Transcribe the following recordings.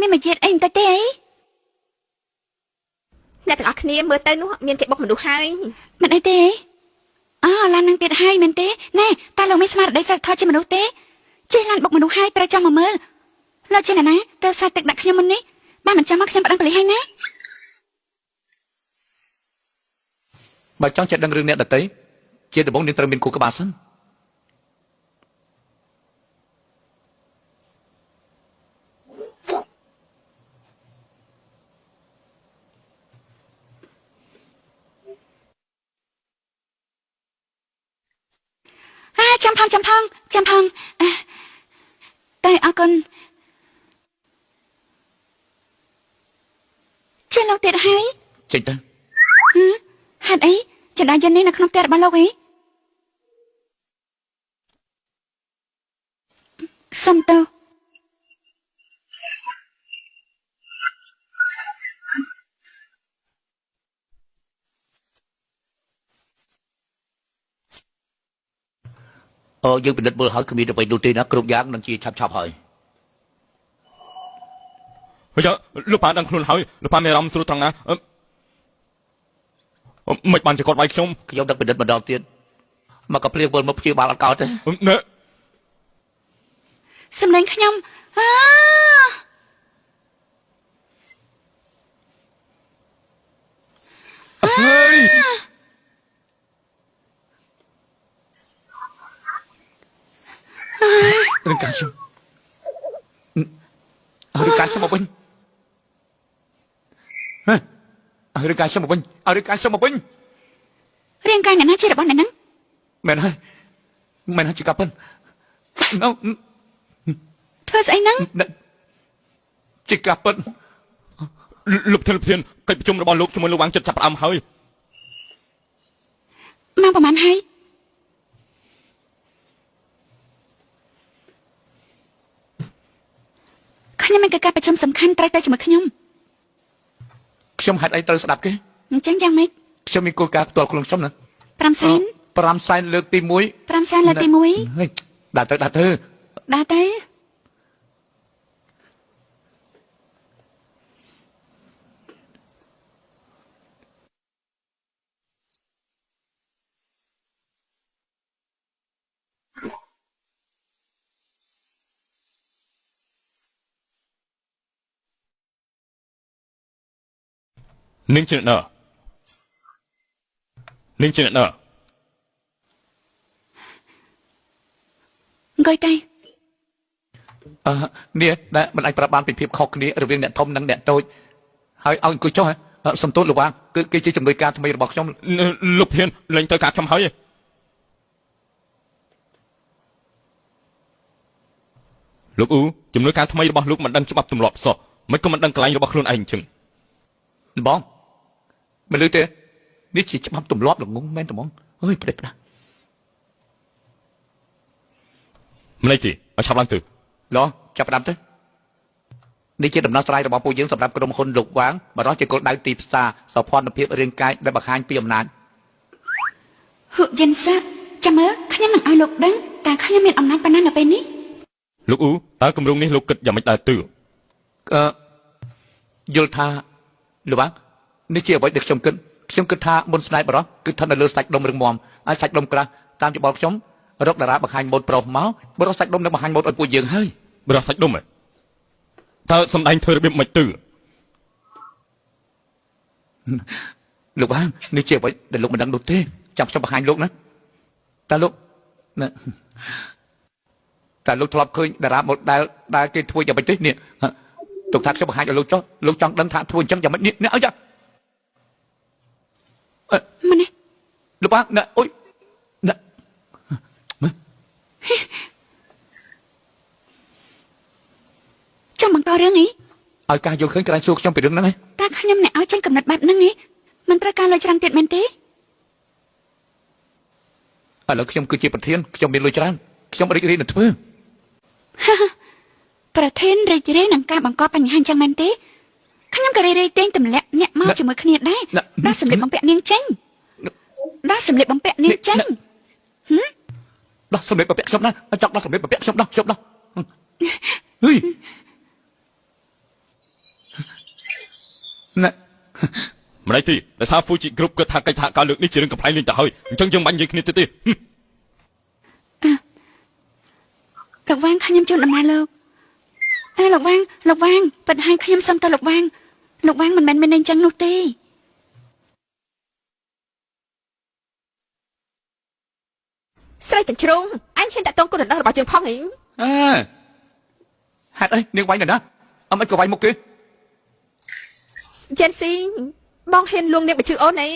មានមួយជាតិអីបន្តិចទេអី អ្នកទាំងអស់គ្នាមើលទៅនោះមានគេបុកមនុស្សហើយ មិនអីទេអើឡាននឹងទៀតហើយមែនទេណែតើលោកមានស្មារតីសិលធម៌ជាមនុស្សទេជិះឡានបុកមនុស្សហើយត្រូវចង់មកមើលលោកជាអ្នកណាទៅសាច់ទឹកដាក់ខ្ញុំមុននេះបើមិនចាំមកខ្ញុំប្តឹងប៉ូលីសហើយណា បើចង់ចេះដឹងរឿងអ្នកដតីជាដំបូងនាងត្រូវមានគូក្បាលសិន អាចាំផងចាំផងចាំផងអាតែអរគុណជាលោកទៀតហើយ ចេញទៅ ហឹមហេតុអីចណ្ដាយន្តនេះនៅក្នុងផ្ទះរបស់លោកអីសុំទោស អឺយើងពិនិត្យមើលហើយគ្មានអ្វីនោះទេណាគ្រប់យ៉ាងនឹងជាឆាប់ឆាប់ហើយ ហើយលោកប៉ាដឹងខ្លួនហើយលោកប៉ាមានអារម្មណ៍ស្រួលត្រង់ណាមិនបានជាគាត់វាយខ្ញុំ ខ្ញុំនឹងពិនិត្យម្ដងទៀតមកក៏ភ្លៀងវិលមកព្យាបាលអត់កោតទេ ណែ សំឡេងខ្ញុំអា ហើយ រឿងការខ្ញុំរឿងការខ្ញុំមកវិញហ៎រឿងការខ្ញុំមកវិញរឿងការខ្ញុំមកវិញ រាងកាយអ្នកណាជារបស់អ្នកហ្នឹង មែនហើយមែនហើយជាកាពិនណូ ធ្វើស្អីហ្នឹង ជាកាពិន លោកធានលោកធានកិច្ចប្រជុំរបស់លោកជាមួយលោកវាងចិត្តចាប់ផ្ដើមហើយ ម៉ោងប្រហែលហើយខ្ញុំមានកិច្ចការប្រជុំសំខាន់ត្រូវទៅជាមួយខ្ញុំ ខ្ញុំហេតុអីត្រូវស្ដាប់គេ អញ្ចឹងយ៉ាងម៉េច ខ្ញុំមានគោលការណ៍ផ្ទាល់ខ្លួនខ្ញុំណា 5សែន 5សែនលើកទី1 5សែនលើកទី1 ហេដាក់ទៅដាក់ទៅ ដើរទៅ នាងជាអ្នកណានាងជាអ្នកណា អង្គុយទៅ អឺនេះដែលមិនអាចប្រាប់បានពីភាពខុសគ្នារវាងអ្នកធំនិងអ្នកតូចហើយឲ្យអង្គុយចុះហ៎សំទោសលោកវ៉ាគឺគេជាជំនួយការថ្មីរបស់ខ្ញុំ លោកធានលែងទៅការខ្ញុំហើយលោកអ៊ូជំនួយការថ្មីរបស់លោកមិនដឹងច្បាប់ទម្លាប់សោះមិនក៏មិនដឹងកន្លែងរបស់ខ្លួនឯងចឹង បងមិនលឺទេនេះជាច្បាប់ទម្លាប់ល្ងងមែនត្មងអើយប្រេះផ្ដាស់ ម្លេះទេឲ្យឆាប់ឡើងទៅ ឡចាប់ផ្ដើមទៅនេះជាដំណោះស្រាយរបស់ពួកយើងសម្រាប់ក្រុមហ៊ុនលោកវាងបរិះជាគោលដៅទីផ្សារសោភ័ណភាពរាងកាយដែលបង្ហាញពីអំណាច ហុយិនសាចាំមើលខ្ញុំនឹងឲ្យលោកដឹងតើខ្ញុំមានអំណាចប៉ុណ្ណានៅពេលនេះ លោកអ៊ូតើគម្រោងនេះលោកគិតយ៉ាងម៉េចដែរទឺ អឺយល់ថាលោកវាងនេះជាអ្វីដែលខ្ញុំគិតខ្ញុំគិតថាមុនស្នេហ៍បរិះគឺស្ថិតនៅលើសាច់ដុំរឹងមាំហើយសាច់ដុំក្រាស់តាមយោបល់ខ្ញុំរកតារាបង្ហាញម៉ូដប្រុសមកបរិះសាច់ដុំនឹងបង្ហាញម៉ូដឲ្យពួកយើងហើយ បរិះសាច់ដុំហ៎តើសំដែងធ្វើរបៀបម៉េចទឺ លោកវាងនេះជាអ្វីដែលលោកមិនដឹងនោះទេចាំខ្ញុំបង្ហាញលោកណាតើលោកណាតើលោកធ្លាប់ឃើញតារាម៉ូដែលដែលគេធ្វើយ៉ាងម៉េចទេនេះទុកថាខ្ញុំបង្ហាញឲ្យលោកចុះលោកចង់ដឹងថាធ្វើអញ្ចឹងយ៉ាងម៉េចនេះនេះអីយ៉ា មិនណា លោកបាណាអុយណា ចង់បង្ករឿងអី ឲ្យការយល់ឃើញក្រែងសួរខ្ញុំពីរឿងហ្នឹងឯង តើខ្ញុំអ្នកឲ្យចេញកំណត់បែបហ្នឹងឯងមិនត្រូវការលុយច្រើនទៀតមែនទេ ឥឡូវខ្ញុំគឺជាប្រធានខ្ញុំមានលុយច្រើនខ្ញុំរីករាយនឹងធ្វើ ប្រធានរីករាយនឹងការបង្កបញ្ហាអញ្ចឹងមែនទេខ្ញុំក៏រីករាយទេងទម្លាក់អ្នកមកជាមួយគ្នាដែរដោះសម្លៀកបំពាក់នាងចេញដោះសម្លៀកបំពាក់នាងចេញ ដោះសម្លៀកបំពាក់ខ្ញុំណាចង់ដោះសម្លៀកបំពាក់ខ្ញុំដោះខ្ញុំដោះហេ ណា ម្ល៉េះទីដោយសារ Fuji Group គាត់ថាកិច្ចសហការលើកនេះជារឿងកំប្លែងលេងទៅហើយអញ្ចឹងយើងមិនបាញ់និយាយគ្នាទៀតទេ លោកវាងខ្ញុំជូនដំណើរលោកអើលោកវាងលោកវាងពិតហើយខ្ញុំសុំទៅលោកវាងលោកវាងមិនមែនមានន័យអញ្ចឹងនោះទេ ស្រីកញ្ជ្រោងអញហ៊ានតាក់ទងគុណដណ្ដឹងរបស់យើងផងអី អើហេតុអីនាងវាយនៅណាអមិនក៏វាយមុខគេ ជេនស៊ីបងហ៊ានលួងនាងបញ្ជឺអូនអី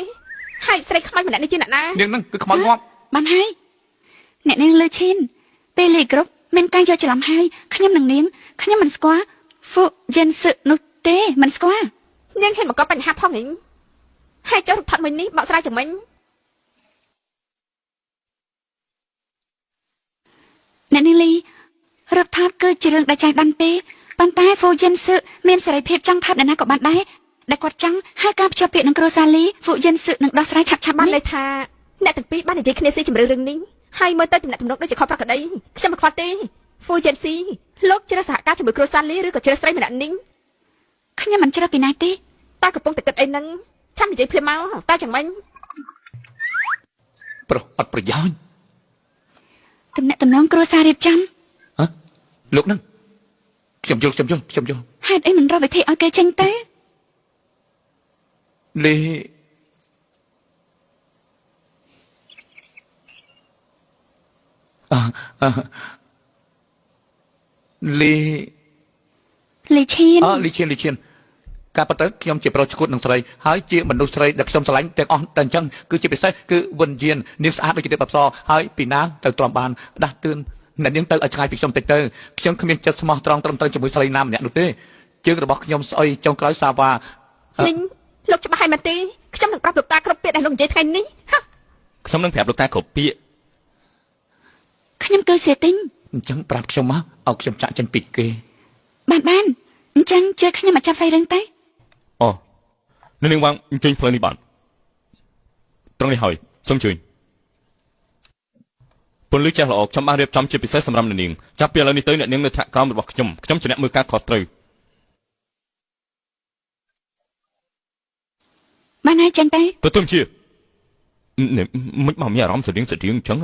ហើយស្រីខ្មៅម្នាក់នេះជាអ្នកណា នាងហ្នឹងគឺខ្មោចងាប់ បានហើយអ្នកនាងលើឈិនពេលលេខគ្រប់មានការយកច្រឡំហើយខ្ញុំនឹងនាងខ្ញុំមិនស្គាល់ហ្វូយិនសឹនោះទេមិនស្គាល់ នាងហ៊ានបង្កបញ្ហាផងអីហើយចុះរូបថតមួយនេះបកស្រាយយ៉ាងម៉េច អ្នកនាងលីរូបថតគឺជារឿងដែលចៃដន្យទេប៉ុន្តែហ្វូយិនសឹមានសេរីភាពចង់ថតអ្នកណាក៏បានដែរដែលគាត់ចង់ហើយការភ្ជាប់ពាក្យនឹងគ្រួសារលីហ្វូយិនសឹនឹងដោះស្រាយឆាប់ៗនេះ បានន័យថាអ្នកទាំងពីរបាននិយាយគ្នាស៊ីជម្រៅរឿងនេះហើយមើលទៅទំនាក់ទំនងដូចជាខុសប្រក្រតីខ្ញុំមិនខ្វល់ទេហ្វូជេនស៊ីលោកជ្រើសសហការជាមួយគ្រួសារលីឬក៏ជ្រើសស្រីម្នាក់នេះ ខ្ញុំមិនជ្រើសពីណាទេ តើកំពុងតែគិតអីហ្នឹងចាំនិយាយភ្លាមមកតើយ៉ាងម៉េច ប្រុសអត់ប្រយោជន៍ ទំនាក់ទំនងគ្រួសាររៀបចំ ហ៎លោកហ្នឹងខ្ញុំយល់ខ្ញុំយល់ខ្ញុំយល់ ហេតុអីមិនរកវិធីឲ្យគេចេញទៅ លីអឺអឺលី លីឈៀន អលីឈៀនលីឈៀនការពិតទៅខ្ញុំជាប្រុសឈួតនឹងស្រីហើយជាមនុស្សស្រីដែលខ្ញុំស្រឡាញ់ទាំងអស់តែអញ្ចឹងគឺជាពិសេសគឺវិញ្ញាណនាងស្អាតដូចជាទេពអប្សរហើយពីណាទៅទ្រាំបានដាស់តឿនអ្នកនាងទៅឲ្យឆ្ងាយពីខ្ញុំតិចទៅខ្ញុំគ្មានចិត្តស្មោះត្រង់ត្រឹមត្រូវជាមួយស្រីណាម្នាក់នោះទេជើងរបស់ខ្ញុំស្អុយចុងក្រោយសាវ៉ា នេះលោកច្បាស់ហើយមែនទេខ្ញុំនឹងប្រាប់លោកតាគ្រប់ពាក្យដែលលោកនិយាយថ្ងៃនេះហា ខ្ញុំនឹងប្រាប់លោកតាគ្រប់ពាក្យ ខ្ញុំគឺសៀទិញ អញ្ចឹងប្រាប់ខ្ញុំមកឲ្យខ្ញុំចាក់ចេញពីគេ បានបានអញ្ចឹងជួយខ្ញុំមកចាប់សាច់រឿងទៅ អូនៅនាងវាងអញ្ជើញផ្លូវនេះបានត្រង់នេះហើយសូមអញ្ជើញពន្លឺចាស់ល្អខ្ញុំបានរៀបចំជាពិសេសសម្រាប់អ្នកនាងចាប់ពីឥឡូវនេះទៅអ្នកនាងនៅថ្នាក់ក្រោមរបស់ខ្ញុំខ្ញុំជាអ្នកមើលការខុសត្រូវ បានហើយចេញទៅ ទៅទៅជានេះមិនមកមានអារម្មណ៍ស្រដៀងស្រដៀងអញ្ចឹង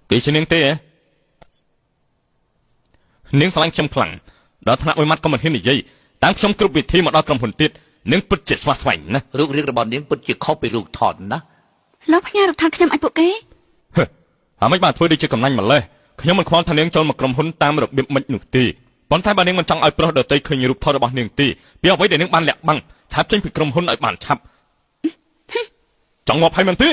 គេជានាងទេហ៎នាងស្រឡាញ់ខ្ញុំខ្លាំងដល់ថ្នាក់មួយម៉ាត់ក៏មិនហ៊ាននិយាយតាមខ្ញុំគ្រប់វិធីមកដល់ក្រុមហ៊ុនទៀតនាងពិតជាស្វះស្វែងណាស់ រូបរាងរបស់នាងពិតជាខុសពីរូបថតណា លោកផ្ញើរូបថតខ្ញុំឲ្យពួកគេ ហឺហើយមិនបានធ្វើដូចជាកំណាញ់ម្លេះខ្ញុំមិនខ្វល់ថានាងចូលមកក្រុមហ៊ុនតាមរបៀបម៉េចនោះទេប៉ុន្តែបើនាងមិនចង់ឲ្យប្រុសដទៃឃើញរូបថតរបស់នាងទេពីអ្វីដែលនាងបានលាក់បាំងឆាប់ចេញពីក្រុមហ៊ុនឲ្យបានឆាប់ចង់ងាប់ហើយមែនទេ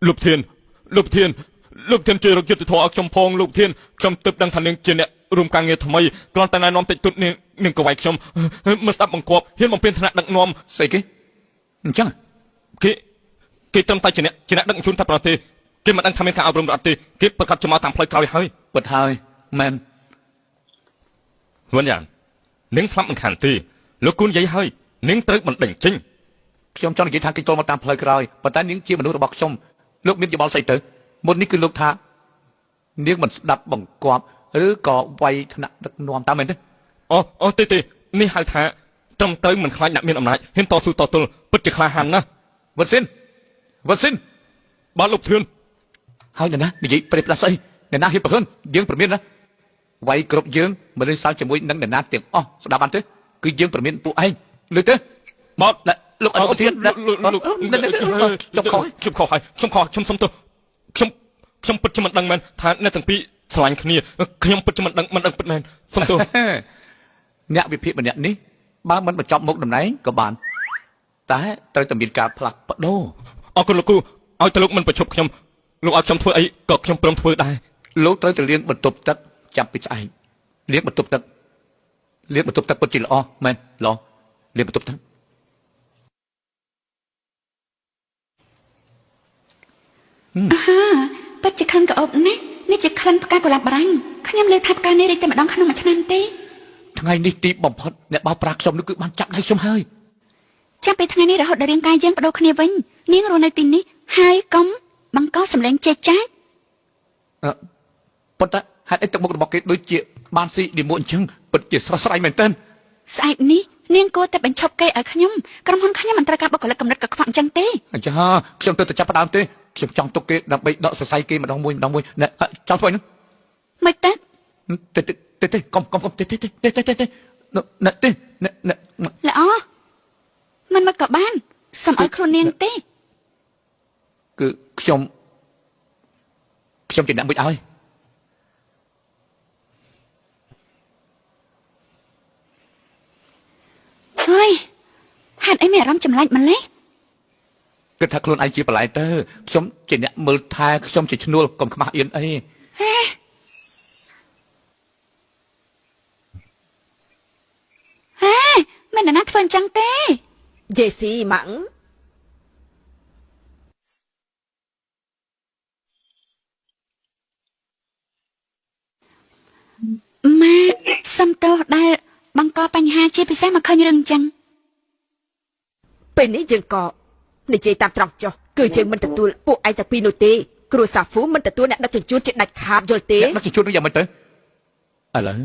លោកធានលោកធានលោកធានជួយរកយុត្តិធម៌ឲ្យខ្ញុំផងលោកធានខ្ញុំទើបដឹងថានាងជាអ្នករួមការងារថ្មីគ្រាន់តែណែនាំតិចតួចនាងនាងក៏វាយខ្ញុំមិនស្ដាប់បង្គាប់ហ៊ានបំពេញថ្នាក់ដឹកនាំ ស្អីគេអញ្ចឹង គេគេត្រឹមតែជាអ្នកជាអ្នកដឹកជញ្ជូនតែប៉ុណ្ណោះទេគេមិនដឹងថាមានការអប់រំឬអត់ទេគេប្រកាសជាមកតាមផ្លូវក្រោយហើយ ពិតហើយមែន វិញយ៉ាងនាងស្លាប់មិនខានទេលោកគូននិយាយហើយនាងត្រូវបណ្ដេញចេញ ខ្ញុំចង់និយាយថាគេចូលមកតាមផ្លូវក្រោយប៉ុន្តែនាងជាមនុស្សរបស់ខ្ញុំលោកមានយោបល់ស្អីទៅមុននេះគឺលោកថានាងមិនស្ដាប់បង្គាប់ឬក៏វាយថ្នាក់ដឹកនាំតាមមែនទេ អូអូទេទេនេះហៅថាត្រឹមត្រូវមិនខ្លាចអ្នកមានអំណាចហ៊ានតស៊ូតទល់ពិតជាក្លាហានណាស់ វ៉ាត់ស៊ីនវ៉ាត់ស៊ីន បាទលោកធឿន ហើយនរណានិយាយប្រេះផ្ដាស់ស្អីនរណាហ៊ានប្រហិនយើងប្រមានណាវាយគ្រប់យើងមិនលេងសើចជាមួយនឹងនរណាទាំងអស់ស្ដាប់បានទេគឺយើងប្រមានពួកឯងលើទេ បាទ ណែលោកអនុប្រធាន លោកលោក ចុះខុស ខ្ញុំខុសហើយខ្ញុំខុសខ្ញុំសុំទោសខ្ញុំខ្ញុំពិតជាមិនដឹងមែនថាអ្នកទាំងពីរស្រឡាញ់គ្នាខ្ញុំពិតជាមិនដឹងមិនដឹងពិតមែនសុំទោស អ្នកវិភាគម្នាក់នេះបើមិនបញ្ចប់មុខតំណែងក៏បាន តែត្រូវតែមានការផ្លាស់ប្ដូរ អរគុណលោកគ្រូឲ្យតែលោកមិនប្រឈប់ខ្ញុំលោកឲ្យខ្ញុំធ្វើអីក៏ខ្ញុំព្រមធ្វើដែរ លោកត្រូវតែលាងបន្ទប់ទឹកចាប់ពីស្អែកលាងបន្ទប់ទឹកលាងបន្ទប់ទឹកពិតជាល្អមែនល្អលាងបន្ទប់ទឹក ហាពិតជាក្លិនក្រអូបណាស់នេះជាក្លិនផ្កាកុលាបបារាំងខ្ញុំលើថាផ្កានេះរីកតែម្ដងក្នុងមួយឆ្នាំទេ ថ្ងៃនេះទីបំផុតអ្នកបោកប្រាស់ខ្ញុំនោះគឺបានចាប់ដៃខ្ញុំហើយ ចាប់ពីថ្ងៃនេះរហូតដល់រាងកាយយើងបដូរគ្នាវិញនាងរស់នៅទីនេះ ហើយកុំបង្កសម្លេងចេះចាច អឺប៉ុន្តែហេតុអីទឹកមុខរបស់គេដូចជាបានស៊ីឌីមួអញ្ចឹងពិតជាស្រស់ស្រាយមែនទែន ស្អែកនេះនាងគួរតែបញ្ឈប់គេឲ្យខ្ញុំក្រុមហ៊ុនខ្ញុំមិនត្រូវការបុគ្គលិកកំណត់កខ្វក់អញ្ចឹងទេ អាចាខ្ញុំទៅតែចាប់ផ្ដើមទេខ្ញុំចង់ទុកគេដើម្បីដកសរសៃគេម្ដងមួយម្ដងមួយណែចង់ធ្វើអីនោះ មិនទៅ ទេទេទេទេកុំកុំកុំទេទេទេទេទេទេណែទេណែណែ ល្អមិនមកក៏បានសុំឲ្យខ្លួននាងទេ គឺខ្ញុំខ្ញុំជាអ្នកមួយឲ្យ ហើយហេតុអីមានអារម្មណ៍ចម្លែកម្លេះ គិតថាខ្លួនឯងជាបន្លែទៅខ្ញុំជាអ្នកមើលថែខ្ញុំជាឈ្នួលកុំខ្មាស់អៀនអី ហេហេមិនណាធ្វើអញ្ចឹងទេ យេស៊ីម៉ាំង ម៉ាសុំទោសដែលបង្កបញ្ហាជាពិសេសមកឃើញរឿងអញ្ចឹង ពេលនេះយើងក៏និយាយតាមត្រង់ចុះគឺយើងមិនទទួលពួកឯងតែពីរនោះទេគ្រួសារហ្វូមិនទទួលអ្នកដឹកជញ្ជូនជាដាច់ខាតយល់ទេ អ្នកដឹកជញ្ជូននឹងយ៉ាងម៉េចទៅឥឡូវ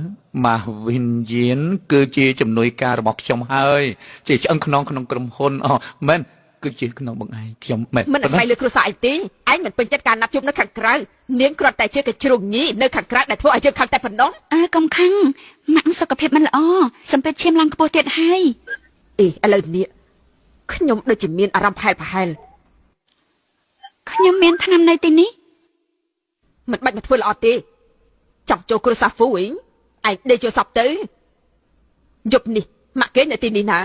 ម៉ាស់វិនយានគឺជាជំនួយការរបស់ខ្ញុំហើយជាឆ្អឹងខ្នងក្នុងក្រុមហ៊ុនអូមែនគឺជាខ្នងបងឯងខ្ញុំមែន មិនអាស្រ័យលើគ្រួសារឯងទេឯងមិនពេញចិត្តការណាត់ជួបនៅខាងក្រៅនាងគ្រាន់តែជាកជ្រុងញីនៅខាងក្រៅដែលធ្វើឲ្យយើងខឹងតែប៉ុណ្ណោះ អើកុំខឹងម៉ាក់សុខភាពមិនល្អសម្ពាធឈាមឡើងខ្ពស់ទៀតហើយ អេឥឡូវនេះខ្ញុំដូចជាមានអារម្មណ៍ប្រហែលប្រហែល ខ្ញុំមានថ្នាំនៅទីនេះ មិនបាច់មកធ្វើល្អទេចង់ចូលគ្រួសារហ្វូឯងឯងដេកចូលសពទៅយប់នេះម៉ាក់គេនៅទីនេះណា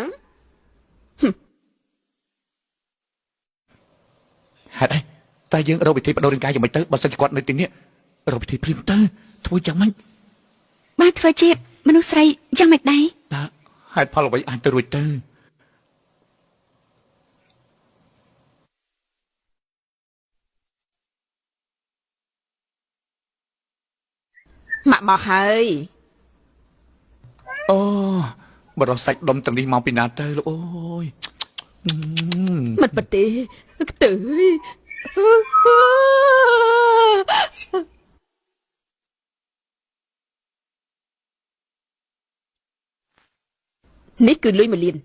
ហេតុអីតែយើងរកវិធីបដូររាងកាយយ៉ាងម៉េចទៅបើសិនជាគាត់នៅទីនេះរកវិធីព្រាមទៅធ្វើយ៉ាងម៉េច បាទធ្វើជាមនុស្សស្រីយ៉ាងម៉េចដែរ តើហេតុផលអ្វីអាចទៅរួចទៅ ម៉ាក់មកហើយ អូបរោះសាច់ដុំទាំងនេះមកពីណាទៅលោកអូយ មិនពិតទេខ្ទើយនេះគឺលុយមួយលាន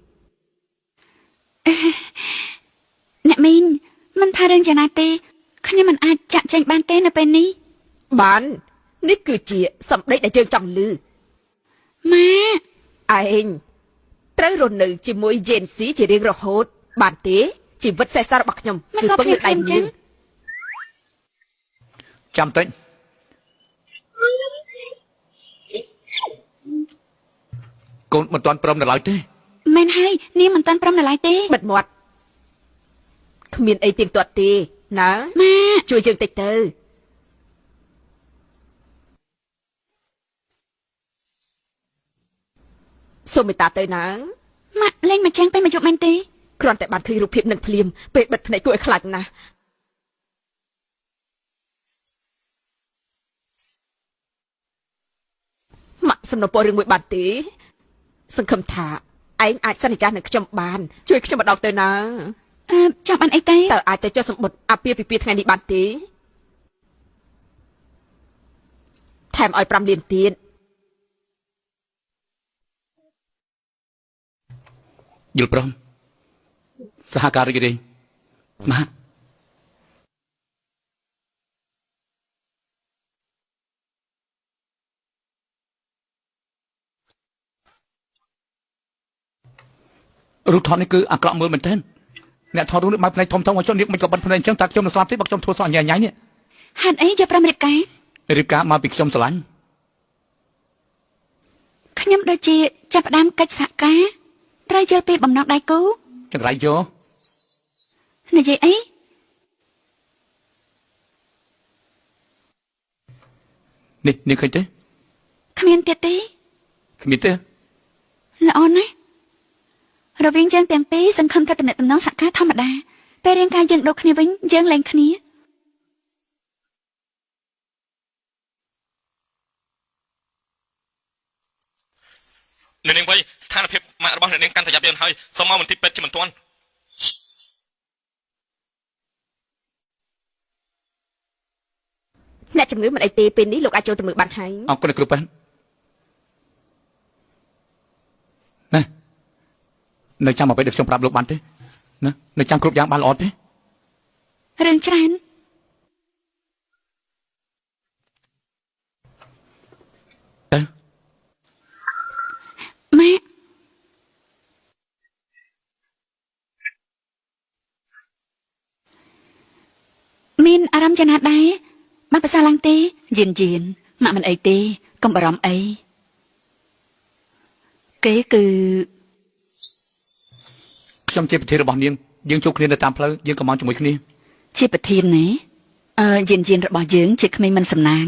អ្នកមីងមិនថារឿងយ៉ាងណាទេខ្ញុំមិនអាចចាក់ចែងបានទេនៅពេលនេះ បាននេះគឺជាសម្ដីដែលយើងចង់ឮ ម៉ាក់ ឯងត្រូវរស់នៅជាមួយយេនស៊ីជារៀងរហូត បានទេជីវិតសេសសល់របស់ខ្ញុំ មិនក៏ គឺពឹងលើដៃ ភ្លាមៗអញ្ចឹ នាង ង ចាំតិចកូនមិនទាន់ព្រមនៅឡើយទេ មែនហើយនាងមិនទាន់ព្រមនៅឡើយទេ បិទមាត់គ្មានអីទៀងទាត់ទេណា ម៉ាក់ ជួយយើងតិចទៅសូមមេត្តាទៅណា ម៉ាក់លេងមកជាងពេលមកយប់មែនទេ គ្រាន់តែបានឃើញរូបភាពនឹងភ្លាមពេលបិទភ្នែកគួរឲ្យខ្លាចណាស់ម៉ាក់សំណពររឿងមួយបានទេ សង្ឃឹមថាឯងអាចសន្យានឹងខ្ញុំបាន ជួយខ្ញុំម្ដងទៅណា អឺចាំបានអីទេ តើអាចទៅចុះសម្បត្តិអាពាហ៍ពិពាហ៍ថ្ងៃនេះបានទេថែមឲ្យ5លានទៀត យល់ព្រមសហការរីករាយម៉ាក់រូបថតនេះគឺអាក្រក់មើលមែនទែនអ្នកថតរូបនេះបើកភ្នែកធំធំឲ្យចុះនេះមិនក៏បិទភ្នែកអញ្ចឹងតើខ្ញុំនឹងស្លាប់ទេបើខ្ញុំធ្វើសក់ញ៉ៃញ៉ៃនេះ ហេតុអីយកព្រមរៀបការ រៀបការមកពីខ្ញុំស្រឡាញ់ ខ្ញុំដូចជាចាប់ផ្ដើមកិច្ចសហការត្រូវយល់ពីបំណងដៃគូ ចង្រៃយក និយាយអី នេះនេះឃើញទេ គ្មានទៀតទេ គ្មានទេ ល្អណាស់រវាងយើងទាំងពីរសង្ឃឹមថាតំណែងតំណងសហការធម្មតាពេលរាងកាយយើងដូចគ្នាវិញយើងលែងគ្នា អ្នកនាងវៃស្ថានភាពម៉ាក់របស់អ្នកនាងកាន់តែយ៉ាប់យ៉ឺនហើយសូមមកមន្ទីរពេទ្យជាបន្ទាន់ អ្នកជំងឺមិនអីទេពេលនេះលោកអាចចូលទៅមើលបានហើយ អរគុណអ្នកគ្រូពេទ្យណែនៅចាំអ្វីដែលខ្ញុំប្រាប់លោកបានទេណានៅចាំគ្រប់យ៉ាងបានល្អទេ រឿងច្រើន ទៅ ម៉ាក់មានអារម្មណ៍យ៉ាងណាដែរបានប្រសើរឡើងទេយៀនយៀនម៉ាក់មិនអីទេកុំបារម្ភអីគេគឺ ខ្ញុំជាប្រធានរបស់នាងយើងជួបគ្នានៅតាមផ្លូវយើងក៏មកជាមួយគ្នា ជាប្រធានណាអឺយៀនយៀនរបស់យើងជាក្មេងមិនសំណាង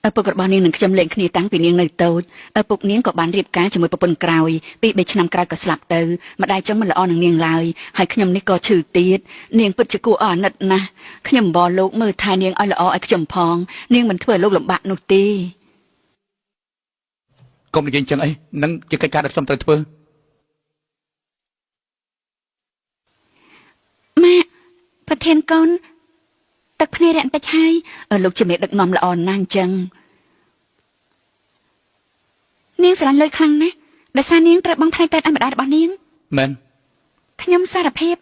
ឪពុករបស់នាងនឹងខ្ញុំលេងគ្នាតាំងពីនាងនៅតូចឪពុកនាងក៏បានរៀបការជាមួយប្រពន្ធក្រោយពី3ឆ្នាំក្រោយក៏ស្លាប់ទៅម្ដាយចុងមិនល្អនឹងនាងឡើយហើយខ្ញុំនេះក៏ឈឺទៀតនាងពិតជាគួរអស់អាណិតណាស់ខ្ញុំបរលោកមើលថែនាងឲ្យល្អឲ្យខ្ញុំផងនាងមិនធ្វើឲ្យលោកលំបាកនោះទេ កុំនិយាយអញ្ចឹងអីនឹងជាកិច្ចការដែលខ្ញុំត្រូវធ្វើ ម៉ាក់ប្រធានកូនទឹកភ្នែករយៈបន្តិចហើយលោកជាមេដឹកនាំល្អណាស់អញ្ចឹងនាងស្រឡាញ់លុយខ្លាំងណាស់ដោយសារនាងត្រូវបង់ថ្លៃពេទ្យឲ្យម្ដាយរបស់នាង មែន ខ្ញុំសារភាព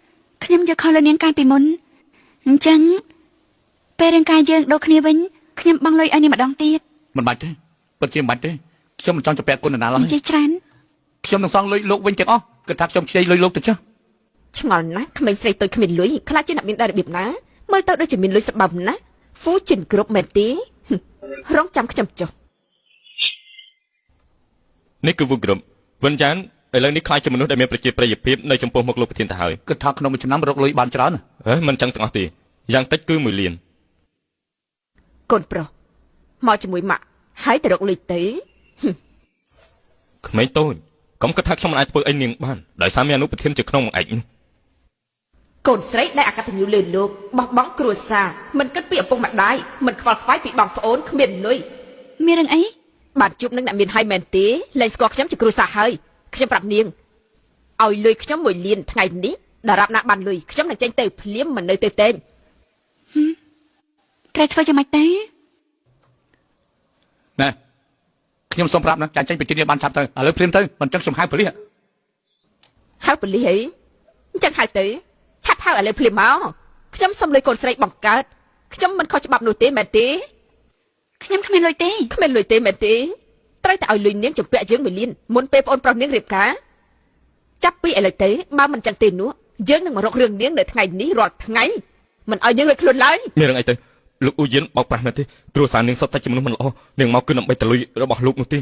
ខ្ញុំយកខុសលើនាងកាលពីមុនអញ្ចឹងពេលរាងកាយយើងដូរគ្នាវិញខ្ញុំបង់លុយឲ្យនាងម្ដងទៀត មិនបាច់ទេពិតជាមិនបាច់ទេខ្ញុំមិនចង់ជពាក់គុណនរណាឡើយ និយាយច្រើន ខ្ញុំនឹងសងលុយលោកវិញទាំងអស់គិតថាខ្ញុំខ្ចីលុយលោកទៅចុះ ឆ្ងល់ណាស់ក្មេងស្រីតូចគ្មានលុយខ្លាចជាអ្នកមានដែររបៀបណាមើលទៅដូចជាមានលុយសម្បើមណាស់ហ្វូជិនគ្រប់មែនទេរងចាំខ្ញុំចុះ នេះគឺវូក្រុមវិញ្ញាណឥឡូវនេះខ្លាចជាមនុស្សដែលមានប្រជាប្រិយភាពនៅចំពោះមុខលោកប្រធានទៅហើយ គិតថាក្នុងមួយឆ្នាំរកលុយបានច្រើន ហេមិនចឹងទាំងអស់ទេយ៉ាងតិចគឺ1លានក ូនប្រុសមកជាមួយម៉ាក់ហើយទៅរកលុយទេ ក្មេងតូចកុំគិតថាខ្ញុំមិនអាចធ្វើអីនាងបានដោយសារមានអនុប្រធានជាក្នុងមួយឯងនោះ កូនស្រីដែលអកតញ្ញូលើលោកបោះបង់គ្រួសារមិនគិតពីឪពុកម្ដាយមិនខ្វល់ខ្វាយពីបងប្អូនគ្មានលុយ មានរឿងអី បានជួបនឹងអ្នកមានហើយមែនទេលែងស្គាល់ខ្ញុំជាគ្រួសារហើយខ្ញុំប្រាប់នាងឲ្យលុយខ្ញុំ1លានថ្ងៃនេះដរាបណាបានលុយខ្ញុំនឹងចេញទៅភ្លាមមិននៅទៅទេ ត្រូវធ្វើយ៉ាងម៉េចទេ ណែខ្ញុំសូមប្រាប់ណាចាញ់ចេញពីទីនេះបានឆាប់ទៅឥឡូវភ្លាមទៅមិនចឹងខ្ញុំហៅប៉ូលីសហ ៅប៉ូលីសអីអញ្ចឹងហៅទៅឆាប់ហៅឥឡូវភ្លាមមកខ្ញុំសុំលុយកូនស្រីបង្កើតខ្ញុំមិនខុសច្បាប់នោះទេមែនទេ ខ្ញុំគ្មានលុយទេ គ្មានលុយទេមែនទេត្រូវតែឲ្យលុយនាងជំពាក់យើង1លានមុនពេលប្អូនប្រុសនាងរៀបការចាប់ពីឥឡូវទៅបើមិនចឹងទេនោះយើងនឹងមករករឿងនាងនៅថ្ងៃនេះរាល់ថ្ងៃមិនឲ្យនាងរួចខ្លួនឡើយ មានរឿងអីទៅលោកអ៊ូយៀនបោកប្រាស់មែនទេគ្រួសារនាងសុទ្ធតែជាមនុស្សមិនល្អនាងមកគឺដើម្បីតលុយរបស់លោកនោះទេ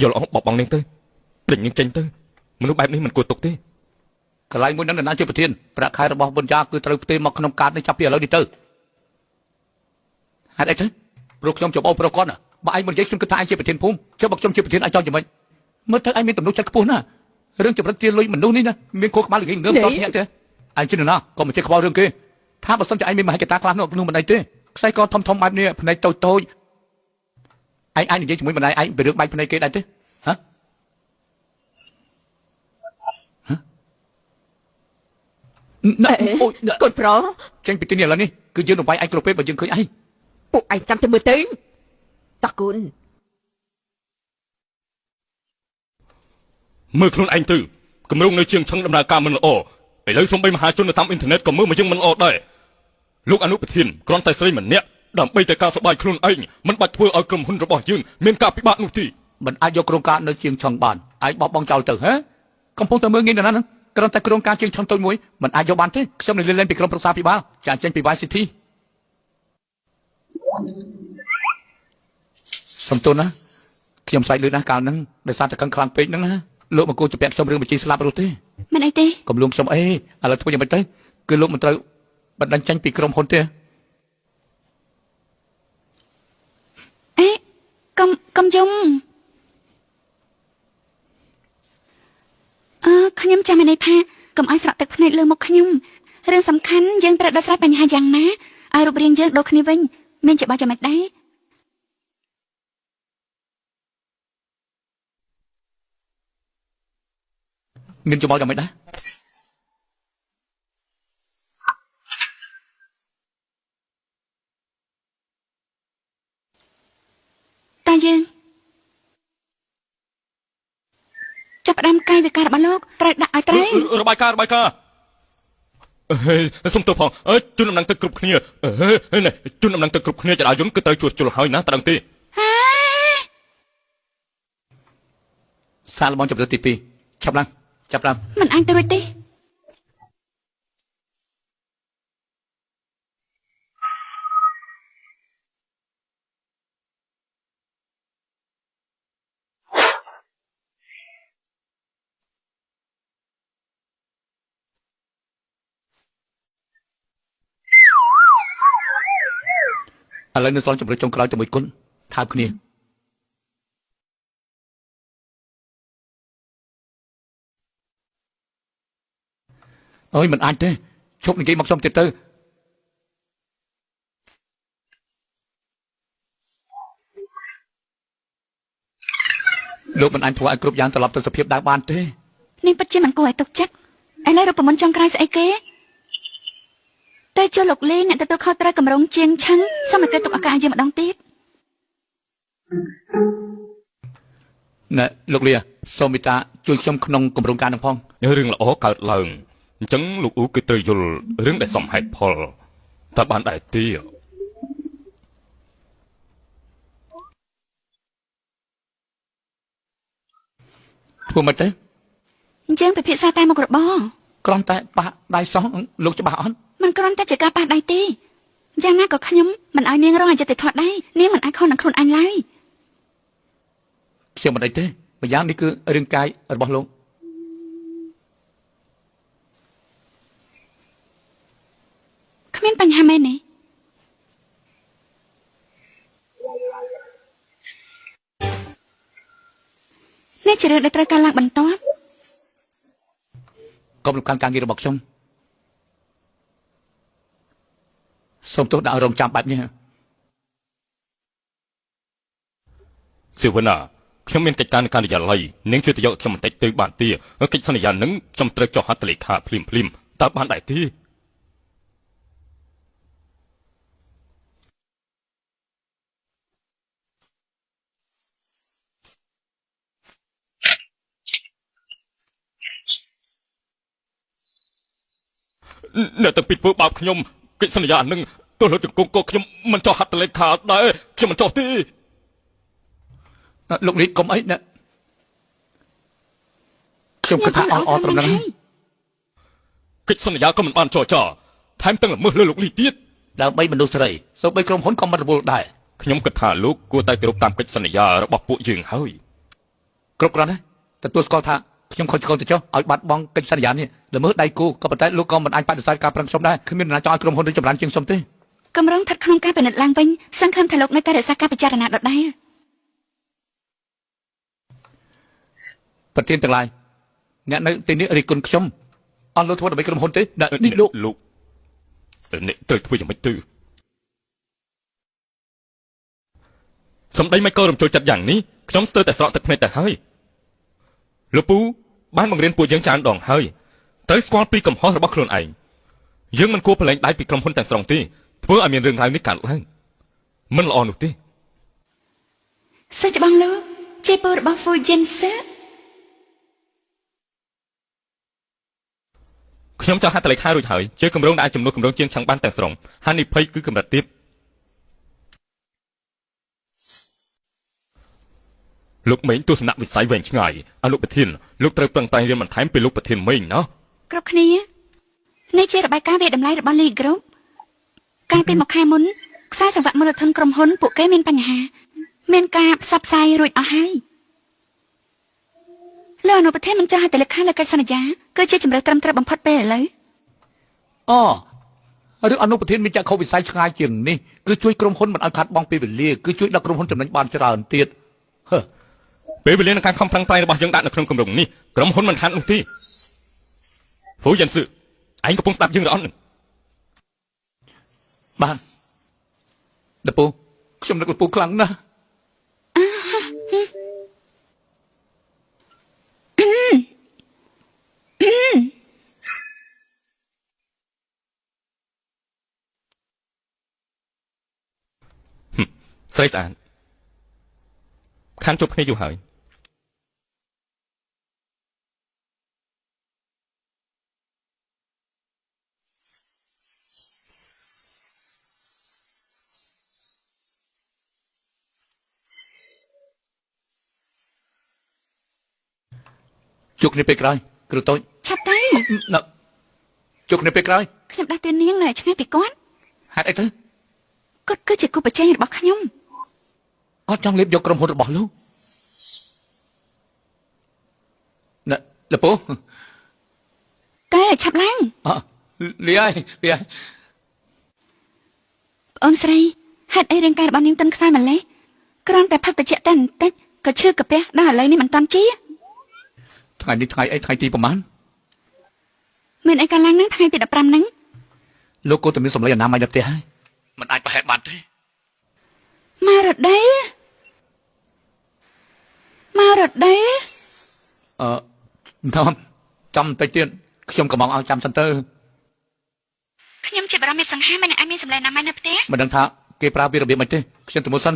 យល់អស់បោកបង់នាងទៅដេញនាងចេញទៅមនុស្សបែបនេះមិនគួរទុកទេ កន្លែងមួយហ្នឹងនរណាជាប្រធានប្រាក់ខែរបស់បុណ្យាគឺត្រូវផ្ទេរមកក្នុងកាតនេះចាប់ពីឥឡូវនេះទៅហេតុអីទៅព្រោះខ្ញុំជាបងប្រុសគាត់ណាបើឯងមិននិយាយខ្ញុំគិតថាឯងជាប្រធានភូមិចុះបើខ្ញុំជាប្រធានឯងចង់យ៉ាងម៉េចមើលទៅឯងមានទំនុកចិត្តខ្ពស់ណាស់រឿងចម្រិតទាលុយមនុស្សនេះណាមានគោក្បាលល្ងងងើមតភ្ញាក់ទេឯងជានរណាក៏មិនចេះខ្វល់រឿងគេថាបើសិនជាឯងមានមហិច្ឆតាខ្លះនោះនោះមិនអីទេខ្សែកធំធំបែបនេះភ្នែកតូចតូចឯងអាចនិយាយជាមួយម្ដាយឯងពីរឿងបែកភ្នែកគេដែរទេហ៎ ណែអូយ កូនប្រុស ចេញពីទីនេះឥឡូវនេះគឺយើងនឹងវាយឯងគ្រប់ពេលបើយើងឃើញឯង ពួកឯងចាំតែមើលទៅតោះគុណ មើលខ្លួនឯងទៅគម្រោងនៅជាងឆឹងដំណើរការមិនល្អឥឡូវសំបីមហាជននៅតាមអ៊ីនធឺណិតក៏មើលមកយើងមិនល្អដែរលោកអនុប្រធានគ្រាន់តែស្រីម្នាក់ដើម្បីតែការសប្បាយខ្លួនឯងមិនបាច់ធ្វើឲ្យក្រុមហ៊ុនរបស់យើងមានការពិបាកនោះទេ មិនអាចយកគ្រោងការនៅជាងឆឹងបានឯងបោះបង់ចោលទៅហ៎កំពុងតែមើលងាយនរណាហ្នឹងគ្រាន់តែគ្រោងការជាងឆឹងតូចមួយមិនអាចយកបានទេខ្ញុំនឹងលេងពីក្រុមប្រឹក្សាភិបាលចាចេញពី YCT សំទោសណាខ្ញុំស្រែកលឺណាស់កាលហ្នឹងដោយសារតែខឹងខ្លាំងពេកហ្នឹងណាលោកមកគូជពាក់ខ្ញុំរឿងបញ្ជីស្លាប់រស់ទេ មិនអីទេ កំលួងខ្ញុំអីឥឡូវធ្វើយ៉ាងម៉េចទៅគឺលោកមិនត្រូវបណ្ដឹងចេញពីក្រុមហ៊ុនទេ អេកុំកុំយំអឺខ្ញុំចាំមានន័យថាកុំឲ្យស្រក់ទឹកភ្នែកលើមុខខ្ញុំរឿងសំខាន់យើងត្រូវដោះស្រាយបញ្ហាយ៉ាងណាឲ្យរូបរាងយើងដូចគ្នាវិញមានច្បាស់យ៉ាងម៉េចដែរ មានយោបល់យ៉ាងម៉េចដែរ យវិការរបស់លោកត្រូវដាក់ឲ្យត្រូវ របាយការណ៍របាយការណ៍ហេសុំទោសផងអើជូនដំណឹងទៅគ្រប់គ្នាហេនេះជូនដំណឹងទៅគ្រប់គ្នាចរាយន្តគឺត្រូវជួសជុលហើយណាត្រឹងទេ ហា សាកល្បងជម្រើសទី2ឆាប់ឡើងចាប់ឡើង មិនអាចទៅរួចទេ ឥឡូវនៅសល់ជម្រើសចុងក្រោយតែមួយគុណថើបគ្នាអើយមិនអាចទេឈប់និយាយមកខ្ញុំទៀតទៅលោកមិនអាចធ្វើឲ្យគ្រប់យ៉ាងត្រឡប់ទៅសភាពដើមបានទេ នាងពិតជាមិនគួរឲ្យទុកចិត្តឥឡូវរូបមន្តចុងក្រោយស្អីគេតែចុះលោកលីអ្នកទទួលខុសត្រូវកម្រងជាងឆឹងសូមឲ្យគេទុកឱកាសឲ្យយើងម្ដងទៀត ណែលោកលាសូមមេត្តាជួយខ្ញុំក្នុងគម្រោងការនឹងផង រឿងល្អកើតឡើងអញ្ចឹងលោកអ៊ូគឺត្រូវយល់រឿងដែលសមហេតុផលតើបានដែរទេ ធ្វើមិនទេ អញ្ចឹងពិភាក្សាតែមុខរបរ គ្រាន់តែប៉ះដៃសោះលោកច្បាស់អត់ មិនគ្រាន់តែជាការប៉ះដៃទេយ៉ាងណាក៏ខ្ញុំមិនឲ្យនាងរងអយុត្តិធម៌ដែរនាងមិនអាចខុសនឹងខ្លួនអញឡើយ ខ្ញុំមិនអីទេម្យ៉ាងនេះគឺរឿងកាយរបស់លោក គ្មានបញ្ហាមែនទេនេះជារឿងដែលត្រូវការឡើងបន្ទាប់ កុំរំខានការងាររបស់ខ្ញុំសូមទោសដាក់ឲ្យរងចាំបែបនេះ សិវណាខ្ញុំមានកិច្ចការនៅការិយាល័យនាងជួយទៅយកខ្ញុំបន្តិចទៅបានទេកិច្ចសន្យានឹងខ្ញុំត្រូវចុះហត្ថលេខាភ្លាមភ្លាមតើបានដែរទេអ្នកទាំងពីរធ្វើបាបខ្ញុំកិច្ចសន្យានឹងទោះលើជង្គង់ក៏ខ្ញុំមិនចុះហត្ថលេខាដែរខ្ញុំមិនចុះទេ លោកនេះកុំអីណាខ្ញុំគិតថាអស់អត្រឹមហ្នឹងហើយ កិច្ចសន្យាក៏មិនបានចរចាថែមទាំងល្មើសលើលោកលីទៀត ដើម្បីមនុស្សស្រីសូម្បីក្រុមហ៊ុនក៏មិនរវល់ដែរ ខ្ញុំគិតថាលោកគួរតែគោរពតាមកិច្ចសន្យារបស់ពួកយើងហើយ គ្រប់គ្រាន់ណាស់ទទួលស្គាល់ថាខ្ញុំខុសឆ្គងទៅចុះឲ្យបាត់បង់កិច្ចសន្យានេះល្មើសដៃគូក៏ប៉ុន្តែលោកក៏មិនអាចបដិសេធការប្រឹងខ្ញុំដែរគ្មាននរណាចង់ឲ្យក្រុមហ៊ុនរីកចម្រើនជាងខ្ញុំទេ កម្រងស្ថិតក្នុងការពិនិត្យឡើងវិញសង្ឃឹមថាលោកនៅតែរក្សាការពិចារណាដដែល ប្រធានទាំងឡាយអ្នកនៅទីនេះរិះគន់ខ្ញុំអត់លោកធ្វើដើម្បីក្រុមហ៊ុនទេណែនេះលោក លោកនេះត្រូវធ្វើយ៉ាងម៉េចទៅសម្ដីមិនក៏រំជួលចិត្តយ៉ាងនេះខ្ញុំស្ទើរតែស្រក់ទឹកភ្នែកទៅហើយលោកពូបានបង្រៀនពួកយើងច្រើនដងហើយត្រូវស្គាល់ពីកំហុសរបស់ខ្លួនឯងយើងមិនគួរប្រឡែងដៃពីក្រុមហ៊ុនទាំងស្រុងទេធ្វើឲ្យមានរឿងរ៉ាវនេះកើតឡើងមិនល្អនោះទេ សិស្សច្បងលោកជាពររបស់ Fulgence ខ្ញុំចង់ហត្ថលេខារួចហើយជាគម្រោងដែលអាចជំនួសគម្រោងជាងឆាំងបានទាំងស្រុងហានិភ័យគឺកម្រិតទាបលោកមេងទស្សនវិស័យវែងឆ្ងាយអនុប្រធានលោកត្រូវប្រឹងប្រែងរៀនបន្ថែមពីលោកប្រធានមេងណា គ្រប់គ្នានេះជារបាយការណ៍វាយតម្លៃរបស់ Lee Group កាលពីមួយខែមុនខ្សែសង្វាក់មូលធនក្រុមហ៊ុនពួកគេមានបញ្ហា មានការផ្សព្វផ្សាយរួចអស់ហើយលោកអនុប្រធានមិនចង់ឲ្យតែលេខាលើកិច្ចសន្យាគឺជាជម្រើសត្រឹមត្រូវបំផុតពេលឥឡូវ អូរឿងអនុប្រធានមានចក្ខុវិស័យឆ្ងាយជាងនេះគឺជួយក្រុមហ៊ុនមិនឲ្យខាត់បងពេលវេលាគឺជួយដល់ក្រុមហ៊ុនចំណេញបានច្រើនទៀតហឺ ពេលវេលានៃការខំប្រឹងប្រែងរបស់យើងដាក់នៅក្នុងគម្រោងនេះក្រុមហ៊ុនមិនខាននោះទេហ្វូយ៉ានស៊ឺឯងកំពុងស្ដាប់យើងឬអត់នឹង បាទលពូខ្ញុំនឹកលពូខ្លាំងណាស់ ស្រីស្អាតខានជួបគ្នាយូរហើយ ជួបគ្នាពេលក្រោយគ្រូតូច ឆាប់ទៅ ណ៎ជួបគ្នាពេលក្រោយ ខ្ញុំដាស់តឿននាងនៅឲ្យឆ្ងាយពីគាត់ ហេតុអីទៅ គាត់គឺជាគូប្រជែងរបស់ខ្ញុំ គាត់ចង់លេបយកក្រុមហ៊ុនរបស់លោកណ៎លពូ តែឲ្យឆាប់ឡើង អលីហើយលីហើយ ប្អូនស្រីហេតុអីរាងកាយរបស់នាងទន់ខ្សោយម្ល៉េះគ្រាន់តែផឹកត្រជាក់តែបន្តិចក៏ឈឺកាពះដល់ឥឡូវនេះមិនតាន់ជា ថ្ងៃនេះថ្ងៃអីថ្ងៃទីប្រហែល មានអីកាលឡើងហ្នឹងថ្ងៃទី15ហ្នឹង លោកគួរតែមានសម្លេងអនាម័យនៅផ្ទះហើយมันអាចប្រហែលបានទេ មករដីមករដី អឺតាមចាំបន្តិចទៀតខ្ញុំកំងឲ្យចាំសិនទៅ ខ្ញុំជាបរិមេសង្ហាមិនអាចមានសម្លេងអនាម័យនៅផ្ទះ មិនដឹងថាគេប្រើវារបៀបម៉េចទេខ្ញុំទៅមើលសិន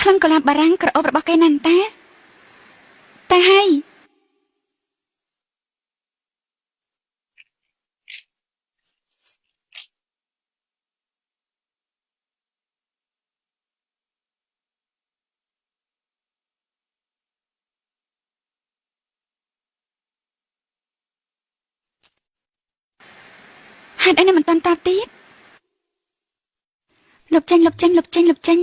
ក្លិនកុលាបបារាំងក្រអូបរបស់គេណាស់តាតែហើយហេតុអីនៅមិនទាន់តបទៀតលុបចេញលុបចេញលុបចេញលុបចេញ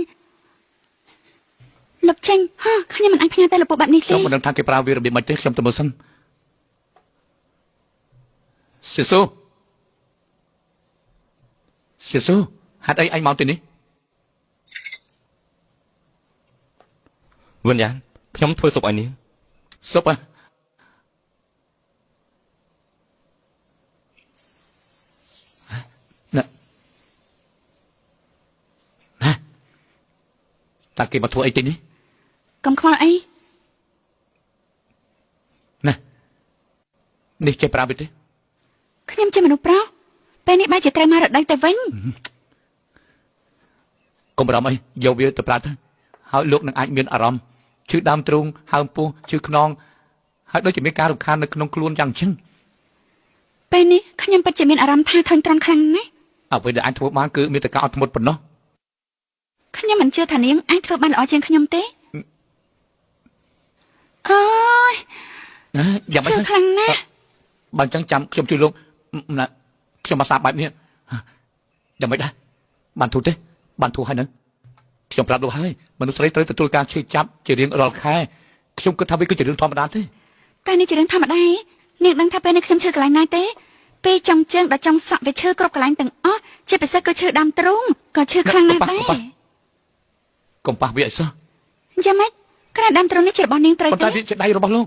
លុបចេញហ៎ខ្ញុំមិនអាចផ្ញើទៅលោកពូបែបនេះទេ ខ្ញុំមិនដឹងថាគេប្រើវារបៀបម៉េចទេខ្ញុំទៅមើលសិនសេស៊ូសេស៊ូហេតុអីអញមកទីនេះ វិញ្ញាណខ្ញុំធ្វើសុបឲ្យនាង សុបហ៎ណែណែតើគេមកធ្វើអីទីនេះ កុំខ្វល់អី ណែនេះចេះប្រើវាទេ ខ្ញុំជាមនុស្សប្រុសពេលនេះបែរជាត្រូវមករដូវទៅវិញ កុំបារម្ភអីយកវាទៅប្រើទៅហើយលោកនឹងអាចមានអារម្មណ៍ឈឺដើមទ្រូងហើមពោះឈឺខ្នងហើយដូចជាមានការរំខាននៅក្នុងខ្លួនយ៉ាងចឹង ពេលនេះខ្ញុំពិតជាមានអារម្មណ៍ថាធុញទ្រាន់ខ្លាំងណាស់ អ្វីដែលអាចធ្វើបានគឺមានតែការអត់ធ្មត់ប៉ុណ្ណោះ ខ្ញុំមិនជឿថានាងអាចធ្វើបានល្អជាងខ្ញុំទេអើយ ណាយ៉ាងម៉េច ឈឺ ទៅ ខ្លាំងណាស់ បើអញ្ចឹងចាំខ្ញុំជួយលោកណាខ្ញុំមកសាបបែបនេះយ៉ាងម៉េចដែរបានធូរទេបានធូរហើយនឹងខ្ញុំប្រាប់លោកហើយមនុស្សស្រីត្រូវទទួលការឈឺចាប់ជារៀងរាល់ខែខ្ញុំគិតថាវាគឺជារឿងធម្មតាទេ តែនេះជារឿងធម្មតាឯងនាងដឹងថាពេលនេះខ្ញុំឈឺកន្លែងណាទេពេលចង់ជើងដល់ចង់សក់វាឈឺគ្រប់កន្លែងទាំងអស់ជាពិសេសគឺឈឺដើមទ្រូងក៏ឈឺខ្លាំងណាស់ដែរ កុំប៉ះវាអីសោះ យ៉ាងម៉េចក្រែដើមទ្រូងនេះជារបស់នាងត្រូវ ប៉ុន្តែ ទេ វាជាដៃរបស់លោក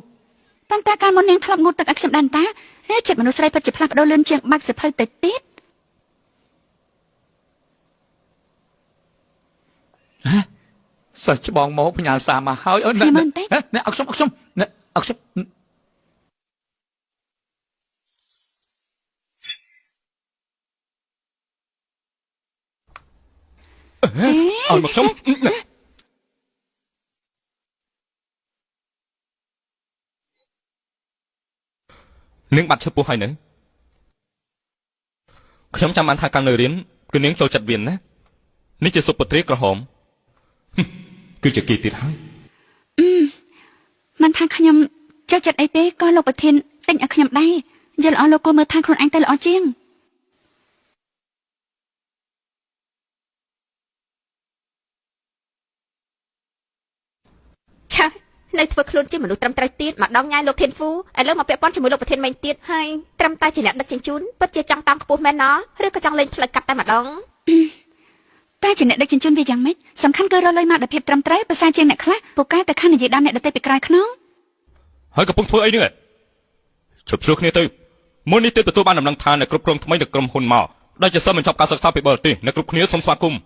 ប៉ុន្តែកាលមុននាងធ្លាប់ងូតទឹកឲ្យខ្ញុំដែរតាហេចិត្តមនុស្សស្រីពិតជាផ្លាស់ប្ដូរលឿនជាងបាក់សភៅទៅទៀត សិស្សច្បងមកផ្ញើសារមកហើយអូន ខ្ញុំមិនទេ ណែអត់ខ្ញុំអត់ខ្ញុំណែអត់ខ្ញុំ ឲ្យមកខ្ញុំនាងបាត់ឈឺពោះហើយនៅខ្ញុំចាំបានថាកាលនៅរៀនគឺនាងចូលចិត្តវៀនណានេះជាសុបត្រាក្រហមហឹមគឺជាគេទៀតហើយ មិនថាខ្ញុំចូលចិត្តអីទេក៏លោកប្រធានទិញឲ្យខ្ញុំដែរយល់អស់លោកគួរមើលថាខ្លួនឯងទៅល្អជាង ឆានៅធ្វើខ្លួនជាមនុស្សត្រឹមត្រូវទៀតម្ដងញ៉ាយលោកធានហ្វូឥឡូវមកពាក់ព័ន្ធជាមួយលោកប្រធានមេងទៀតហើយត្រឹមតែជាអ្នកដឹកជញ្ជូនពិតជាចង់តាមខ្ពស់មែនណឬក៏ចង់លេងផ្លូវកាត់តែម្ដង តែជាអ្នកដឹកជញ្ជូនវាយ៉ាងម៉េចសំខាន់គឺរកលុយមកដោយភាពត្រឹមត្រូវប្រសើរជាងអ្នកខ្លះពូកែតែខាននិយាយដើមអ្នកដទៃពីក្រោយខ្នង ហើយកំពុងធ្វើអីនេះជប់ឆ្លោះគ្នាទៅមុននេះទើបទទួលបានដំណឹងថាអ្នកគ្រប់គ្រងថ្មីនៅក្រុមហ៊ុនមកដែលជាសិស្សបញ្ចប់ការសិក្សាពីបរទេសអ្នកគ្រប់គ្នាសូមស្វាគមន៍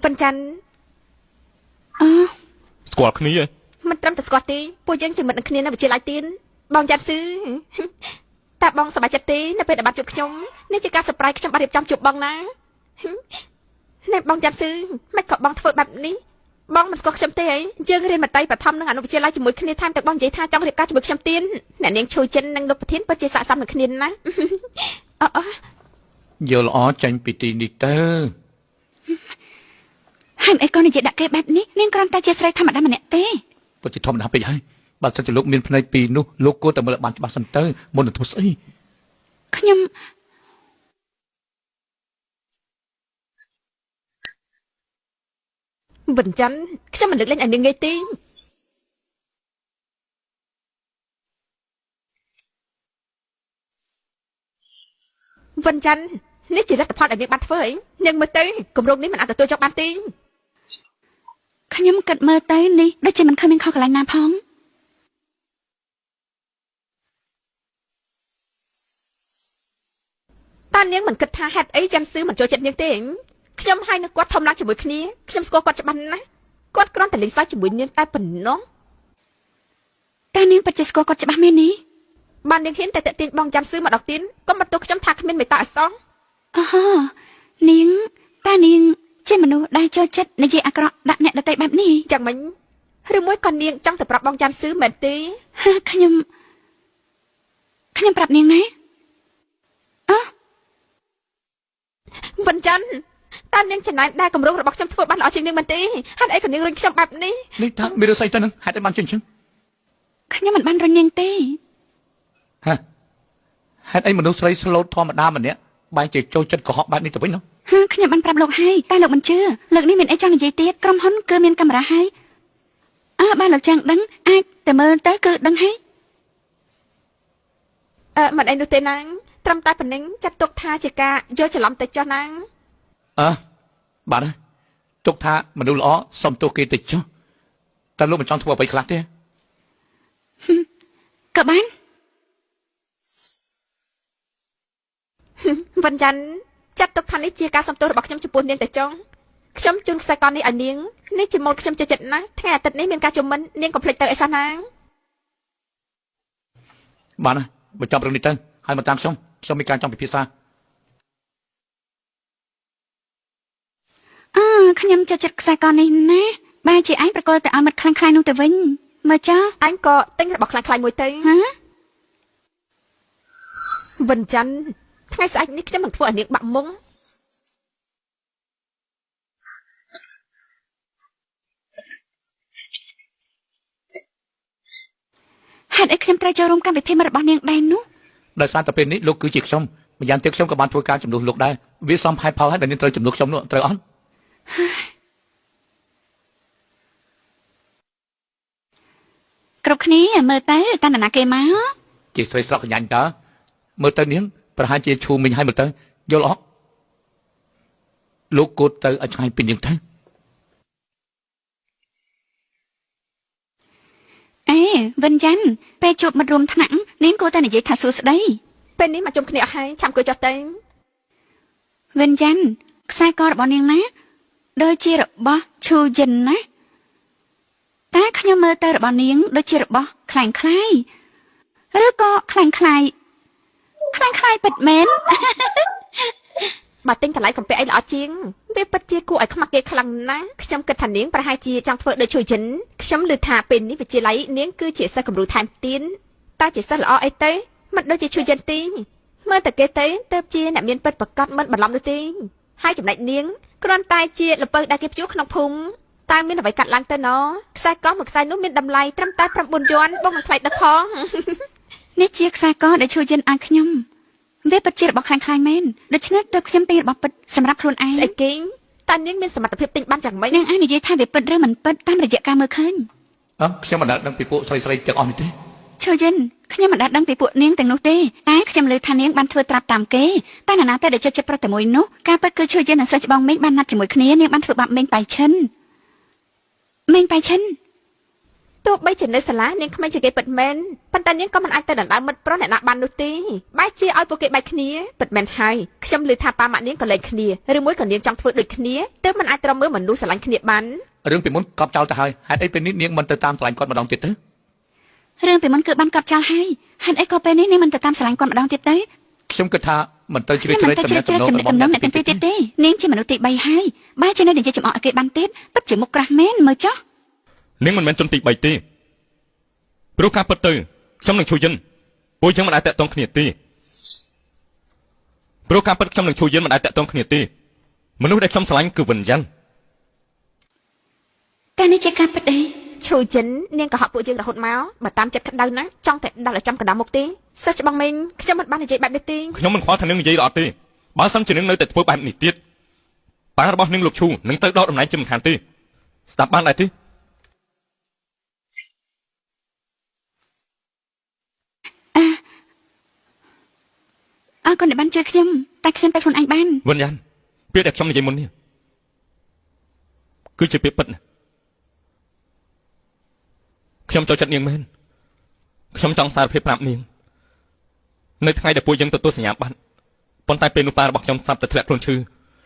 វិនច័ន្ទ អូ ស្គាល់គ្នាឯង មិនត្រឹមតែស្គាល់ទេពួកយើងជាមិត្តនឹងគ្នានៅវិទ្យាល័យទៀតបងចាន់ស៊ឺ តើបងសប្បាយចិត្តទេនៅពេលដែលបានជួបខ្ញុំនេះជាការ surprise ខ្ញុំបានរៀបចំជួបបងណា ណែបងចាន់ស៊ឺមិនក៏បងធ្វើបែបនេះ បងមិនស្គាល់ខ្ញុំទេអីយើងរៀនមត្តេយបឋមនិងអនុវិទ្យាល័យជាមួយគ្នាថែមទាំងបងនិយាយថាចង់រៀបការជាមួយខ្ញុំទៀតអ្នកនាងឈូចិននិងលោកប្រធានពិតជាស័ក្តិសមនឹងគ្នាណាស់អអ យល់ល្អចេញពីទីនេះទៅ ហើយមិនអីក៏និយាយដាក់គេបែបនេះនាងគ្រាន់តែជាស្រីធម្មតាម្នាក់ទេ ពិតជាធម្មតាពេកហើយបើសិនជាលោកមានភ្នែកពីរនោះលោកគួរតែមើលឲ្យបានច្បាស់សិនទៅមុននឹងធ្វើស្អី ខ្ញុំ វិនច័ន្ទខ្ញុំមិនលើកលែងឲ្យនាងងាយទេវិនច័ន្ទនេះជាលទ្ធផលដែលនាងបានធ្វើអីនាងមើលទៅគម្រោងនេះមិនអាចទទួលយកបានទេ ខ្ញុំគិតមើលទៅនេះដូចជាមិនឃើញមានខុសកន្លែងណាផង តើនាងមិនគិតថាហេតុអីច័ន្ទស៊ឺមិនចូលចិត្តនាងទេខ្ញុំហើយនឹងគាត់ធំឡើងជាមួយគ្នាខ្ញុំស្គាល់គាត់ច្បាស់ណាស់គាត់គ្រាន់តែលេងសើចជាមួយនាងតែប៉ុណ្ណោះ តើនាងពិតជាស្គាល់គាត់ច្បាស់មែននេះ បាននាងហ៊ានតែតាក់ទាញបងច័ន្ទស៊ឺមកដល់ទៀនកុំបន្ទោសខ្ញុំថាគ្មានមេត្តាអសោះ អូហូនាងតើនាងជាមនុស្សដែលចូលចិត្តនិយាយអាក្រក់ដាក់អ្នកដទៃបែបនេះ យ៉ាងម៉េចឬមួយក៏នាងចង់ទៅប្រាប់បងច័ន្ទស៊ឺមែនទេ ហាខ្ញុំខ្ញុំប្រាប់នាងណាអោះ វិនច័ន្ទតើនាងចំណែនដែលគម្រោងរបស់ខ្ញុំធ្វើបានល្អជាងនាងមែនទេហេតុអីក៏នាងរុញខ្ញុំបែបនេះ នេះថាមានរឿងស្អីទៅនឹងហេតុអីបានជាអញ្ចឹង ខ្ញុំមិនបានរុញនាងទេ ហ៎ហេតុអីមនុស្សស្រីស្លូតធម្មតាម្នាក់បែរជាចូលចិត្តកុហកបែបនេះទៅវិញនោះ ហាខ្ញុំបានប្រាប់លោកហើយតែលោកមិនជឿលើកនេះមានអីចង់និយាយទៀតក្រុមហ៊ុនគឺមានកាមេរ៉ាហើយអើបើលោកចង់ដឹងអាចតែមើលទៅគឺដឹងហើយ អឺមិនអីនោះទេណាងត្រឹមតែប៉ុណ្ណឹងចាត់ទុកថាជាការយកច្រឡំទៅចុះណាង អើបាទហើយទុកថាមនុស្សល្អសុំទោសគេទៅចុះតែលោកមិនចង់ធ្វើអ្វីខ្លះទេ ក៏បាន វិនច័ន្ទចាត់ទុកថានេះជាការសំទោសរបស់ខ្ញុំចំពោះនាងទៅចុងខ្ញុំជូនខ្សែកនេះឲ្យនាងនេះជាម៉ូតខ្ញុំចូលចិត្តណាស់ថ្ងៃអាទិត្យនេះមានការជុំមិននាងកុំភ្លេចទៅអីសោះណាង បាទហើយបញ្ចប់រឿងនេះទៅហើយមកតាមខ្ញុំខ្ញុំមានការចង់ពិភាក្សា អើខ្ញុំចូលចិត្តខ្សែកនេះណាបែរជាឯងប្រកល់តែឲ្យមិត្តខ្លាំងៗនោះទៅវិញមើលចុះ អញក៏ទិញរបស់ខ្លាំងៗមួយទៅ ហ៎ វិនច័ន្ទថ្ងៃស្អែកនេះខ្ញុំនឹងធ្វើឲ្យនាងបាក់មុង ហេតុអីខ្ញុំត្រូវចូលរួមកម្មវិធីមិត្តរបស់នាងដែរនោះ ដោយសារតែពេលនេះលោកគឺជាខ្ញុំម្យ៉ាងទៀតខ្ញុំក៏បានធ្វើការជំនួសលោកដែរវាសមហេតុផលហើយដែលនាងត្រូវជំនួសខ្ញុំនោះត្រូវអត់ គ្រប់គ្នាមើលទៅតានរណាគេមក ជាស្រីស្រក់កញ្ញាញ់តើមើលទៅនាងប្រហែលជាឈូមីងហើយមើលទៅយល់អត់លោកគួរទៅឲ្យឆ្ងាយពីនាងទៅ អេវិនយ៉ាន់ពេលជួបមិត្តរួមថ្នាក់នាងគួរតែនិយាយថាសួស្តី ពេលនេះមកជុំគ្នាអស់ហើយឆាំអង្គុយចុះទៅ វិនយ៉ាន់ខ្សែករបស់នាងណាដូចជារបស់ឈូយិនណាតែខ្ញុំមើលទៅរបស់នាងដូចជារបស់ខ្លាំងខ្លាយឬក៏ខ្លាំងខ្លាយខ្លាំងខ្លាយពិតមែន បើទិញតម្លៃកំពាក់អីល្អជាងវាពិតជាគួរឲ្យខ្មាស់គេខ្លាំងណាស់ខ្ញុំគិតថានាងប្រហែលជាចង់ធ្វើដូចជួយចិនខ្ញុំឮថាពេលនេះវិទ្យាល័យនាងគឺជាសិស្សគំរូថែមទៀតតើជាសិស្សល្អអីទៅមិនដូចជាជួយចិនទេមើលតែគេទៅទៅជាអ្នកមានពិតប្រកបមិនបន្លំនោះទេហើយចំណែកនាងគ្រាន់តែជាលពៅដែលគេព្យួរក្នុងភូមិតើមានអ្វីកាត់ឡើងទៅណខ្សែកមួយខ្សែនោះមានតម្លៃត្រឹមតែ9យួនបងមិនថ្លៃដឹកផង នេះជាខ្សែកដែលឈូយិនឲ្យខ្ញុំវាពិតជារបស់ខ្លាំងខ្លាយមែនដូច្នេះទើបខ្ញុំទិញរបស់ពិតសម្រាប់ខ្លួនឯង ស្អីគេតើនាងមានសមត្ថភាពទិញបានយ៉ាងម៉េច នាងអាចនិយាយថាវាពិតឬមិនពិតតាមរយៈការមើលឃើញ អើខ្ញុំមិនដែលដឹងពីពួកស្រីស្រីទាំងអស់នេះទេ ឈូយិនខ្ញុំមិនដែលដឹងពីពួកនាងទាំងនោះទេតែខ្ញុំលើថានាងបានធ្វើត្រាប់តាមគេតែនរណាតែដែលចិត្តចិត្តប្រុសតែមួយនោះការពិតគឺឈូយិននិងសិស្សច្បងមេងបានណាត់ជាមួយគ្នានាងបានធ្វើបាបមេងបៃឈិនមេងបៃឈិន ទោះបីជានៅសាលានាងក្មេងជាងគេពិតមែនប៉ុន្តែនាងក៏មិនអាចទៅដណ្ដើមមិត្តប្រុសអ្នកណាបាននោះទេបែរជាឲ្យពួកគេបែកគ្នាពិតមែនហើយខ្ញុំឮថាប៉ាម៉ាក់នាងក៏លែងគ្នាឬមួយក៏នាងចង់ធ្វើដូចគ្នាទើបមិនអាចទ្រាំមើលមនុស្សស្រឡាញ់គ្នាបាន រឿងពីមុនកប់ចោលទៅហើយហេតុអីពេលនេះនាងមិនទៅតាមស្រឡាញ់គាត់ម្ដងទៀតទៅ រឿងពីមុនគឺបានកប់ចោលហើយហេតុអីក៏ពេលនេះនាងមិនទៅតាមស្រឡាញ់គាត់ម្ដងទៀតទៅ ខ្ញុំគិតថាមិនទៅជ្រៀត ខ្ញុំ ជ្រែក មិនទៅជ្រៀត តំណែង ជ្រែក តំណង ទំនាក់ទំនង របស់អ្នក អ្នកទាំងពីរទៀតទេនាងជាមនុស្សទី3ហើយបើជានៅនិយាយចំអកឲ្យគេបានទៀតពិតជាមុខក្រាស់មែនមើលចុះ នាងមិនមែនជនទី3ទេព្រោះការពិតទៅខ្ញុំនឹងឈូយិនពួកយើងមិនអាចតាក់ទងគ្នាទេព្រោះការពិតខ្ញុំនឹងឈូយិនមិនអាចតាក់ទងគ្នាទេមនុស្សដែលខ្ញុំស្រឡាញ់គឺវិញ្ញាណ តែនេះជាការពិតអី ឈូចិននាងក៏ហក់ពួកយើងរហូតមកបើតាមចិត្តក្តៅណាស់ចង់តែដល់ឲ្យចំកណ្ដាលមុខទេសិស្សច្បងមីងខ្ញុំមិនបាននិយាយបែបនេះទេ ខ្ញុំមិនខ្វល់ថានាងនិយាយឬអត់ទេបើសិនជានាងនៅតែធ្វើបែបនេះទៀតប៉ារបស់នាងលោកឈូនឹងទៅដកតំណែងជាមិនខានទេស្ដាប់បានដែរទេ អើគុណដែលបានជួយខ្ញុំតែខ្ញុំទៅខ្លួនឯងបាន វិញ្ញាណពាក្យដែលខ្ញុំនិយាយមុននេះគឺជាពាក្យពិតណាខ្ញុំចូលចិត្តនាងមែនខ្ញុំចង់សារភាពប្រាប់នាងនៅថ្ងៃដែលពួកយើងទទួលសញ្ញាបត្រប៉ុន្តែពេលនោះប៉ារបស់ខ្ញុំស្រាប់តែធ្លាក់ខ្លួនឈឺ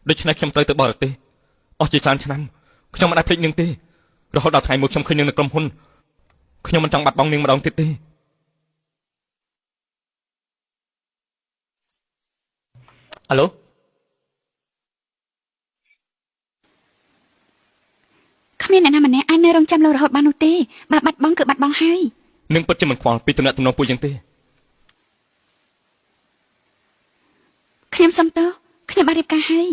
ដូច្នេះខ្ញុំត្រូវទៅបរទេសអស់ជាច្រើនឆ្នាំខ្ញុំមិនអាចភ្លេចនាងទេរហូតដល់ថ្ងៃមួយខ្ញុំឃើញនាងនៅក្រុមហ៊ុនខ្ញុំមិនចង់បាត់បង់នាងម្ដងទៀតទេ អាឡូ គ្មានអ្នកណាម្នាក់អាចនៅរងចាំលោករហូតបាននោះទេបើបាត់បង់គឺបាត់បង់ហើយ នាងពិតជាមិនខ្វល់ពីទំនាក់ទំនងពួកយើងទេ ខ្ញុំសុំទោសខ្ញុំបានរៀបការហើយ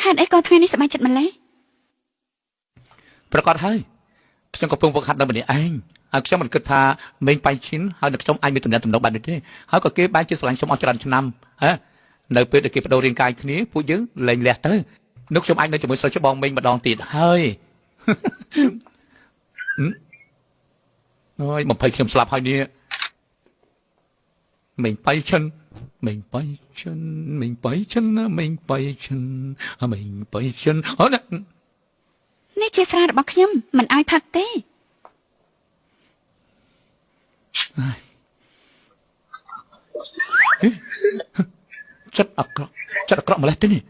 ហេតុអីក៏ថ្ងៃនេះសប្បាយចិត្តម្ល៉េះ ប្រកាសហើយខ្ញុំកំពុងវឹកហាត់នៅម្នាក់ឯងហើយខ្ញុំមិនគិតថាមេងប៉ៃឈិនហើយនឹងខ្ញុំអាចមានតំណែងតំណងបែបនេះទេហើយក៏គេបែរជាស្រឡាញ់ខ្ញុំអស់ច្រើនឆ្នាំហ៎នៅពេលដែលគេបដូររាងកាយគ្នាពួកយើងលែងលះទៅនោះខ្ញុំអាចនៅជាមួយសិស្សច្បងមេងម្ដងទៀតហើយ អើយបំភ័យខ្ញុំស្លាប់ហើយនេះមេងប៉ៃឈិនមេងប៉ៃឈិនមេងប៉ៃឈិនមេងប៉ៃឈិនមេងប៉ៃឈិនអូណា នេះជាស្រារបស់ខ្ញុំមិនឲ្យផឹកទេ ចិត្តអាក្រក់ចិត្តអាក្រក់ម្លេះទេនេះ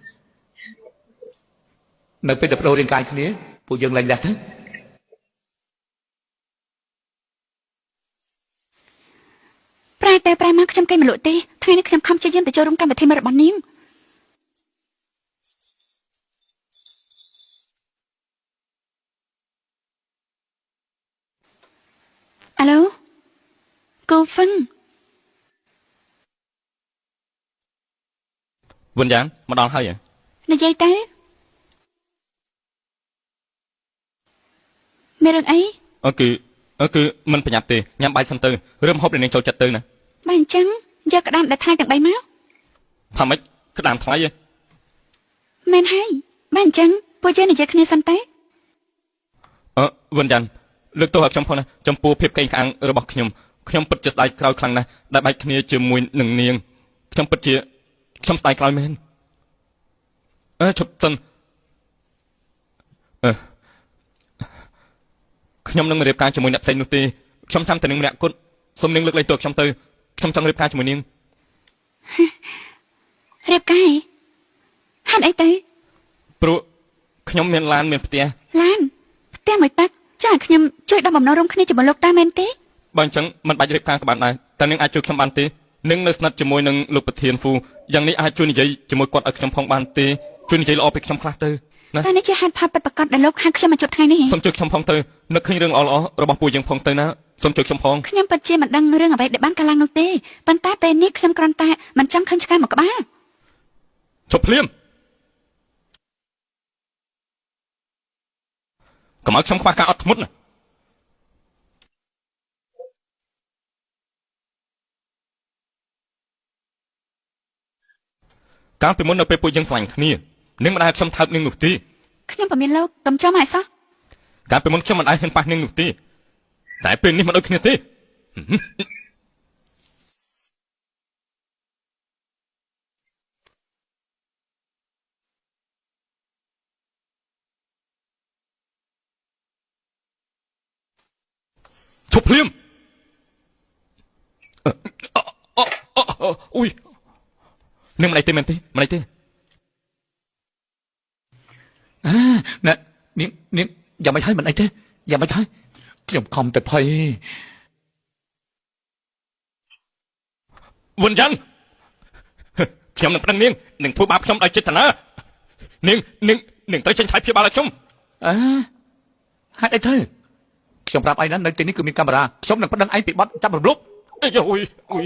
នៅពេលដែលបដូររាងកាយគ្នាពួកយើងលែងលះទៅ ប្រែតែប្រែមកខ្ញុំគេមិនលក់ទេថ្ងៃនេះខ្ញុំខំព្យាយាមទៅចូលរួមកម្មវិធីមួយរបស់នាងអាឡូគូហ្វឹង វិញ្ញាណមកដល់ហើយហ៎ និយាយទៅមានរឿងអី អឺគឺអឺគឺមិនប្រញាប់ទេញ៉ាំបាយសិនទៅរឿងម្ហូបដែលនាងចូលចិត្តទៅណា បើអញ្ចឹងយកក្តាមដែលថ្លៃទាំង3មក ថាម៉េចក្តាមថ្លៃហ៎ មែនហើយបើអញ្ចឹងពួកយើងនិយាយគ្នាសិនទេ អឺវិញ្ញាណលើកទោសឲ្យខ្ញុំផងណាចំពោះភាពកេងក្អាងរបស់ខ្ញុំខ្ញុំពិតជាស្ដាយក្រោយខ្លាំងណាស់ដែលបែកគ្នាជាមួយនឹងនាងខ្ញុំពិតជាខ្ញុំស្ដាយក្រោយមែនអឺឈប់សិនអឺខ្ញុំនឹងមិនរៀបការជាមួយអ្នកផ្សេងនោះទេខ្ញុំចាំតែនាងម្នាក់គត់សូមនាងលើកលែងទោសឲ្យខ្ញុំទៅខ្ញុំចង់រៀបការជាមួយនាង រៀបការឯងហេតុអីទៅ ព្រោះខ្ញុំមានឡានមានផ្ទះ ឡានផ្ទះមួយប៉ាក់ចាខ្ញុំជួយដល់បំណងរួមគ្នាជាមួយលោកតាមែនទេ បើអញ្ចឹងមិនបាច់រៀបការក៏បានដែរតែនាងអាចជួយខ្ញុំបានទេនាងនៅស្និទ្ធជាមួយនឹងលោកប្រធានហ្វូយ៉ាងនេះអាចជួយនិយាយជាមួយគាត់ឲ្យខ្ញុំផងបានទេជួយនិយាយល្អពីខ្ញុំខ្លះទៅណា តែនេះជាហេតុផលពិតប្រាកដដែលលោកហៅខ្ញុំមកជួបថ្ងៃនេះ សូមជួយខ្ញុំផងទៅនឹកឃើញរឿងល្អៗរបស់ពួកយើងផងទៅណាសូមជួយខ្ញុំផង ខ្ញុំពិតជាមិនដឹងរឿងអ្វីដែលបានកើតឡើងនោះទេប៉ុន្តែពេលនេះខ្ញុំគ្រាន់តែមិនចង់ឃើញឆ្កែមកក្បាល ជប់ភ្លាមកុំឲ្យខ្ញុំខ្វះការអត់ធ្មត់ណាកាលពីមុននៅពេលពួកយើងស្រឡាញ់គ្នានាងមិនដែលឲ្យខ្ញុំថើបនាងនោះទេ ខ្ញុំពមៀនលោកកុំចូលមកឲ្យសោះ កាលពីមុនខ្ញុំមិនដែលហ៊ានប៉ះនាងនោះទេតែពេលនេះមិនដូចគ្នាទេឈប់ភ្លាមអឺអអអអអ៊ុយនាងមិនអីទេមែនទេមិនអីទេ ណែ នាងនាងយ៉ាងមិនហើយមិនអីទេយ៉ាងមិនហើយខ្ញុំខំតែភ័យ វិនយ៉ាងខ្ញុំនឹងប្តឹងនាងនឹងធ្វើបាបខ្ញុំដោយចេតនានាងនាងនាងត្រូវចេញថ្លៃព្យាបាលឲ្យខ្ញុំ អើហេតុអីទៅខ្ញុំប្រាប់ឯងណានៅទីនេះគឺមានកាមេរ៉ាខ្ញុំនឹងប្តឹងឯងពីបទចាប់រំលោភ អីអូយអូយ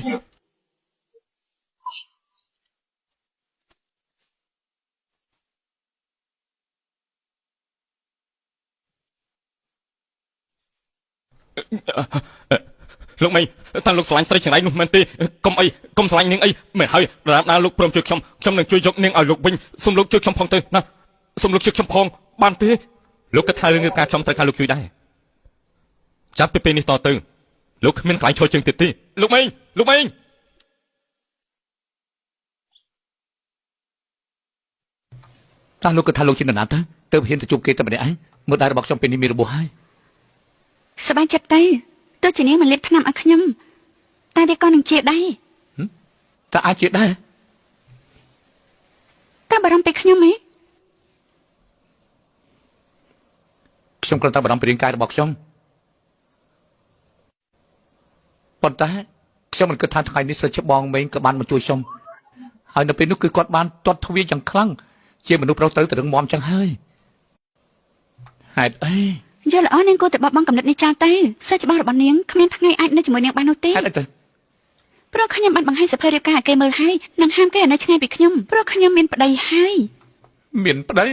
លោកមីតើលោកស្រឡាញ់ស្រីចង្រៃនោះមែនទេកុំអីកុំស្រឡាញ់នាងអីមែនហើយដរាបណាលោកព្រមជួយខ្ញុំខ្ញុំនឹងជួយយកនាងឲ្យលោកវិញសូមលោកជួយខ្ញុំផងទៅណាសូមលោកជួយខ្ញុំផងបានទេលោកគិតថារឿងការខ្ញុំត្រូវការលោកជួយដែរចាប់ពីពេលនេះតទៅលោកគ្មានកន្លែងឈរជើងទៀតទេលោកមីលោកមី តើលោកគិតថាលោកជានរណាទៅទៅហ៊ានទៅជួបគេតែម្នាក់ឯងមើលដៃរបស់ខ្ញុំពេលនេះមានរបួសហើយ សប្បាយចិត្តទៅទោះជានាងមិនលាបថ្នាំឲ្យខ្ញុំតែវាក៏នឹងជាដែរ តើអាចជាដែរ តើបារម្ភពីខ្ញុំហ៎ ខ្ញុំគ្រាន់តែបារម្ភពីរាងកាយរបស់ខ្ញុំប៉ុន្តែខ្ញុំមិនគិតថាថ្ងៃនេះសិស្សច្បងមេងក៏បានមកជួយខ្ញុំហើយនៅពេលនោះគឺគាត់បានទាត់ទ្វារយ៉ាងខ្លាំងជាមនុស្សប្រុសត្រូវតែរឹងមាំចឹងហើយហេតុអី យល់ល្អនាងគួរតែបោះបង់កំណត់នេះចោលទៅសិស្សច្បងរបស់នាងគ្មានថ្ងៃអាចនៅជាមួយនាងបាននោះទេ ហេតុអីទៅ ព្រោះខ្ញុំបានបង្ហាញសភៅរៀបការឲ្យគេមើលហើយនិងហាមគេឲ្យនៅឆ្ងាយពីខ្ញុំព្រោះខ្ញុំមានប្តីហើយ មានប្តី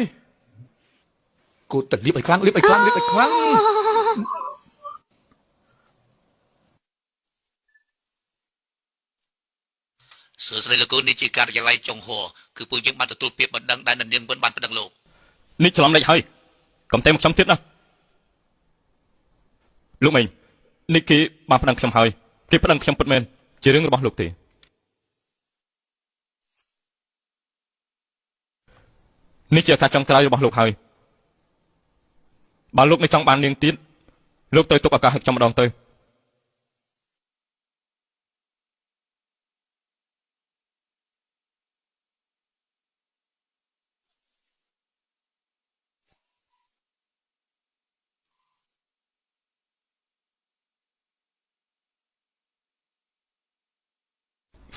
គួរតែលៀបឲ្យខ្លាំងលៀបឲ្យខ្លាំងលៀបឲ្យខ្លាំង សួស្តីលោកគ្រូនេះជាការិយាល័យចុងហួរគឺពួកយើងបានទទួលពាក្យបណ្ដឹងដែលនាងវិនបានប្តឹងលោក នេះច្រឡំលេខហើយកុំទេមកខ្ញុំទៀតណាលោកមីងនេះគេបានប្តឹងខ្ញុំហើយគេប្តឹងខ្ញុំពិតមែនជារឿងរបស់លោកទេនេះជាឱកាសចុងក្រោយរបស់លោកហើយបើលោកមិនចង់បាននាងទៀតលោកត្រូវទុកឱកាសឲ្យខ្ញុំម្ដងទៅ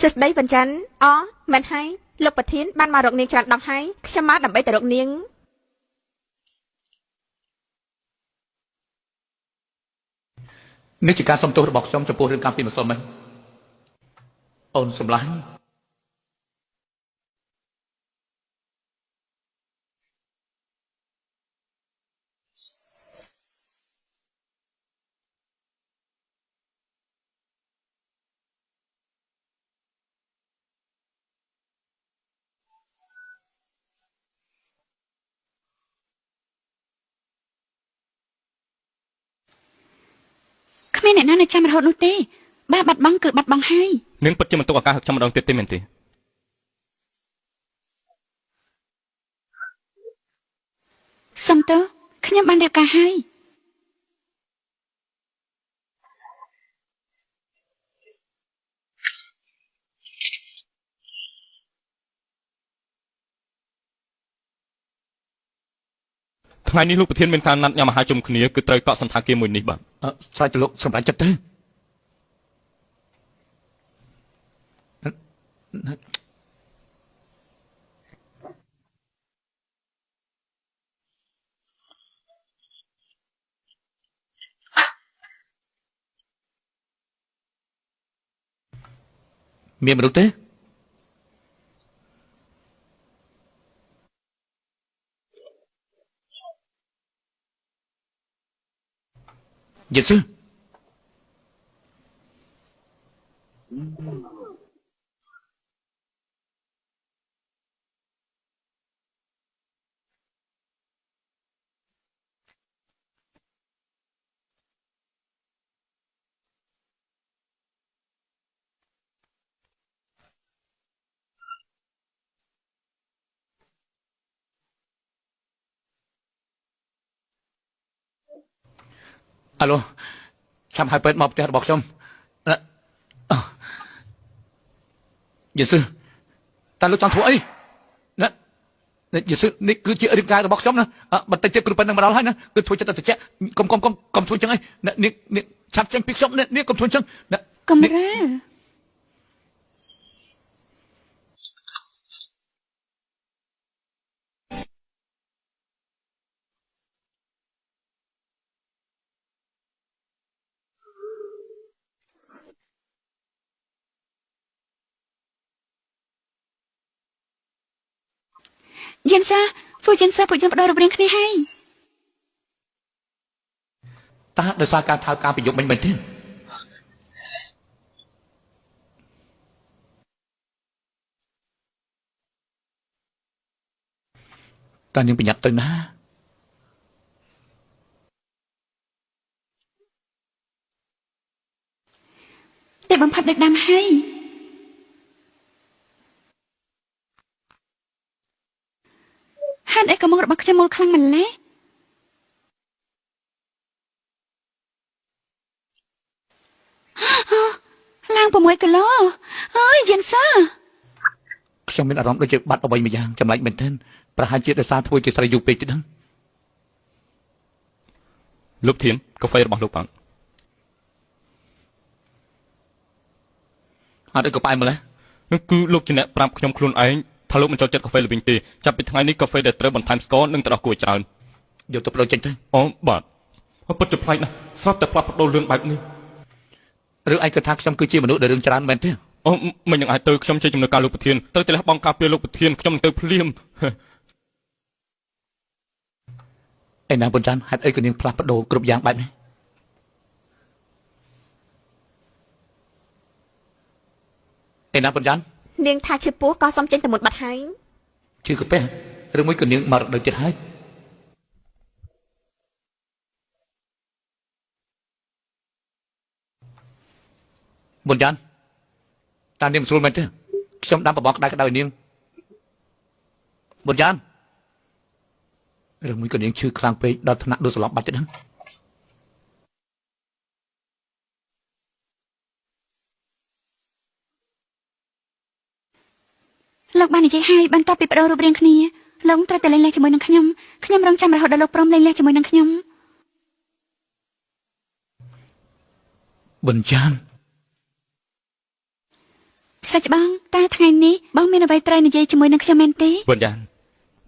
សួស្តីវិនច័ន្ទអមែនហើយលោកប្រធានបានមករកនាងច្រើនដងហើយខ្ញុំមកដើម្បីទៅរកនាង នេះជាការសុំទោសរបស់ខ្ញុំចំពោះរឿងកាលពីម្សិលមិញអូនសម្លាញ់ គ្មានអ្នកណានៅចាំរហូតនោះទេបើបាត់បង់គឺបាត់បង់ហើយ នាងពិតជាមិនទុកឱកាសឲ្យខ្ញុំម្ដងទៀតទេមែនទេ សុំទោសខ្ញុំបានរៀបការហើយ ថ្ងៃនេះលោកប្រធានមានការណាត់ញ៉ាំអាហារជុំគ្នាគឺត្រូវកក់សន្តាគារមួយនេះបាទ អឺស្រេចទៅលោកសម្រាប់ចិត្តទៅមានមនុស្សទេយេស៊ូ អាឡូឆាប់ឲ្យពេទ្យមកផ្ទះរបស់ខ្ញុំណាអ่ะយេស៊ូតើលោកចង់ធ្វើអីណា នេះយេស៊ូនេះគឺជារាងកាយរបស់ខ្ញុំណាបន្តិចទៀតគ្រូប៉ិននឹងមកដល់ហើយណាគឺធ្វើចិត្តតែត្រជាក់កុំកុំកុំកុំធ្វើចឹងអីនេះនេះឆាប់ចេញពីខ្ញុំនេះនេះកុំធ្វើចឹង កំរើយិនសាហ្វូយិនសាពួកយើងបដូររូបរាងគ្នាហើយ តើដោយសារការថើបការប្រយុទ្ធមិញមែនទេតើនាងប្រញាប់ទៅណា តែបំផុតដឹកដាំហើយហេតុអីក៏មុខរបស់ខ្ញុំមូលខ្លាំងម្ល៉េះឡើង6គីឡូអើយយិនសា ខ្ញុំមានអារម្មណ៍ដូចជាបាត់អ្វីមួយយ៉ាងចម្លែកមែនទែនប្រហែលជាដោយសារធ្វើជាស្រីយូរពេកទេដឹង លោកធានកាហ្វេរបស់លោកបង អត់អីក៏ផ្អែមម្ល៉េះ នោះគឺលោកជាអ្នកប្រាប់ខ្ញុំខ្លួនឯងថាលោកមិនចូលចិត្តកាហ្វេល្វីងទេចាប់ពីថ្ងៃនេះកាហ្វេដែលត្រូវបន្ថែមស្ករនិងទឹកដោះគោច្រើន យកទៅប្ដូរចេញទៅ អូបាទពិតជាប្លែកណាស់ស្រាប់តែផ្លាស់ប្ដូរលឿនបែបនេះ ឬឯងគិតថាខ្ញុំគឺជាមនុស្សដែលរឿងច្រើនមែនទេ អូមិននឹងអាចទៅខ្ញុំជាជំនួយការលោកប្រធានត្រូវតែលះបង់ការពារលោកប្រធានខ្ញុំនឹងទៅភ្លាម ឯណាបុនចាន់ហេតុអីក៏នាងផ្លាស់ប្ដូរគ្រប់យ៉ាងបែបនេះឯណាបុនចាន់ នាងថាឈឺពោះក៏សុំចេញទៅមុនបាត់ហើយ ឈឺកាពះឬមួយក៏នាងមករដូវទៀតហើយបុនចាន់តាមនាងមិនស្រួលមែនទេខ្ញុំដាំបបរក្តៅក្តៅឲ្យនាងបុនចាន់ឬមួយក៏នាងឈឺខ្លាំងពេកដល់ថ្នាក់ដួលសន្លប់បាត់ទៅដឹង លោកបាននិយាយហើយបន្ទាប់ពីបដូររូបរាងគ្នាលោកត្រូវតែលេងលះជាមួយនឹងខ្ញុំខ្ញុំរងចាំរហូតដល់លោកព្រមលេងលះជាមួយនឹងខ្ញុំ បុនចាន់ សាច់បងតើថ្ងៃនេះបងមានអ្វីត្រូវនិយាយជាមួយនឹងខ្ញុំមែនទេ វិញ្ញាណ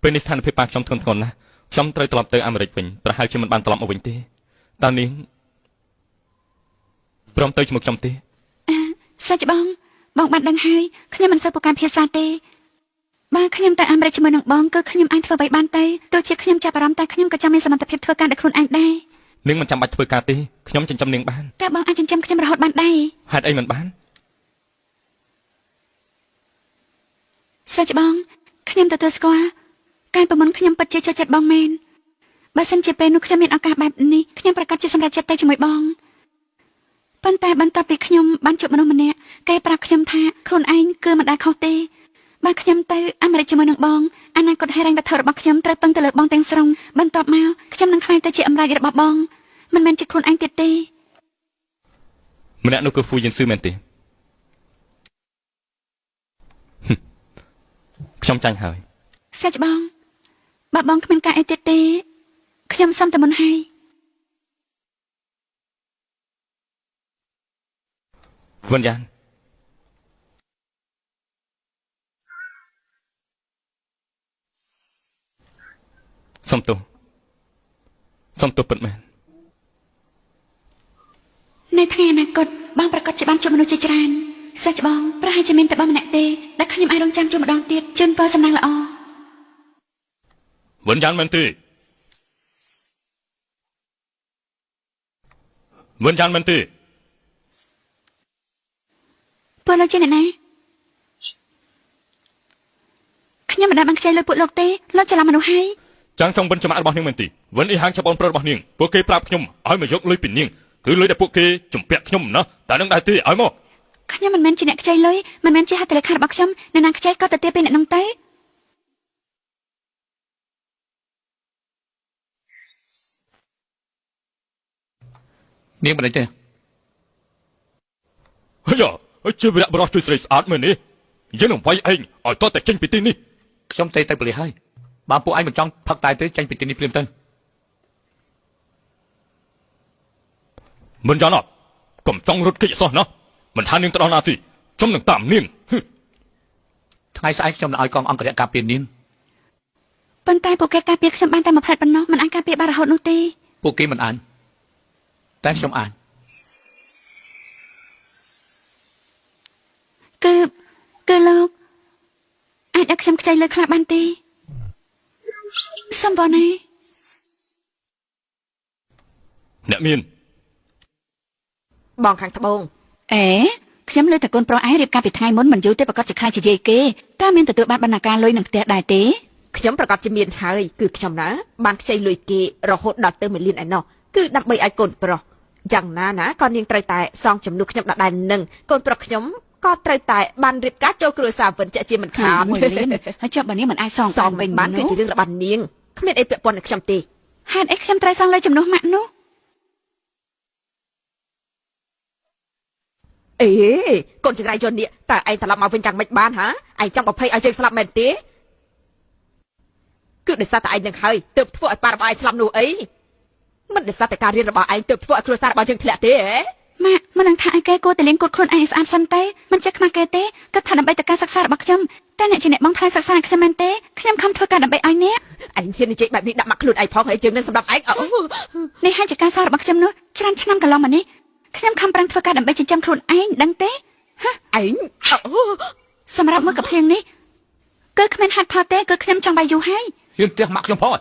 ពេលនេះស្ថានភាពប៉ាខ្ញុំធ្ងន់ធ្ងរណាស់ខ្ញុំត្រូវត្រឡប់ទៅអាមេរិកវិញប្រហែលជាមិនបានត្រឡប់មកវិញទេតើនាងព្រមទៅជាមួយខ្ញុំទេ សាច់បងបងបានដឹងហើយខ្ញុំមិនសូវពូកែភាសាទេបើខ្ញុំទៅអាមេរិកជាមួយនឹងបងគឺខ្ញុំអាចធ្វើអ្វីបានទៅទោះជាខ្ញុំចាប់អារម្មណ៍តែខ្ញុំក៏ចង់មានសមត្ថភាពធ្វើការដោយខ្លួនឯងដែរ នាងមិនចាំបាច់ធ្វើការទេខ្ញុំចិញ្ចឹមនាងបាន តើបងអាចចិញ្ចឹមខ្ញុំរហូតបានដែរ ហេតុអីមិនបាន សាច់បងខ្ញុំទទួលស្គាល់កាលពីមុនខ្ញុំពិតជាចូលចិត្តបងមែនបើសិនជាពេលនោះខ្ញុំមានឱកាសបែបនេះខ្ញុំប្រកាសជាសម្រេចចិត្តទៅជាមួយបងប៉ុន្តែបន្ទាប់ពីខ្ញុំបានជួបមនុស្សម្នាក់គេប្រាប់ខ្ញុំថាខ្លួនឯងគឺមិនដែលខុសទេបើខ្ញុំទៅអាមេរិកជាមួយនឹងបងអនាគតហិរញ្ញវត្ថុរបស់ខ្ញុំត្រូវពឹងទៅលើបងទាំងស្រុងបន្ទាប់មកខ្ញុំនឹងក្លាយទៅជាអំរាចរបស់បងមិនមែនជាខ្លួនឯងទៀតទេ ម្នាក់នោះគឺហ្វូយិនស៊ឺមែនទេហឹមខ្ញុំចាញ់ហើយ សាច់បងបើបងគ្មានការអីទៀតទេខ្ញុំសុំតែមុនហើយ វិញ្ញាណសុំទោសសុំទោសពិតមែន នៅថ្ងៃអនាគតបងប្រកាសជាបានជួបមនុស្សជាច្រើនសាច់បងប្រហែលជាមានតែបងម្នាក់ទេដែលខ្ញុំអាចរងចាំជួបម្ដងទៀតជូនពរសំណាងល្អ វិញ្ញាណមែនទេវិញ្ញាណមែនទេ ពួកលោកជាអ្នកណាខ្ញុំមិនដែលបានខ្ចីលុយពួកលោកទេលោកច្រឡំមនុស្សហើយ ចាំងចង់វិនចំាក់របស់នាងមែនទេវិនអ៊ីហាងចាប់បងប្រុសរបស់នាងពួកគេប្រាប់ខ្ញុំឲ្យមកយកលុយពីនាងគឺលុយដែលពួកគេជំពាក់ខ្ញុំណាតែនឹងដែរទេឲ្យមក ខ្ញុំមិនមែនជាអ្នកខ្ចីលុយមិនមែនជាហត្ថលេខារបស់ខ្ញុំអ្នកណាខ្ចីក៏ទៅទាពីអ្នកនោះទៅ នាងមិនដឹងទេ ហើយជាវីរៈបរោះជួយស្រីស្អាតមែននេះយើងនឹងវាយឯងឲ្យតតែចេញពីទីនេះ ខ្ញុំទេទៅប៉ូលីសហើយ បើពួកឯងមិនចង់ផឹកតែទេចេញពីទីនេះភ្លាមទៅ មិនយ៉ាងណាកុំចង់រត់គេចអសោះណាមិនថានាងទៅដល់ណាទីខ្ញុំនឹងតាមនាងហឹម ថ្ងៃស្អែកខ្ញុំនឹងឲ្យកងអង្គរៈការពារនាង ប៉ុន្តែពួកគេការពារខ្ញុំបានតែមួយផ្លែតប៉ុណ្ណោះមិនអាចការពារបានរហូតនោះទេ ពួកគេមិនអាចតែខ្ញុំអាច គឺគឺលោកអាចឲ្យខ្ញុំខ្ចីលុយខ្លះបានទេសុំបងណា អ្នកមាន បងខាងត្បូង អេខ្ញុំលើតែកូនប្រុសឯងរៀបការពីថ្ងៃមុនមិនយូរទេប្រកាសជាខ្លាចជាយាយគេតើមានទទួលបានបណ្ណាការលុយនឹងផ្ទះដែរទេ ខ្ញុំប្រកាសជាមានហើយគឺខ្ញុំណាបានខ្ចីលុយគេរហូតដល់ទៅ1លានឯណោះគឺដើម្បីឲ្យកូនប្រុសយ៉ាងណាណាក៏នាងត្រូវតែសងជំនួសខ្ញុំដដែលនឹងកូនប្រុសខ្ញុំក៏ត្រូវតែបានរៀបការចូលគ្រួសារវិញជាក់ជាមិនខាន មួយលានហើយចុះបើនាងមិនអាចសង សងវិញបានគឺជារឿងរបស់នាងគ្មានអីពាក់ព័ន្ធនឹងខ្ញុំទេ ហេតុអីខ្ញុំត្រូវសងលុយជំនួសម៉ាក់នោះ អេកូនចង្រៃយន្តនេះតើឯងត្រឡប់មកវិញយ៉ាងម៉េចបានហាឯងចង់បំភ័យឲ្យយើងស្លាប់មែនទេគឺដោយសារតែឯងនឹងហើយទើបធ្វើឲ្យប៉ារបស់ឯងស្លាប់នោះអីមិនដោយសារតែការរៀនរបស់ឯងទើបធ្វើឲ្យគ្រួសាររបស់យើងធ្លាក់ទេហ៎ ម៉ាក់មិននឹងថាឲ្យគេគួរតែលាងគត់ខ្លួនឯងឲ្យស្អាតសិនទេមិនចេះខ្មាស់គេទេគិតថាដើម្បីតែការសិក្សារបស់ខ្ញុំតែអ្នកជាអ្នកបងថ្លៃសិក្សាឲ្យខ្ញុំមែនទេខ្ញុំខំធ្វើការដើម្បីឲ្យអ្នក ឯងហ៊ាននិយាយបែបនេះដាក់មកខ្លួនឯងផងហើយយើងនឹងសម្រាប់ឯងអូ នេះហើយជាការសងរបស់ខ្ញុំនោះច្រើនឆ្នាំកន្លងមកនេះខ្ញុំខំប្រឹងធ្វើការដើម្បីចិញ្ចឹមខ្លួនឯងដឹងទេ ឯងអូ សម្រាប់មើលកាភ្លៀងនេះគឺគ្មានហេតុផលទេគឺខ្ញុំចង់បាយយូរហើយ ហ៊ានផ្ទះម៉ាក់ខ្ញុំផង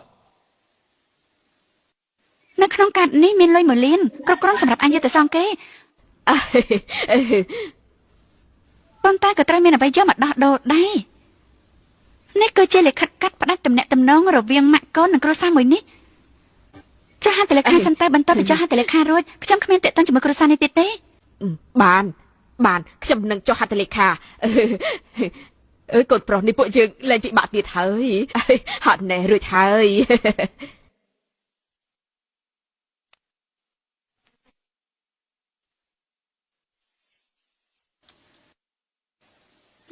នៅក្នុងកាតនេះមានលុយ1លានគ្រប់គ្រាន់សម្រាប់អញយកទៅសងគេប៉ុន្តែក៏ត្រូវមានអ្វីយកមកដោះដូរដែរនេះគឺជាលិខិតកាត់ផ្ដាច់ទំនាក់ទំនងរវាងម៉ាក់កូននិងគ្រួសារមួយនេះចុះហត្ថលេខាសិនទៅបន្ទាប់ពីចុះហត្ថលេខារួចខ្ញុំគ្មានទាក់ទងជាមួយគ្រួសារនេះទៀតទេ បានបានខ្ញុំនឹងចុះហត្ថលេខាអើយកូនប្រុសនេះពួកយើងលែងពិបាកទៀតហើយហត់ណែរួចហើយ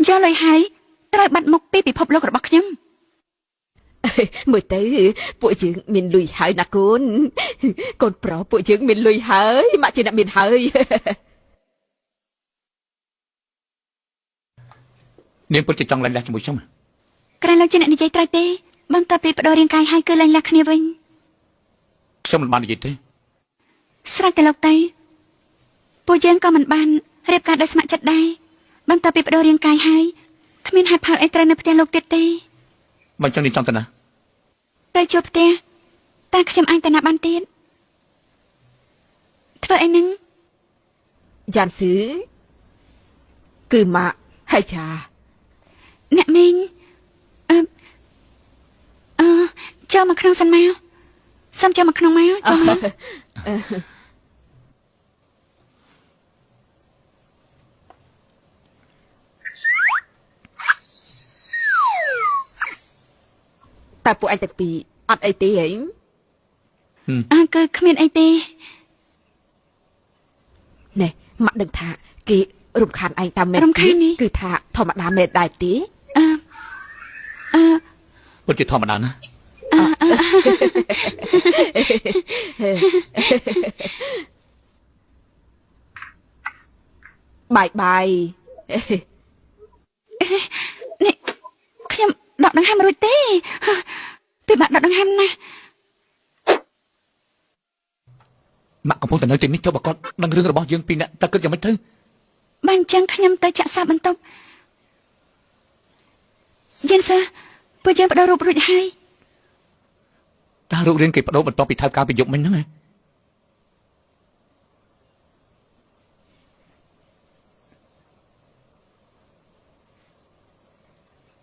យកលុយហើយត្រូវបាត់មុខពីពិភពលោករបស់ខ្ញុំ មើលទៅពួកយើងមានលុយហើយណាកូនកូនប្រុសពួកយើងមានលុយហើយម៉ាក់ជាអ្នកមានហើយ នាងពិតជាចង់លែងលះជាមួយខ្ញុំ ក្រែងលោកជាអ្នកនិយាយត្រូវទេបន្ទាប់ពីបដូររាងកាយហើយគឺលែងលះគ្នាវិញ ខ្ញុំមិនបាននិយាយទេ ស្រេចតែលោកទៅពួកយើងក៏មិនបានរៀបការដោយស្ម័គ្រចិត្តដែរបន្ទាប់ពីបដូររាងកាយហើយគ្មានហេតុផលអីត្រូវនៅផ្ទះលោកទៀតទេ បើចឹងនាងចង់ទៅណា ទៅជួបផ្ទះតើខ្ញុំអាចទៅណាបានទៀតធ្វើអីហ្នឹង យ៉ានស៊ឺគឺម៉ាក់ហើយចា អ្នកមីងអឺអឺចូលមកក្នុងសិនមកសូមចូលមកក្នុងមកចូលមក តែពួកឯងទាំងពីរអត់អីទេហី អើគឺគ្មានអីទេ ណែម៉ាក់ដឹងថាគេរំខានឯងតាមមែន រំខាននេះ គឺថាធម្មតាមែនដែរទេ អឺអឺ ពិតជាធម្មតាណាស់ បាយបាយ នេះខ្ញុំដកដង្ហើមរួចទេពិបាកដកដង្ហើមណាស់ ម៉ាក់កំពុងតែនៅទីនេះចុះបើគាត់ដឹងរឿងរបស់យើងពីរនាក់តើគិតយ៉ាងម៉េចទៅ បានអញ្ចឹងខ្ញុំទៅចាក់សាបបន្ទប់យិនសើពួកយើងបដូររូបរួចហើយ តើរូបរាងគេបដូរបន្ទាប់ពីថើបកាលពីយប់មិញហ្នឹងហ៎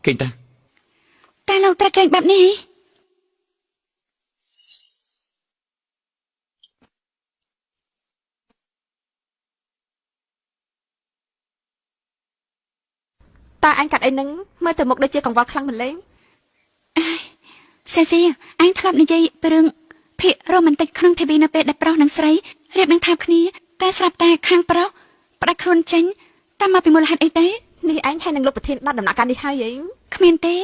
គេងទៅ តែលោកត្រូវកេងបែបនេះហី តើឯងកាត់អីនឹងមើលទៅមុខដូចជាកង្វល់ខ្លាំងម្លេះ សេស៊ីឯងធ្លាប់និយាយពីរឿងភាគរ៉ូម៉ាន់ទិកក្នុងធីវីនៅពេលដែលប្រុសនិងស្រីរៀបនឹងថើបគ្នាតែស្រាប់តែខាងប្រុសផ្ដាច់ខ្លួនចេញតាមមកពីមូលហេតុអីទេ នេះឯងហើយនឹងលោកប្រធានដល់ដំណាក់កាលនេះហើយអី គ្មានទេ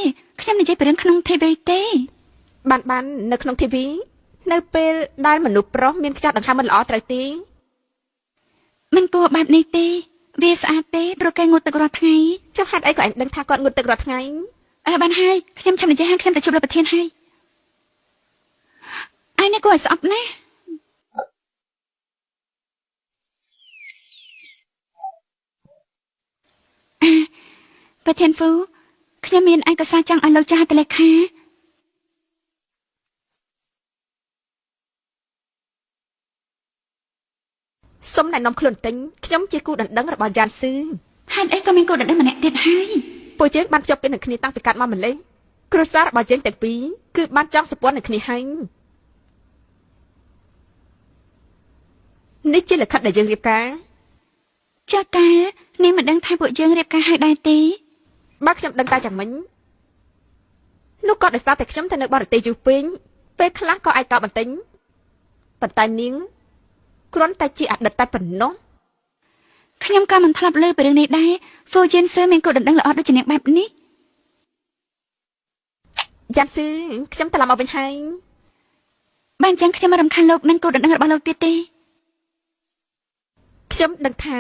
ខ្ញុំនិយាយពីរឿងក្នុង TV ទេ បានបាននៅក្នុង TV នៅពេលដែលមនុស្សប្រុសមានខ្យល់ដង្ហើមមិនល្អត្រូវទី មិនគួរបែបនេះទេវាស្អាតទេព្រោះគេងូតទឹករាល់ថ្ងៃ ចុះហេតុអីក៏ឯងដឹងថាគាត់ងូតទឹករាល់ថ្ងៃ អើបានហើយខ្ញុំឆាប់និយាយហើយខ្ញុំទៅជួបលោកប្រធានហើយឯនេះគួរឲ្យស្អប់ណាស់អាប្រធានហ្វូខ្ញុំមានឯកសារចង់ឲ្យលោកចុះហត្ថលេខា សុំណែនាំខ្លួនទិញខ្ញុំជាគូដណ្ដឹងរបស់យ៉ានស៊ឺ ហេតុអីក៏មានគូដណ្ដឹងម្នាក់ទៀតហើយ ពួកយើងបានភ្ជាប់ពីនឹងគ្នាតាំងពីកាត់មកម្លេះគ្រួសាររបស់យើងទាំងពីរគឺបានចង់សម្ព័ន្ធនឹងគ្នាហើយនេះជាលិខិតដែលយើងរៀបការ ចាស់កែនាងមិនដឹងថាពួកយើងរៀបការហើយដែរទេ បើខ្ញុំដឹងតែយ៉ាងម៉េចនោះក៏ដោយសារតែខ្ញុំទៅនៅបរទេសយូរពេកពេលខ្លះក៏អាចកោបន្ទិញប៉ុន្តែនាងគ្រាន់តែជាអតីតតែប៉ុណ្ណោះ ខ្ញុំក៏មិនធ្លាប់លើពីរឿងនេះដែរហ្វូជិនសឺមានគូដណ្ដឹងល្អដូចជានាងបែបនេះ យ៉ានស៊ឺខ្ញុំត្រឡប់មកវិញហើយ បានចឹងខ្ញុំមិនរំខានលោកនិងគូដណ្ដឹងរបស់លោកទៀតទេ ខ្ញុំដឹងថា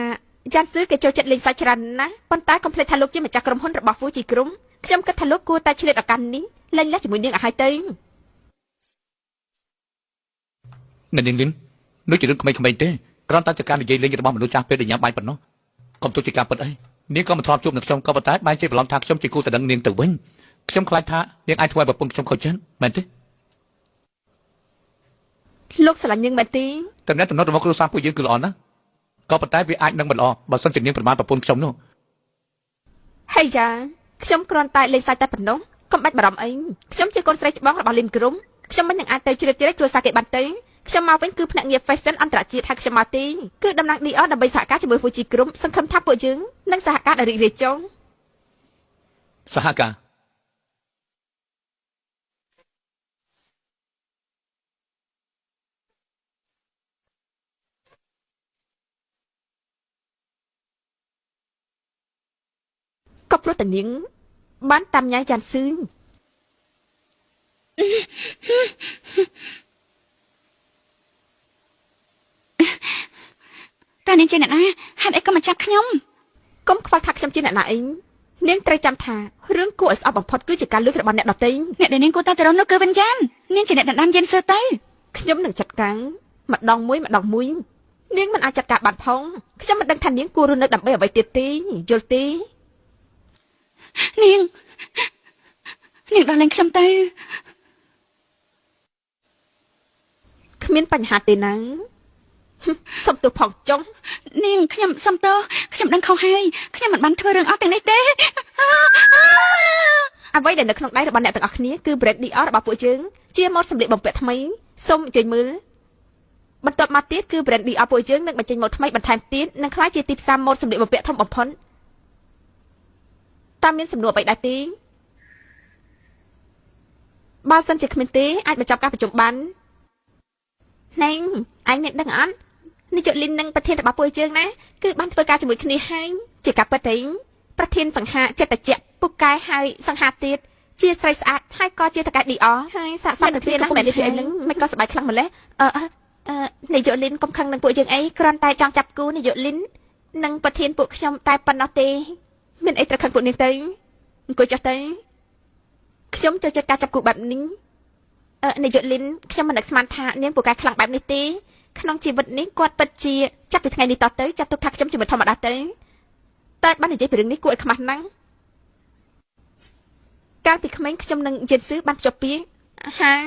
យ៉ានស៊ឺគេចូលចិត្តលេងសើចច្រើនណាស់ប៉ុន្តែកុំភ្លេចថាលោកជាម្ចាស់ក្រុមហ៊ុនរបស់ Fuji ក្រុមខ្ញុំគិតថាលោកគួរតែឆ្លៀតឱកាសនេះលែងលះជាមួយនាងឲ្យហើយទៅ អ្នកនាងលីននោះជារឿងក្មេងៗទេគ្រាន់តែជាការនិយាយលេងរបស់មនុស្សចាស់ពេលដែលញ៉ាំបាយប៉ុណ្ណោះកុំទុកជាការពិតអីនាងក៏មិនធ្លាប់ជួបនឹងខ្ញុំក៏ប៉ុន្តែបែរជាបន្លំថាខ្ញុំជាគូដណ្ដឹងនាងទៅវិញខ្ញុំខ្លាចថានាងអាចធ្វើឲ្យប្រពន្ធខ្ញុំខូចចិត្តមែនទេ លោកស្រឡាញ់នាងមែនទេ តំណែងតំណរបស់គ្រួសារពួកយើងគឺល្អណាស់ក៏ប៉ុន្តែវាអាចនឹងមិនល្អបើសិនជានាងប្រមាថប្រពន្ធខ្ញុំនោះ ហើយយ៉ាខ្ញុំគ្រាន់តែលេងសើចតែប៉ុណ្ណោះកុំបាច់បារម្ភអីខ្ញុំជាកូនស្រីច្បងរបស់លីនក្រុមខ្ញុំមិននឹងអាចទៅជ្រៀតជ្រែកគ្រួសារគេបានទេខ្ញុំមកវិញគឺភ្នាក់ងារ fashion អន្តរជាតិហៅខ្ញុំមកទីគឺតំណាង DR ដើម្បីសហការជាមួយ Fuji ក្រុមសង្ឃឹមថាពួកយើងនឹងសហការដោយរីករាយចុង សហការ ក៏ព្រោះតែនាងបានតាមញ៉ាយចានស៊ឺ តើនាងជាអ្នកណាហេតុអីក៏មកចាប់ខ្ញុំ កុំខ្វល់ថាខ្ញុំជាអ្នកណាអីនាងត្រូវចាំថារឿងគួរឲ្យស្អប់បំផុតគឺជាការលួចរបស់អ្នកដទៃ អ្នកដែលនាងគួរតែទៅរកនោះគឺវិញ្ញាណនាងជាអ្នកដណ្ដើមយិនសឺទៅ ខ្ញុំនឹងចាត់ការម្ដងមួយម្ដងមួយនាងមិនអាចចាត់ការបានផងខ្ញុំមិនដឹងថានាងគួររស់នៅដើម្បីអ្វីទៀតទេយល់ទេ នាងនាងដោះលែងខ្ញុំទៅ គ្មានបញ្ហាទេណាហឹមសុំទោសផងចុង នាងខ្ញុំសុំទោសខ្ញុំដឹងខុសហើយខ្ញុំមិនបានធ្វើរឿងអស់ទាំងនេះទេ អ្វីដែលនៅក្នុងដៃរបស់អ្នកទាំងអស់គ្នាគឺ brand DR របស់ពួកយើងជាម៉ូដសម្លៀកបំពាក់ថ្មីសូមអញ្ជើញមើលបន្ទាប់មកទៀតគឺ brand DR ពួកយើងនឹងបញ្ចេញម៉ូដថ្មីបន្ថែមទៀតនិងក្លាយជាទីផ្សារម៉ូដសម្លៀកបំពាក់ធំបំផុតតើមានសំណួរអ្វីដែរទេបើសិនជាគ្មានទេអាចបញ្ចប់ការប្រជុំបានណែងឯងអ្នកដឹងអត់នាយកលីននិងប្រធានរបស់ពួកយើងណាគឺបានធ្វើការជាមួយគ្នាហើយជាការពិតទេប្រធានសង្ហាចិត្តតិចពុកកែហើយសង្ហាទៀតជាស្រីស្អាតហើយក៏ជាតកែ DR ហើយសាកសមនឹងគ្នាណាស់មែនទេអីហ្នឹងមិនក៏សប្បាយខ្លាំងម្ល៉េះអឺអឺនាយកលីនកុំខឹងនឹងពួកយើងអីគ្រាន់តែចង់ចាប់គូនាយកលីននិងប្រធានពួកខ្ញុំតែប៉ុណ្ណោះទេមានអីត្រូវខឹងពួកនាងទៅអង្គុយចុះទៅខ្ញុំចូលចិត្តការចាប់គូបែបនេះអឺនាយកលីនខ្ញុំមិននឹកស្មានថានាងពូកែខ្លាំងបែបនេះទេក្នុងជីវិតនេះគាត់ពិតជាចាប់ពីថ្ងៃនេះតទៅចាត់ទុកថាខ្ញុំជាមនុស្សធម្មតាទៅតែបាននិយាយពីរឿងនេះគួរឲ្យខ្មាស់ណាស់កាលពីក្មេងខ្ញុំនិងយិនស៊ឺបានភ្ជាប់ពាក្យហាង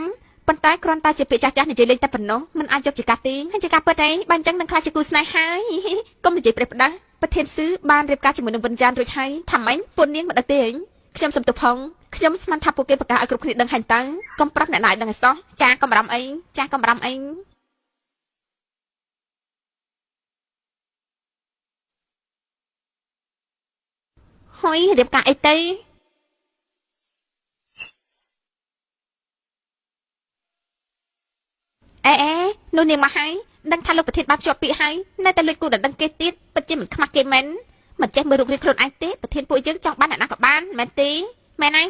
ប៉ុន្តែគ្រាន់តែជាពាក្យចាស់ៗនិយាយលេងតែប៉ុណ្ណោះមិនអាចយកជាការទេហើយជាការពិតអីបើអញ្ចឹងនឹងខ្លាចជាគូស្នេហាហើយកុំនិយាយប្រេះផ្ដាស់ប្រធានស៊ឺបានរៀបការជាមួយនឹងវិញ្ញាណរួចហើយថាម៉េចពួកនាងមិនដឹងទេអីខ្ញុំសុំទោសផងខ្ញុំស្មានថាពួកគេប្រកាសឲ្យគ្រប់គ្នាដឹងហើយតើកុំប្រាប់អ្នកណាឲ្យដឹងឲ្យសោះចាកុំបារម្ភអីចាកុំបារម្ភអីហុយរៀបការអីទៅអេអេនោះនាងមកហើយដឹងថាលោកប្រធានបានភ្ជាប់ពាក្យហើយនៅតែលួចគូដណ្ដឹងគេទៀតពិតជាមិនខ្មាស់គេមែន មិនចេះមើលរូបរាងខ្លួនឯងទេប្រធានពួកយើងចង់បានអ្នកណាក៏បានមែនទេមែនហើយ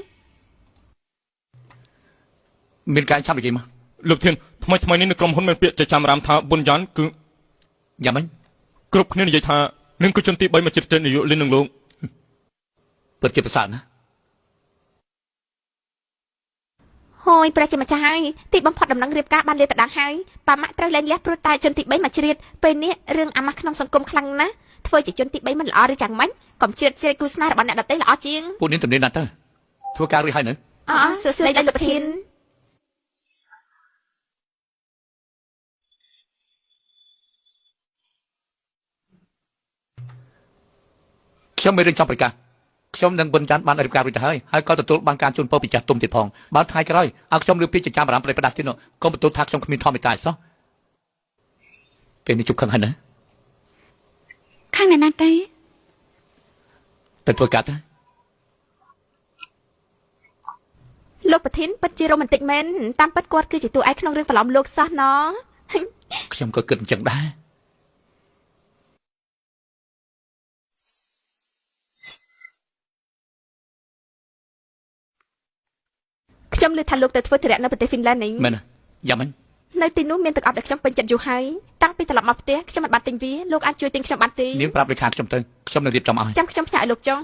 មានការឆាប់និយាយមក លោកធានថ្មីថ្មីនេះនៅក្រុមហ៊ុនមានពាក្យចចាមរាមថាប៊ុនយ៉ាន់គឺ យ៉ាងម៉េច គ្រប់គ្នានិយាយថានឹងគឺជនទី3មកជ្រៀតជ្រែកនាយកលីននឹងលោក ពិតជាប្រសើរណាស់ ហូយព្រះជាម្ចាស់ហើយទីបំផុតដំណឹងរៀបការបានលាតត្រដាងហើយប៉ាម៉ាក់ត្រូវលែងលះព្រោះតែជនទី3មកជ្រៀតពេលនេះរឿងអាម៉ាស់ក្នុងសង្គមខ្លាំងណាស់ធ្វើជាជនទី3មិនល្អឬយ៉ាងម៉េចកុំជ្រៀតជ្រែកគូស្នេហ៍របស់អ្នកដទៃល្អជាង ពួកនាងទំនាញណាស់ទៅធ្វើការរួចហើយនៅ អសួស្តីលោកប្រធាន ខ្ញុំមានរឿងចង់ប្រកាសខ្ញុំនឹងប៊ុនច័ន្ទបានរៀបការរួចទៅហើយហើយក៏ទទួលបានការជូនពរពីចាស់ទុំទៀតផងបើថ្ងៃក្រោយឲ្យខ្ញុំលើពាក្យចចាមអារាមប្រេផ្ដាស់ទៀតនោះកុំបន្ទោសថាខ្ញុំគ្មានធម៌មេត្តាសោះពេលនេះជប់ខឹងហើយណា ខាងអ្នកណាទៅ ទៅធ្វើការទៅ លោកប្រធានពិតជារ៉ូមែនទិកមែនតាមពិតគាត់គឺជាតួឯកក្នុងរឿងប្រឡំលោកសោះណ ខ្ញុំក៏គិតអញ្ចឹងដែរ ខ្ញុំឮថាលោកទៅធ្វើធុរៈនៅប្រទេសហ្វីនឡែននេះ មែនទេយ៉ាងម៉េច នៅទីនោះមានទឹកអប់ដែលខ្ញុំពេញចិត្តយូរហើយតាំងពីត្រឡប់មកផ្ទះខ្ញុំមិនបានទិញវាលោកអាចជួយទិញខ្ញុំបានទេ នាងប្រាប់លេខាខ្ញុំទៅខ្ញុំនឹងរៀបចំឲ្យ ចាំខ្ញុំផ្ញើឲ្យលោកចុង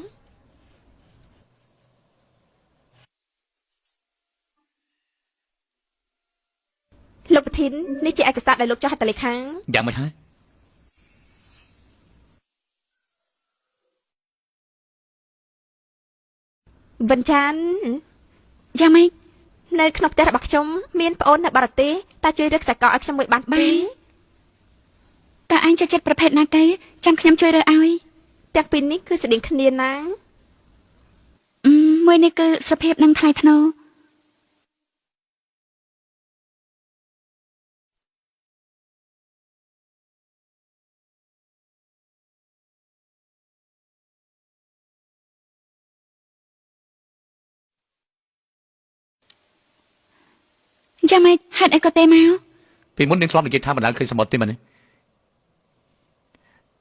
លោកប្រធាននេះជាឯកសារដែលលោកចុះហត្ថលេខា យ៉ាងម៉េចហើយ វិនចាន យ៉ាងម៉េច នៅក្នុងផ្ទះរបស់ខ្ញុំមានប្អូននៅបរទេសតើជួយរឹកខ្សែកឲ្យខ្ញុំមួយបាន បាន ទេ តើឯងចូលចិត្តប្រភេទណាទៅចាំខ្ញុំជួយរើសឲ្យ ទាំងពីរនេះគឺស្តៀងគ្នាណា អឺមួយនេះគឺសភាពនិងថ្លៃថ្នូរយ៉ាងម៉េចហេតុអីក៏ទេមក ពីមុននាងធ្លាប់និយាយថាមិនដែលឃើញសមុទ្រទេមែនទេ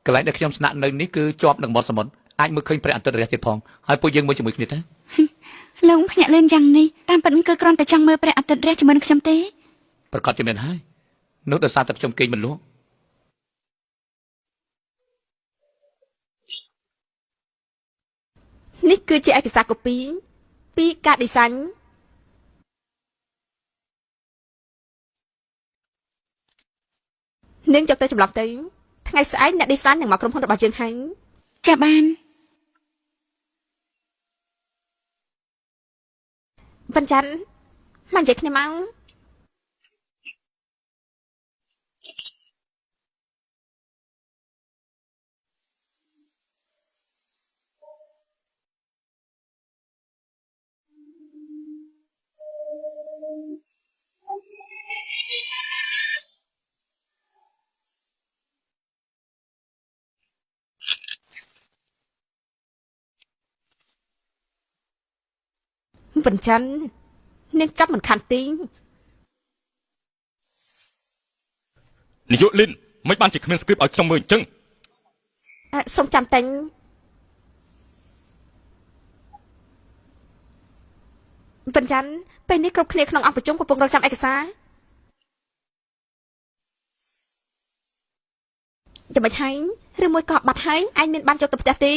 កន្លែងដែលខ្ញុំស្នាក់នៅនេះគឺជាប់នឹងមាត់សមុទ្រអាចមើលឃើញព្រះអាទិត្យរះទៀតផងហើយពួកយើងមើលជាមួយគ្នាទៅ លោកភ្ញាក់លឿនយ៉ាងនេះតាមពិតគឺគ្រាន់តែចង់មើលព្រះអាទិត្យរះជាមួយនឹងខ្ញុំទេ ប្រកាសជាមានហើយនោះដោយសារតែខ្ញុំគេងមិនលក់ នេះគឺជាឯកសារកូពីពីការឌីសាញនាងយកទៅចម្លងទៅថ្ងៃស្អែកអ្នកឌីសាញនឹងមកក្រុមហ៊ុនរបស់យើងហើយ ចាបាន វិនច័ន្ទមកនិយាយគ្នាមកវិនច័ន្ទនាងចាប់មិនខានទី នាយកលីនមិនបានជាគ្មាន script ឲ្យខ្ញុំមើលអញ្ចឹង អ่ะសូមចាំតែងវិនច័ន្ទពេលនេះគ្រប់គ្នាក្នុងអង្គប្រជុំកំពុងរងចាំឯកសារចាំមិនហើយឬមួយក៏បាត់ហើយឯងមានបានយកទៅផ្ទះទេ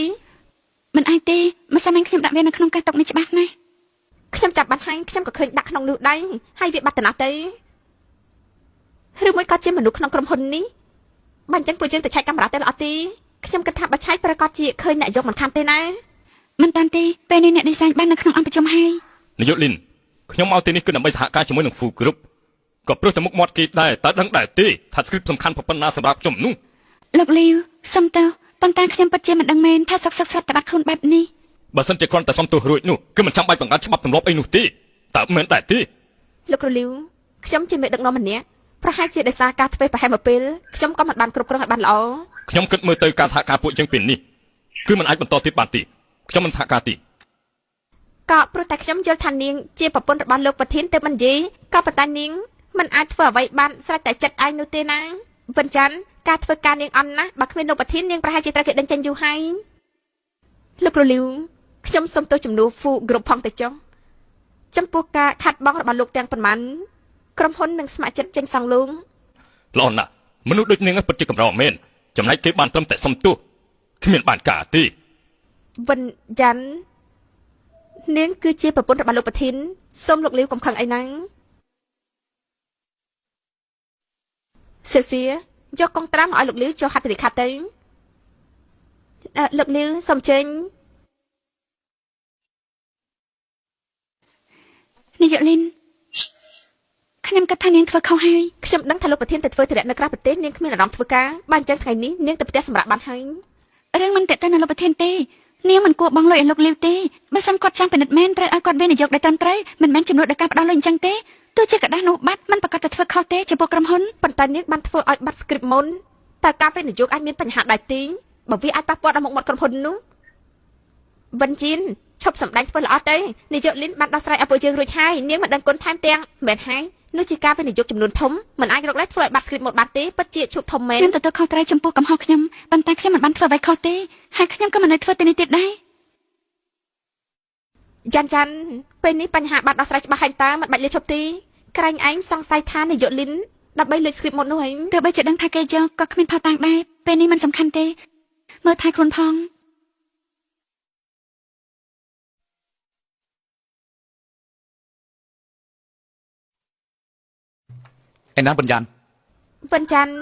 មិនអាចទេម្សិលមិញខ្ញុំដាក់វានៅក្នុងកាសតុកនេះច្បាស់ណាស់ ខ្ញុំចាប់បានហើយខ្ញុំក៏ឃើញដាក់ក្នុងនោះដែរហើយវាបាត់ទៅណាស់ទៅឬមួយក៏ជាមនុស្សក្នុងក្រុមហ៊ុននេះបើអញ្ចឹងពួកយើងទៅឆែកកាមេរ៉ាទៅល្អទេខ្ញុំគិតថាបើឆែកប្រកាសជាឃើញអ្នកយកមិនខានទេណា មិនតាន់ទេពេលនេះអ្នកឌីសាញបាននៅក្នុងអង្គប្រជុំហើយ នាយកលីនខ្ញុំមកទីនេះគឺដើម្បីសហការជាមួយនឹង Full Group ក៏ព្រោះតែមុខមាត់គេដែរតើដឹងដែរទេថា script សំខាន់ប៉ុណ្ណាសម្រាប់ខ្ញុំនោះ លោកលីវសុំទោសប៉ុន្តែខ្ញុំពិតជាមិនដឹងមែនថាសុកសុកស្រាប់តែបាត់ខ្លួនបែបនេះ បើសិនជាគ្រាន់តែសុំទោសរួចនោះគឺមិនចាំបាច់បង្កើតច្បាប់ទម្លាប់អីនោះទេតើមែនដែរទេ លោកគ្រូលីវខ្ញុំជាមេដឹកនាំម្នាក់ប្រហែលជាដោយសារការធ្វេសប្រហែសមួយពេលខ្ញុំក៏មិនបានគ្រប់គ្រងឲ្យបានល្អ ខ្ញុំគិតមើលទៅការសហការពួកយើងពេលនេះគឺមិនអាចបន្តទៀតបានទេខ្ញុំមិនសហការទេ ក៏ព្រោះតែខ្ញុំយល់ថានាងជាប្រពន្ធរបស់លោកប្រធានទើបមិននិយាយក៏ប៉ុន្តែនាងមិនអាចធ្វើអ្វីបានស្រេចតែចិត្តឯងនោះទេណាវិនច័ន្ទការធ្វើការនាងអន់ណាស់បើគ្មានលោកប្រធាននាងប្រហែលជាត្រូវគេដេញចេញយូរហើយ លោកគ្រូលីវខ្ញុំសូមទោសជំនួសហ្វូគ្រប់ផងទៅចុះចំពោះការខាត់បងរបស់លោកទាំងប៉ុន្មានក្រុមហ៊ុននឹងស្ម័គ្រចិត្តចេញសងលោក ល្អណាស់មនុស្សដូចនាងពិតជាកម្រមែនចំណែកគេបានត្រឹមតែសុំទោសគ្មានបានការទេ វិនយ៉ាន់នាងគឺជាប្រពន្ធរបស់លោកប្រធានសូមលោកលាវកុំខឹងអីណាសៀវសៀយកកងត្រាំឲ្យលោកលាវចុះហត្ថលេខាទៅអឺលោកលាវសូមចេញ នាយកលីនខ្ញុំគិតថានាងធ្វើខុសហើយ ខ្ញុំដឹងថាលោកប្រធានទៅធ្វើធរៈនៅក្រៅប្រទេសនាងគ្មានអារម្មណ៍ធ្វើការបានអញ្ចឹងថ្ងៃនេះនាងទៅផ្ទះសម្រាប់បានហើយ រឿងមិនតេទៅនឹងលោកប្រធានទេនាងមិនគួរបង់លុយឲ្យលោកលាវទេបើសិនគាត់ចង់ពិនិត្យមែនត្រូវឲ្យគាត់វិនិយោគដោយត្រឹមត្រូវមិនមែនជំនួសដោយការផ្ដោះលុយអញ្ចឹងទេទោះជាក្រដាសនោះបាត់មិនប្រកាសតែធ្វើខុសទេចំពោះក្រុមហ៊ុន ប៉ុន្តែនាងបានធ្វើឲ្យបាត់ script មុនតើការវិនិយោគអាចមានបញ្ហាដែរទីបើវាអាចប៉ះពាល់ដល់មុខមាត់ក្រុមហ៊ុននោះវិនជីនឈប់សម្ដែងធ្វើល្អទៅនាយកលីនបានដោះស្រាយឲ្យពួកយើងរួចហើយនាងមិនដឹងគុណថែមទាំងមែនហើយនោះជាការវិនិយោគចំនួនធំមិនអាចរកលេសធ្វើឲ្យបាត់ script មុនបានទេពិតជាឈូកធំមែន ខ្ញុំទទួលខុសត្រូវចំពោះកំហុសខ្ញុំប៉ុន្តែខ្ញុំមិនបានធ្វើអ្វីខុសទេហើយខ្ញុំក៏មិននៅធ្វើទីនេះទៀតដែរ ចាន់ចាន់ពេលនេះបញ្ហាបានដោះស្រាយច្បាស់ហើយតើមិនបាច់លាឈប់ទេក្រែងឯងសង្ស័យថានាយកលីនដើម្បីលួច script មុននោះឯង ទោះបីជាដឹងថាគេយកក៏គ្មានផុសតាងដែរពេលនេះមិនសំខាន់ទេមើលថែខ្លួនផង ឯណាបញ្ញត្តិ វិនច័ន្ទ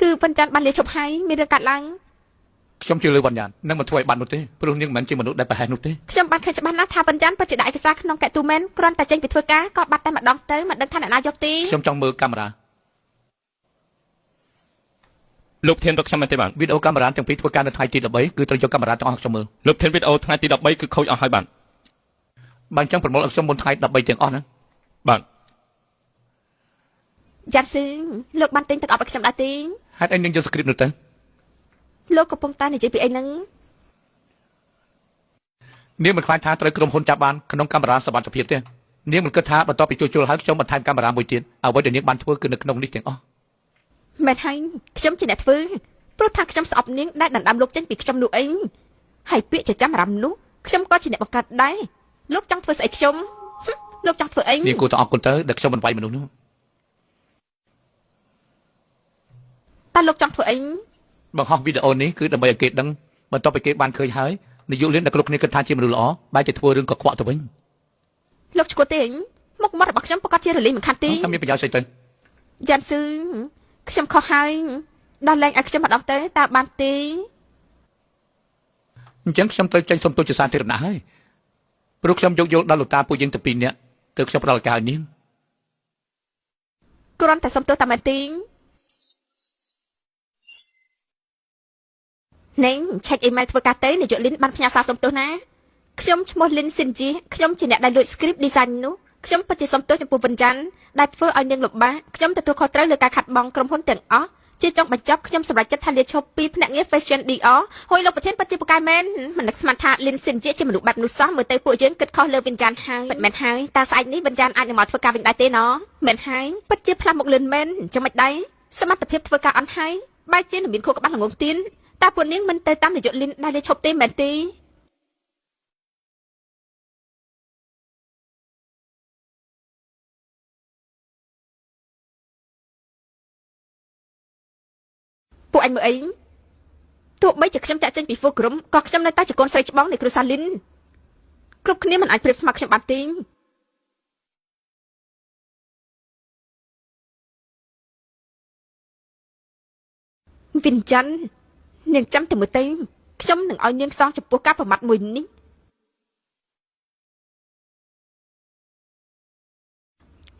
គឺវិនច័ន្ទបានលាឈប់ហើយមានរឿងកាត់ឡើង ខ្ញុំជឿលើបញ្ញត្តិនឹងមិនធ្វើឲ្យបាននោះទេព្រោះនាងមិនមែនជាមនុស្សដែលប្រហែសនោះទេ ខ្ញុំបានឃើញច្បាស់ណាស់ថាវិនច័ន្ទពិតជាដាក់ឯកសារក្នុងកែទូមែនគ្រាន់តែចេញពីធ្វើការក៏បាត់តែម្ដងទៅមិនដឹងថាអ្នកណាយកទេ ខ្ញុំចង់មើលកាមេរ៉ា លោកធានរកខ្ញុំមែនទេបាទ វីដេអូកាមេរ៉ាទាំងពីរធ្វើការនៅថ្ងៃទី13គឺត្រូវយកកាមេរ៉ាទាំងអស់ខ្ញុំមើល លោកធានវីដេអូថ្ងៃទី13គឺខូចអស់ហើយបាទ បើអញ្ចឹងប្រមូលឲ្យខ្ញុំមុនថ្ងៃ13ទាំងអស់ណា បាទ យ៉ាត់ស៊ឺលោកបានទិញទឹកអប់ឲ្យខ្ញុំដែរទេ ហេតុអីនាងយក script នោះទៅ លោកកំពុងតែនិយាយពីអីហ្នឹង នាងមិនខ្លាចថាត្រូវក្រុមហ៊ុនចាប់បានក្នុងកាមេរ៉ាសុវត្ថិភាពទេនាងមិនគិតថាបន្ទាប់ពីជួសជុលហើយខ្ញុំបន្ថែមកាមេរ៉ាមួយទៀតអ្វីដែលនាងបានធ្វើគឺនៅក្នុងនេះទាំងអស់ មែនហើយខ្ញុំជាអ្នកធ្វើព្រោះថាខ្ញុំស្អប់នាងដែលដណ្ដើមលោកចេញពីខ្ញុំនោះអីហើយពាក្យចចាំអារម្មណ៍នោះខ្ញុំក៏ជាអ្នកបង្កើតដែរលោកចង់ធ្វើស្អីខ្ញុំហឹមលោកចង់ធ្វើអី នាងគួរតែអរគុណទៅដែលខ្ញុំមិនវាយមនុស្សនោះ តើលោកចង់ធ្វើអី បង្ហោះវីដេអូនេះគឺដើម្បីឲ្យគេដឹងបន្ទាប់ពីគេបានឃើញហើយនាយកលៀនដែលគ្រប់គ្នាគិតថាជាមនុស្សល្អបែរជាធ្វើរឿងកខ្វក់ទៅវិញ លោកឈួតទេមុខមាត់របស់ខ្ញុំប្រកាសជារលីងមិនខាត់ទេ ខ្ញុំមានប្រយោជន៍ស្អីទៅ យ៉ាន់ស៊ឺខ្ញុំខុសហើយដល់លែងឲ្យខ្ញុំម្ដងទៅតើបានទេ អញ្ចឹងខ្ញុំត្រូវចេញសុំទោសជាសាធារណៈហើយព្រោះខ្ញុំយោគយល់ដល់លោកតាពួកយើងទាំងពីរនាក់ទើបខ្ញុំផ្ដល់ឱកាសឲ្យនាង គ្រាន់តែសុំទោសតែមែនទេណេងឆែកអ៊ីមែលធ្វើការទៅនាយកលីនបានផ្ញើសារសុំទោសណាខ្ញុំឈ្មោះលីនស៊ីនជីខ្ញុំជាអ្នកដែលលួច script design នោះខ្ញុំពិតជាសុំទោសចំពោះវិញ្ញាណដែលធ្វើឲ្យនាងលំបាកខ្ញុំទទួលខុសត្រូវលើការខាត់បងក្រុមហ៊ុនទាំងអស់ជាចុងបញ្ចប់ខ្ញុំសម្រេចចិត្តថាលាឈប់ពីភ្នាក់ងារ Fashion DR ហើយលោកប្រធានពិតជាពូកែមែនមិននឹកស្មានថាលីនស៊ីនជាជាមនុស្សបែបនោះសោះមើលទៅពួកយើងគិតខុសលើវិញ្ញាណហើយពិតមែនហើយតើស្អែកនេះវិញ្ញាណអាចនឹងមកធ្វើការវិញដែរទេណមែនហើយពិតជាផ្លាស់មកលឿនមែនចាំមិនដែរសមត្ថភាពធ្វើការអន់ហើយបែរជានឹងមានខួរក្បាលល្ងងទៀនតើពួកនាងមិនទៅតាមនាយកលីនដែលលាឈប់ទេមែនទេពួកអញមើលអីទោះបីជាខ្ញុំចាក់ចេញពីហ្វូក្រុមក៏ខ្ញុំនៅតែជាកូនស្រីច្បងនៃគ្រួសារលីនគ្រប់គ្នាមិនអាចប្រៀបស្មើខ្ញុំបានទេវិនច័ន្ទនាងចាំតែមើលទៅខ្ញុំនឹងឲ្យនាងសងចំពោះការប្រមាថមួយនេះ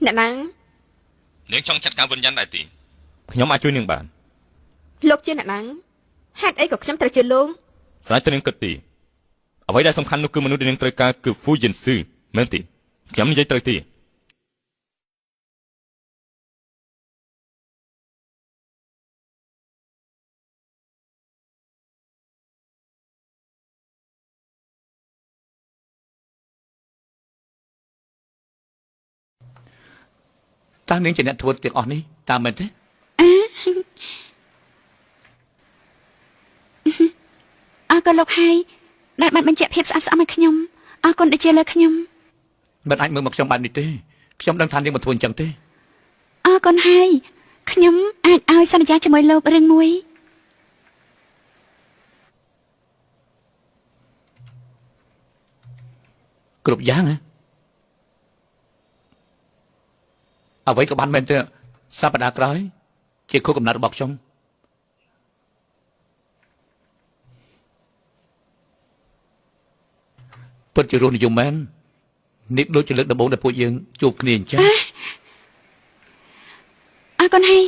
អ្នកណា នាងចង់ចាត់ការវិញ្ញាណដែរទេខ្ញុំអាចជួយនាងបាន លោកជាអ្នកណាហេតុអីក៏ខ្ញុំត្រូវជាលោក ស្រេចតែនាងគិតទីអ្វីដែលសំខាន់នោះគឺមនុស្សដែលនាងត្រូវការគឺហ្វូយិនស៊ឺមែនទេខ្ញុំនិយាយត្រូវទេ តើនាងជាអ្នកធ្វើទាំងអស់នេះតើមែនទេ គុណលោកហើយដែលបានបញ្ជាក់ភាពស្អាតស្អំឲ្យខ្ញុំអរគុណដែលជាលើខ្ញុំ មិនអាចមើលមកខ្ញុំបែបនេះទេខ្ញុំដឹងថានាងមិនធ្វើអញ្ចឹងទេ អរគុណហើយខ្ញុំអាចឲ្យសន្យាជាមួយលោករឿងមួយ គ្រប់យ៉ាងហ៎អ្វីក៏បានមែនទេសប្តាហ៍ក្រោយជាខួបកំណត់របស់ខ្ញុំពិតជារសនិយមមែននេះដូចជាលើកដំបូងដែលពួកយើងជួបគ្នាអញ្ចឹង អរគុណហើយ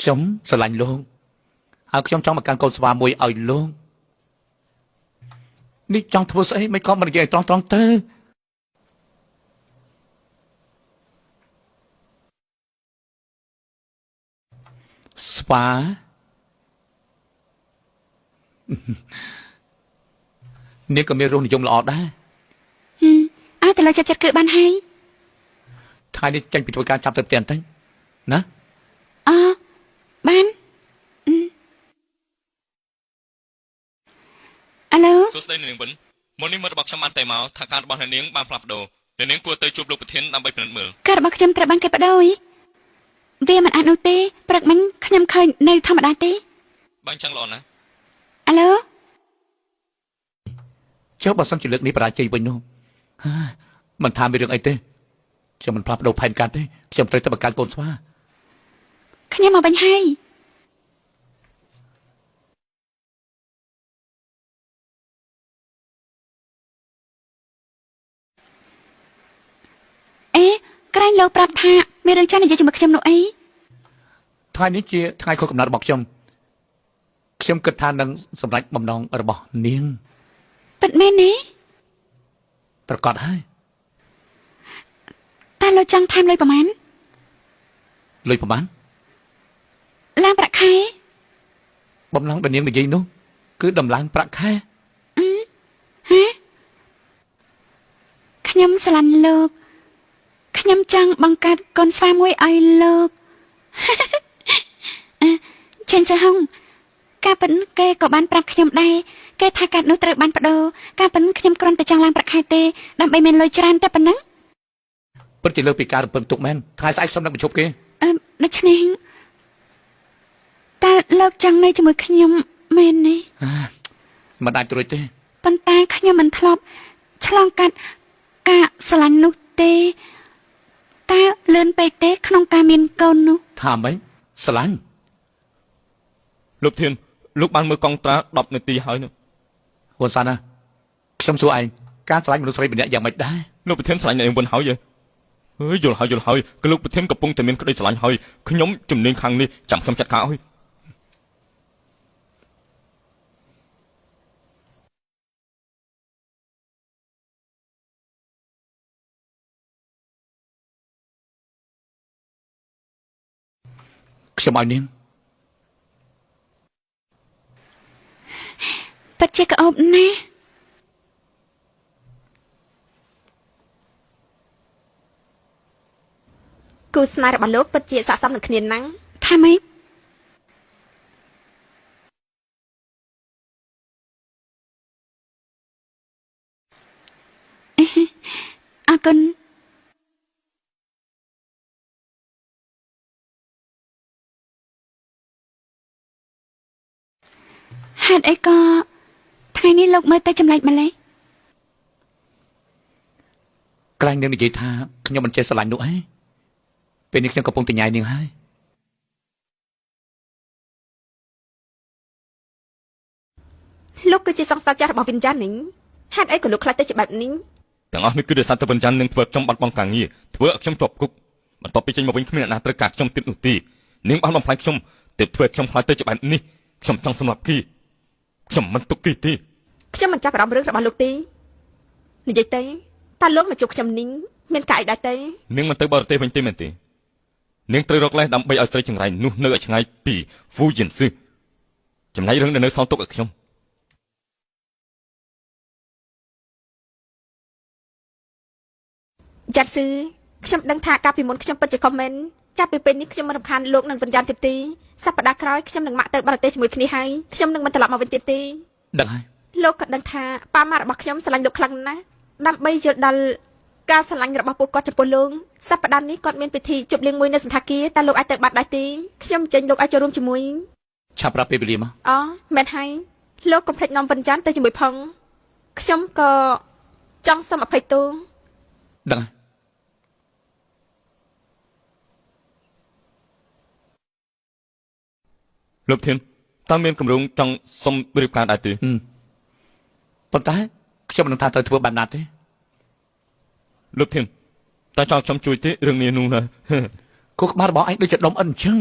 ខ្ញុំស្រឡាញ់លោកហើយខ្ញុំចង់មកកាន់កូនស្វាមួយឲ្យលោកនេះចង់ធ្វើស្អីមិនក៏មិននិយាយឲ្យត្រង់ៗទៅស្វានេះក៏មានរសនិយមល្អដែរ អើតែលោកចិត្តចិត្តគឺបានហើយ ថ្ងៃនេះចេញពីធ្វើការចាប់ទៅផ្ទះបន្តិចណា អបានអាឡូ សួស្តីអ្នកនាងវិនមុននេះមិត្តរបស់ខ្ញុំបានតែមកថាការរបស់អ្នកនាងបានផ្លាស់ប្ដូរអ្នកនាងគួរទៅជួបលោកប្រធានដើម្បីពិនិត្យមើល ការរបស់ខ្ញុំត្រូវបានគេបដូរវាមិនអាចនោះទេព្រឹកមិញខ្ញុំឃើញនៅធម្មតាទេ បើអញ្ចឹងល្អណាស់ អាឡូ ចុះបើសិនជាលើកនេះបរាជ័យវិញនោះហាមិនថាមានរឿងអីទេខ្ញុំមិនផ្លាស់ប្ដូរផែនការទេខ្ញុំត្រូវតែបង្កើតកូនស្វា ខ្ញុំមកវិញហើយអេក្រែងលោកប្រាប់ថាមានរឿងចាស់និយាយជាមួយខ្ញុំនោះអី ថ្ងៃនេះជាថ្ងៃខួបកំណត់របស់ខ្ញុំខ្ញុំគិតថានឹងសម្រេចបំណងរបស់នាង ពិតមែនទេ ប្រកាសហើយ តើលោកចង់ថែមលុយប្រមាណ លុយប្រមាណ ឡើងប្រាក់ខែ បំណងដែលនាងនិយាយនោះគឺដំឡើងប្រាក់ខែ ហ៎ខ្ញុំស្រឡាញ់លោកខ្ញុំចង់បង្កើតកូនស្វាមួយឲ្យលោក ចេញសហុងការពិតគេក៏បានប្រាប់ខ្ញុំដែរគេថាកាត់នោះត្រូវបានបដូរការពិតខ្ញុំគ្រាន់តែចង់ឡើងប្រាក់ខែទេដើម្បីមានលុយច្រើនតែប៉ុណ្ណឹង ពិតជាលើសពីការរំពឹងទុកមែនថ្ងៃស្អែកខ្ញុំនឹងបញ្ឈប់គេ អឺដូច្នេះតើលោកចង់នៅជាមួយខ្ញុំមែនទេ មិនអាចត្រួយទេ ប៉ុន្តែខ្ញុំមិនធ្លាប់ឆ្លងកាត់ការស្រឡាញ់នោះទេតើលឿនពេកទេក្នុងការមានកូននោះ ថាម៉េចស្រឡាញ់ លោកធានលោកបានមើលកងត្រា10នាទីហើយនោះ ហ៊ុនសានណាខ្ញុំសួរឯងការស្រឡាញ់មនុស្សស្រីម្នាក់យ៉ាងម៉េចដែរ លោកប្រធានស្រឡាញ់អ្នកនាងវិនហើយហេហើយយល់ហើយយល់ហើយគឺលោកប្រធានកំពុងតែមានក្តីស្រឡាញ់ហើយខ្ញុំជំនាញខាងនេះចាំខ្ញុំចាត់ការឲ្យ ខ្ញុំឲ្យនាង ពិតជាក្អូបណាស់ គូស្នេហ៍របស់លោកពិតជាស័ក្តិសមនឹងគ្នាណាស់ ថាម៉េចអរគុណហេតុអីក៏ថ្ងៃនេះលោកមើលទៅចម្លែកម្លេះ ក្រែងនាងនិយាយថាខ្ញុំមិនចេះស្រឡាញ់នោះឯងពេលនេះខ្ញុំកំពុងតែញ៉ៃនាងហើយ លោកគឺជាសង្សារចាស់របស់វិញ្ញាណនេះហេតុអីក៏លោកខ្លាចទៅជាបែបនេះ ទាំងអស់នេះគឺដោយសារតែវិញ្ញាណនឹងធ្វើឲ្យខ្ញុំបាត់បង់ការងារធ្វើឲ្យខ្ញុំជាប់គុកបន្ទាប់ពីចេញមកវិញគ្មានអ្នកណាត្រូវការខ្ញុំទៀតនោះទេនាងបានបំផ្លាញខ្ញុំទើបធ្វើឲ្យខ្ញុំខ្លាចទៅជាបែបនេះខ្ញុំចង់សម្លាប់គេខ្ញុំមិនទុកគេទេ ខ្ញុំមិនចាប់អារម្មណ៍រឿងរបស់លោកទេនិយាយទៅតើលោកមកជួបខ្ញុំនេះមានការអីដែរទេ នាងមិនទៅបរទេសវិញទេមែនទេនាងត្រូវរកលេសដើម្បីឲ្យស្រីចង្រៃនោះនៅឲ្យឆ្ងាយពីហ្វូយិនស៊ឺចំណែករឿងដែលនៅសល់ទុកឲ្យខ្ញុំ ចាត់ស៊ឺខ្ញុំដឹងថាកាលពីមុនខ្ញុំពិតជាខុសមែន ចាប់ពីពេលនេះខ្ញុំមិនរំខានលោកនឹងវិញ្ញាណទៀតទេសប្តាហ៍ក្រោយខ្ញុំនឹងម៉ាក់ទៅបរទេសជាមួយគ្នាហើយខ្ញុំនឹងមិនត្រឡប់មកវិញទៀតទេ ដឹងហើយ លោកក៏ដឹងថាប៉ាម៉ាក់របស់ខ្ញុំស្រឡាញ់លោកខ្លាំងណាស់ដើម្បីយល់ដល់ការស្រឡាញ់របស់ពួកគាត់ចំពោះលោកសប្តាហ៍នេះគាត់មានពិធីជប់លៀងមួយនៅសន្តាគារតើលោកអាចទៅបានដែរទេខ្ញុំចេញលោកអាចចូលរួមជាមួយ ឆាប់ប្រាប់ពេលវេលាមក អូមែនហើយលោកកុំភ្លេចនាំវិញ្ញាណទៅជាមួយផងខ្ញុំក៏ចង់សុំអភ័យទោស ដឹងហើយ លោកធានតើមានគម្រោងចង់សុំរៀបការដែរទេ ប៉ុន្តែខ្ញុំមិនដឹងថាត្រូវធ្វើបែបណាទេ លោកធានតើចង់ខ្ញុំជួយទេរឿងនេះនោះណា គូក្បាលរបស់ឯងដូចជាដុំអិនអញ្ចឹង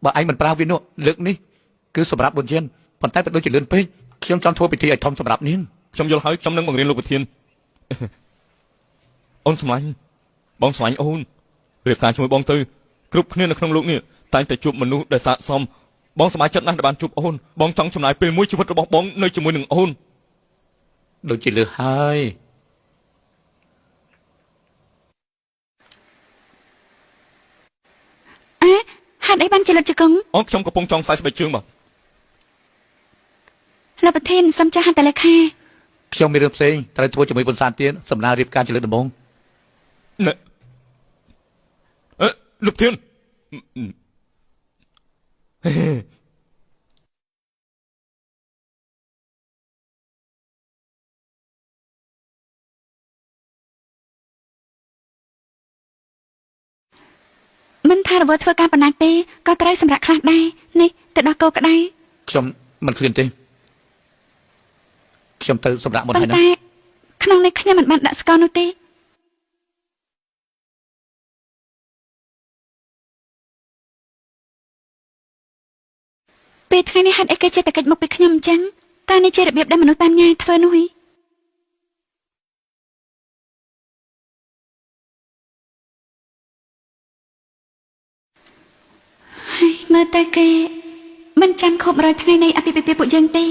បើឯងមិនប្រើវានោះលើកនេះគឺសម្រាប់បុญយានប៉ុន្តែវាដូចជាលឿនពេកខ្ញុំចង់ធ្វើពិធីឲ្យធំសម្រាប់នាង ខ្ញុំយល់ហើយខ្ញុំនឹងបង្រៀនលោកប្រធានអូនស្លាញ់បងស្លាញ់អូនរៀបការជាមួយបងទៅគ្រប់គ្នានៅក្នុងលោកនេះតែងតែជួបមនុស្សដែលស័ក្តិសមបងសប្បាយចិត្តណាស់ដែលបានជួបអូនបងចង់ចំណាយពេលមួយជីវិតរបស់បងនៅជាមួយនឹងអូន ដូចជាលឺហើយ អើហេតុអីបានជាលោកជង្គង់ អូនខ្ញុំកំពុងចង់ខ្សែស្បែកជើងបាទ លោកប្រធានសូមចាស់ហត្ថលេខា ខ្ញុំមានរឿងផ្សេងត្រូវធ្វើជាមួយបុនសានទៀតសម្រាប់រៀបការជាលើកដំបូង ណែអេលោកធាន មិនថារវល់ធ្វើការប៉ុណ្ណាទេក៏ត្រូវសម្រាប់ខ្លះដែរនេះទៅដល់គោក្តៅ ខ្ញុំមិនឃ្លានទេខ្ញុំទៅសម្រាប់មុនហើយណា ប៉ុន្តែក្នុងនេះខ្ញុំមិនបានដាក់ស្ករនោះទេពេលថ្ងៃនេះហេតុអីគេចេះតែកិច្ចមុខពីខ្ញុំអញ្ចឹងតើនេះជារបៀបដែលមនុស្សតាមញ៉ាយធ្វើនោះហីហើយមើលតែគេមិនចាំខូប100ថ្ងៃនៃអភិភិពាហ៍ពួកយើងទេ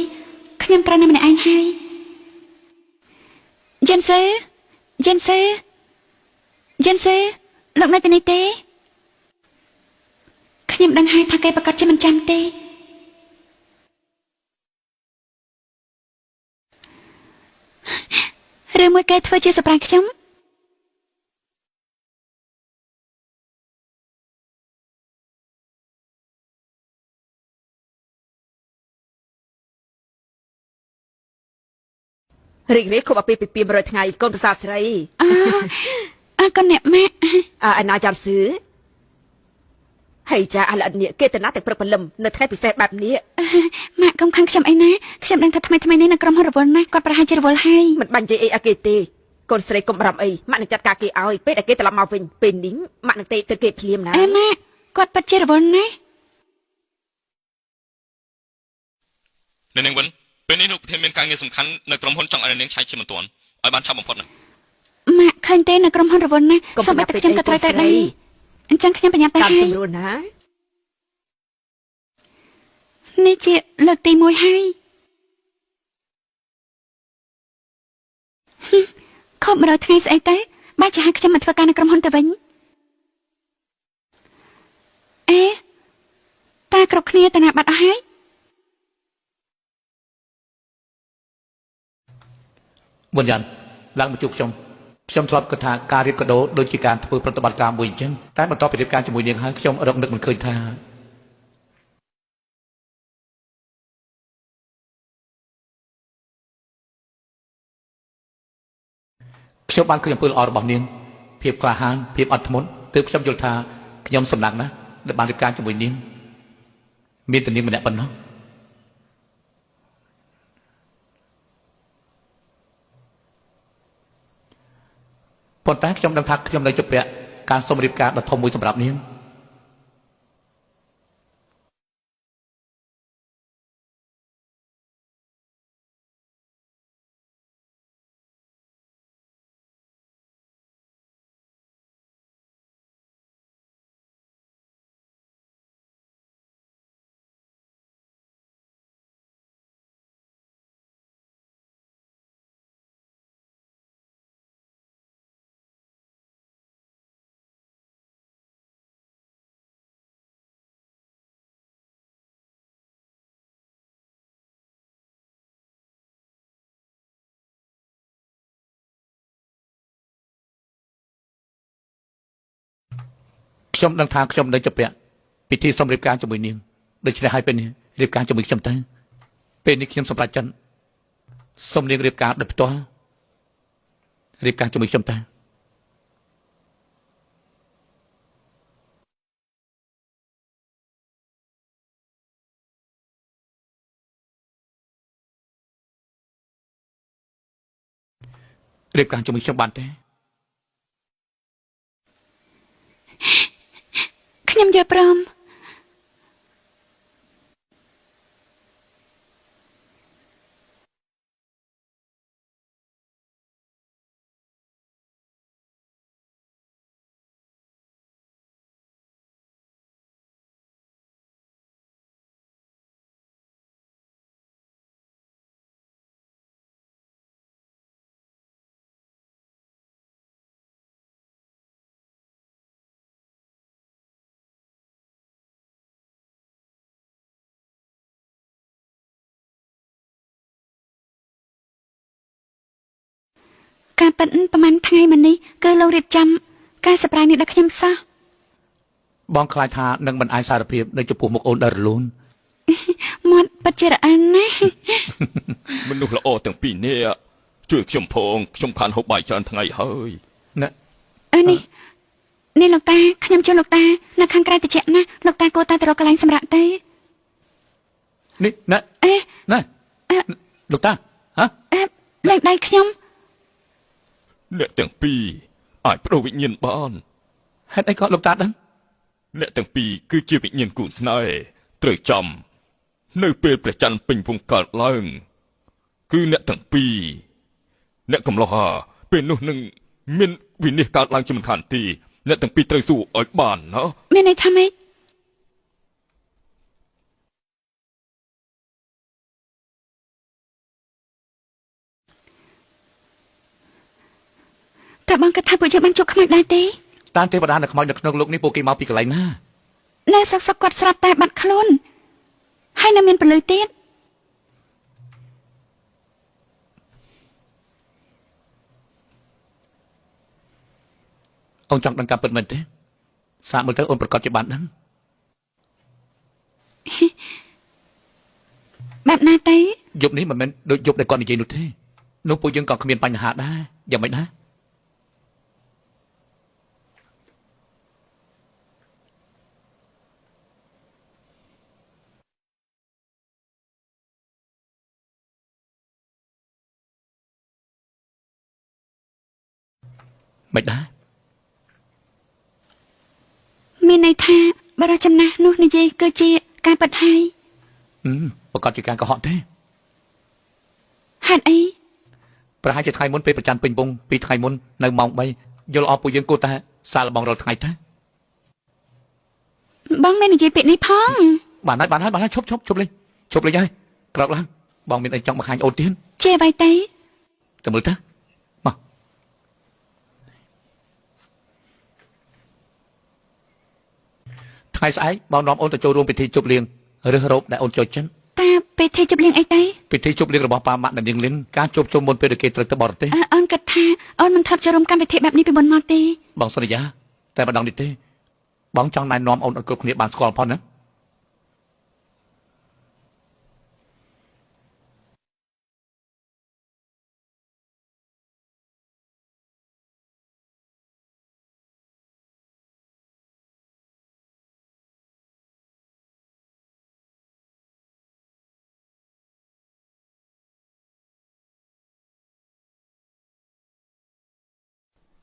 ខ្ញុំត្រូវនៅម្នាក់ឯងហើយ ជេនសេជេនសេជេនសេលោកនៅទីនេះទេខ្ញុំដឹងហើយថាគេប្រកាសជាមិនចាំទេឬមួយគេធ្វើជាសប្រាយខ្ញុំ រីករាយខុបអាពាហ៍ពិពាហ៍100ថ្ងៃកូនប្រសាស្រី អើអើកូនអ្នកម៉ាក់ អើឯណាចាំស៊ឺហើយចាអាល្អិតនេះគេទៅណាតែព្រឹកព្រលឹមនៅថ្ងៃពិសេសបែបនេះ ម៉ាក់កុំខឹងខ្ញុំអីណាខ្ញុំដឹងថាថ្មីថ្មីនេះនៅក្រុមហ៊ុនរវល់ណាស់គាត់ប្រហែលជារវល់ហើយ មិនបាញ់និយាយអីឲ្យគេទេកូនស្រីកុំបារម្ភអីម៉ាក់នឹងចាត់ការគេឲ្យពេលដែលគេត្រឡប់មកវិញពេលនេះម៉ាក់នឹងទេទៅគេភ្លាមណា អេម៉ាក់គាត់ពិតជារវល់ណាស់ អ្នកនាងវិនពេលនេះលោកប្រធានមានការងារសំខាន់នៅក្រុមហ៊ុនចង់ឲ្យអ្នកនាងឆែកជាបន្ទាន់ឲ្យបានឆាប់បំផុតណា ម៉ាក់ឃើញទេនៅក្រុមហ៊ុនរវល់ណាស់សូម្បីតែខ្ញុំក៏ត្រូវតែដែរអញ្ចឹងខ្ញុំប្រញាប់ទៅ តាម ហើយ សម្រួលណា នេះជាលើកទី1ហើយហឹមខុប100ថ្ងៃស្អីទៅបែរជាឲ្យខ្ញុំមកធ្វើការនៅក្រុមហ៊ុនទៅវិញអេតាគ្រប់គ្នាទៅណាបាត់អស់ហើយ បុនយ៉ានឡើងមកជួបខ្ញុំខ្ញុំធ្លាប់គិតថាការរៀបកាដូដូចជាការធ្វើប្រតិបត្តិការមួយអញ្ចឹងតែបន្ទាប់ពីរៀបការជាមួយនាងហើយខ្ញុំរកនឹកមិនឃើញថាខ្ញុំបានឃើញអំពើល្អរបស់នាងភាពក្លាហានភាពអត់ធ្មត់ទើបខ្ញុំយល់ថាខ្ញុំសំណាងណាស់ដែលបានរៀបការជាមួយនាងមានតែនាងម្នាក់ប៉ុណ្ណោះប៉ុន្តែខ្ញុំដឹងថាខ្ញុំនៅជពាក់ការសុំរៀបការដ៏ធំមួយសម្រាប់នាង ខ្ញុំដឹងថាខ្ញុំនៅជាពាក់ពិធីសុំរៀបការជាមួយនាងដូច្នេះហើយពេលនេះរៀបការជាមួយខ្ញុំទៅពេលនេះខ្ញុំសម្រេចចិត្តសុំនាងរៀបការដោយផ្ទាល់រៀបការជាមួយខ្ញុំទៅរៀបការជាមួយខ្ញុំបានទេ ខ្ញុំយល់ព្រមការប៉ិនប្រហែលថ្ងៃមុននេះគឺលោករៀបចំការសប្រាយនេះដល់ខ្ញុំសោះ បងខ្លាចថានឹងមិនអាចសារភាពនៅចំពោះមុខអូនដល់រលូន មាត់ពិតជារអិលណាស់ មនុស្សល្អទាំងពីរនាក់ជួយខ្ញុំផងខ្ញុំខានហូបបាយច្រើនថ្ងៃហើយ ណា អឺនេះនេះលោកតាខ្ញុំជឿលោកតានៅខាងក្រៅតិចណាស់លោកតាគួរតែទៅរកកន្លែងសម្រាប់ទៅ នេះណា អេ ណាលោកតាហ៎ អេលែងដៃខ្ញុំ អ្នកទាំងពីរអាចប្ដូរវិញ្ញាណបាន ហេតុអីក៏លោកតាដឹង អ្នកទាំងពីរគឺជាវិញ្ញាណគូស្នេហ៍ត្រូវចំនៅពេលព្រះច័ន្ទពេញវងកើតឡើងគឺអ្នកទាំងពីរអ្នកកំឡោះហាពេលនោះនឹងមានវិនិច្ឆ័យកើតឡើងជាមិនខានទីអ្នកទាំងពីរត្រូវស៊ូឲ្យបានណា មានន័យថាម៉េចតើបងគិតថាពួកយើងបានជួបខ្មោចដែរទេ តាមទេវតានៅខ្មោចនៅក្នុងលោកនេះពួកគេមកពីកន្លែងណា នៅសុកសុកគាត់ស្រាប់តែបាត់ខ្លួនហើយនៅមានពលឺទៀត អូនចង់ដឹងការពិតមែនទេសាកមើលទៅអូនប្រកាសជាបានដឹង បែបណាទៅ យប់នេះមិនមែនដូចយប់ដែលគាត់និយាយនោះទេនោះពួកយើងក៏គ្មានបញ្ហាដែរយ៉ាងម៉េចណាមិនដែរ មានន័យថាបរិចំណាស់នោះនិយាយគឺជាការពិតហើយ អឺប្រកាសជាការកុហកទេ ហេតុអី ប្រហែលជាថ្ងៃមុនពេលប្រច័នពេញវងពីរថ្ងៃមុននៅម៉ោង3យល់អស់ពួកយើងគួរតែសាកល្បងរាល់ថ្ងៃទៅ បងមិននិយាយពាក្យនេះផង បានហើយបានហើយបានហើយឈប់ឈប់ឈប់លេងឈប់លេងហើយក្រោកឡើងបងមានអីចង់បង្ហាញអូនទៀត ជាអ្វីទៅ ទៅមើលទៅមកថ្ងៃស្អែកបងនាំអូនទៅចូលរួមពិធីជប់លៀងរើសរ៉ូបដែលអូនចូលចិត្ត តើពេលធីជប់លៀងអីទៅ ពិធីជប់លៀងរបស់ប៉ាម៉ាក់និងនាងលិនការជួបជុំមុនពេលដែលគេត្រូវទៅបរទេស អើអូនគិតថាអូនមិនធ្លាប់ចូលរួមកម្មវិធីបែបនេះពីមុនមកទេ បងសន្យាតែម្ដងនេះទេបងចង់ណែនាំអូនឲ្យគ្រប់គ្នាបានស្គាល់ផងណា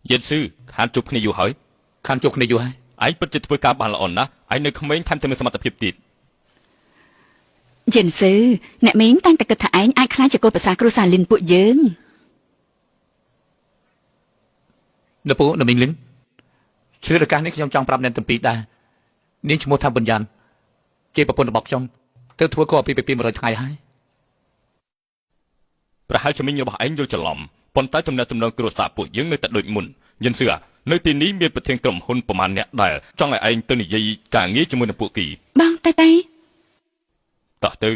យិនស៊ឺខានជួបគ្នាយូរហើយ ខានជួបគ្នាយូរហើយ ឯងពិតជាធ្វើការបានល្អណាស់ឯងនៅក្មេងថែមទាំងមានសមត្ថភាពទៀត យិនស៊ឺអ្នកមីងតាំងតែគិតថាឯងអាចក្លាយជាកូនប្រសាគ្រួសារលិនពួកយើង នៅពូនៅមីងលិនជ្រឿឱកាសនេះខ្ញុំចង់ប្រាប់អ្នកទាំងពីរដែរនាងឈ្មោះថាប៊ុនយ៉ាន់ជាប្រពន្ធរបស់ខ្ញុំទើបធ្វើក៏ពីពី100ថ្ងៃហើយ ប្រហែលជាមីងរបស់ឯងយល់ច្រឡំប៉ុន្តែទំនាក់ទំនងគ្រួសារពួកយើងនៅតែដូចមុនយិនស៊ឺនៅទីនេះមានប្រធានក្រុមហ៊ុនប្រមាណអ្នកដែលចង់ឲ្យឯងទៅនិយាយការងារជាមួយនឹងពួកគេ បងទៅទៅ តោះទៅ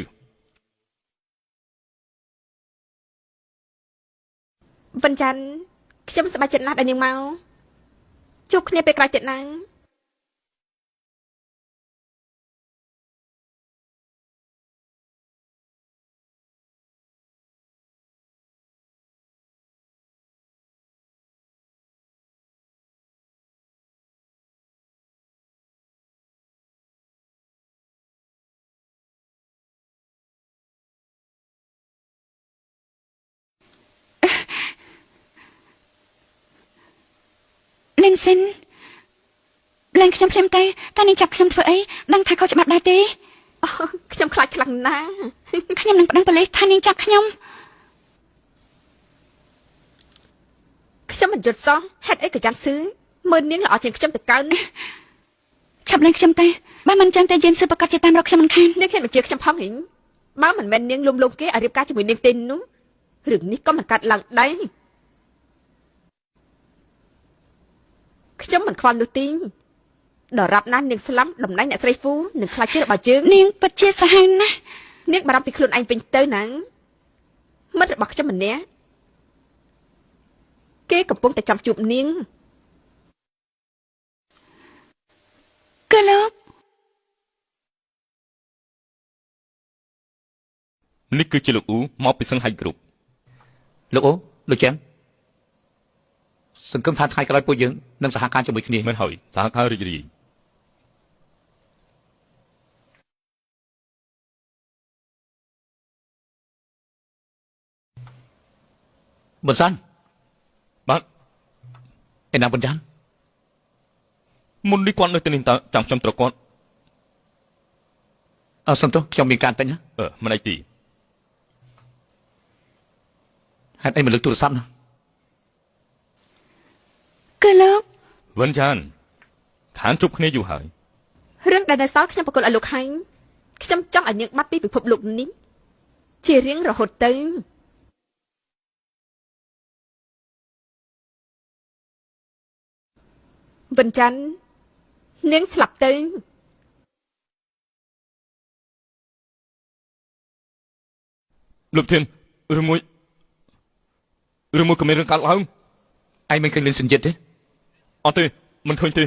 វិនច័ន្ទខ្ញុំសប្បាយចិត្តណាស់ដែលនាងមកជួបគ្នាពេលក្រោយទៀតណា លិនសិនលែងខ្ញុំភ្លាមទៅតើនាងចាប់ខ្ញុំធ្វើអីដឹងថាខុសច្បាប់ដែរទេ អូខ្ញុំខ្លាចខ្លាំងណាស់ ខ្ញុំនឹងប្តឹងប៉ូលីសថានាងចាប់ខ្ញុំ ខ្ញុំមិនយល់សោះហេតុអីក៏ចាំស៊ឺមើលនាងល្អជាងខ្ញុំទៅកើន ឆាប់លែងខ្ញុំទៅបើមិនចឹងទេយើងស៊ឺប្រកាសជាតាមរកខ្ញុំមិនខាន នាងហ៊ានបញ្ជាខ្ញុំផងហីបើមិនមែននាងលំលងគេឲ្យរៀបការជាមួយនាងទេនោះរឿងនេះក៏មិនកាត់ឡើងដែរខ្ញុំមិនខ្វល់នោះទេដរាបណានាងស្លាប់តំណែងអ្នកស្រីហ្វូនឹងខ្លាចជារបស់យើង នាងពិតជាសាហាវណាស់ នាងបារម្ភពីខ្លួនឯងវិញទៅណាមិត្តរបស់ខ្ញុំម្នាក់គេកំពុងតែចាំជួបនាង គឺលោក នេះគឺជាលោកអ៊ូមកពីសង្ហៃគ្រប់ លោកអូលោកចាំសង្ឃឹមថាថ្ងៃក្រោយពួកយើងនឹងសហការជាមួយគ្នា មែនហើយសហការរីករាយ ប៊ុនសាន បាទ ឯណាប៊ុនចាន់ មុននេះគាត់នៅទីនេះតើចាំខ្ញុំត្រូវគាត់ អឺសុំទោសខ្ញុំមានការតិចណា អឺមិនអីទី ហេតុអីមិនលើកទូរស័ព្ទណា គឺលោក វិនចានខានជួបគ្នាយូរហើយ រឿងដែលនៅសល់ខ្ញុំបកគលឲ្យលោកហែងខ្ញុំចង់ឲ្យនាងបាត់ពីពិភពលោកនេះជារៀងរហូតទៅវិនច័ន្ទនាងស្លាប់ទៅ លោកធានឬមួយឬមួយក៏មានរឿងកើតឡើង ឯងមិនឃើញលិនសិនជាតិទេ អត់ទេមិនឃើញទេ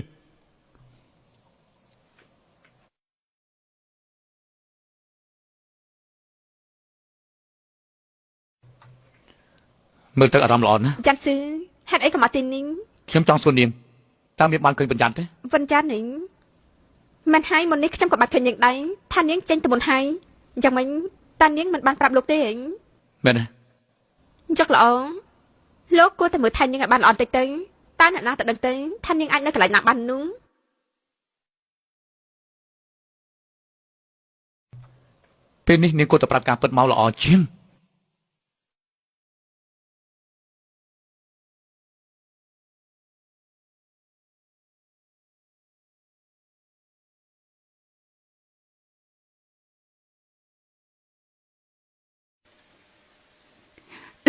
មើលទៅអារម្មណ៍ល្អណាស់ ច័ន្ទស៊ឺហេតុអីក៏មកទីនេះ ខ្ញុំចង់សួរនាងតើមានបានឃើញប៊ុនចាន់ទេ វិនច័ន្ទនេះមិនហើយមុននេះខ្ញុំក៏បាត់ឃើញនាងដែរថានាងចេញទៅមុនហើយអញ្ចឹងមិញតានាងមិនបានប្រាប់លោកទេហី មែនទេ អញ្ចឹងល្អលោកគួរតែមើលថែនាងឲ្យបានល្អបន្តិចទៅតើអ្នកណាទៅដឹងទៅថានាងអាចនៅកន្លែងណាបាននោះ ពេលនេះនាងគួរតែប្រាប់ការពិតមកល្អជាង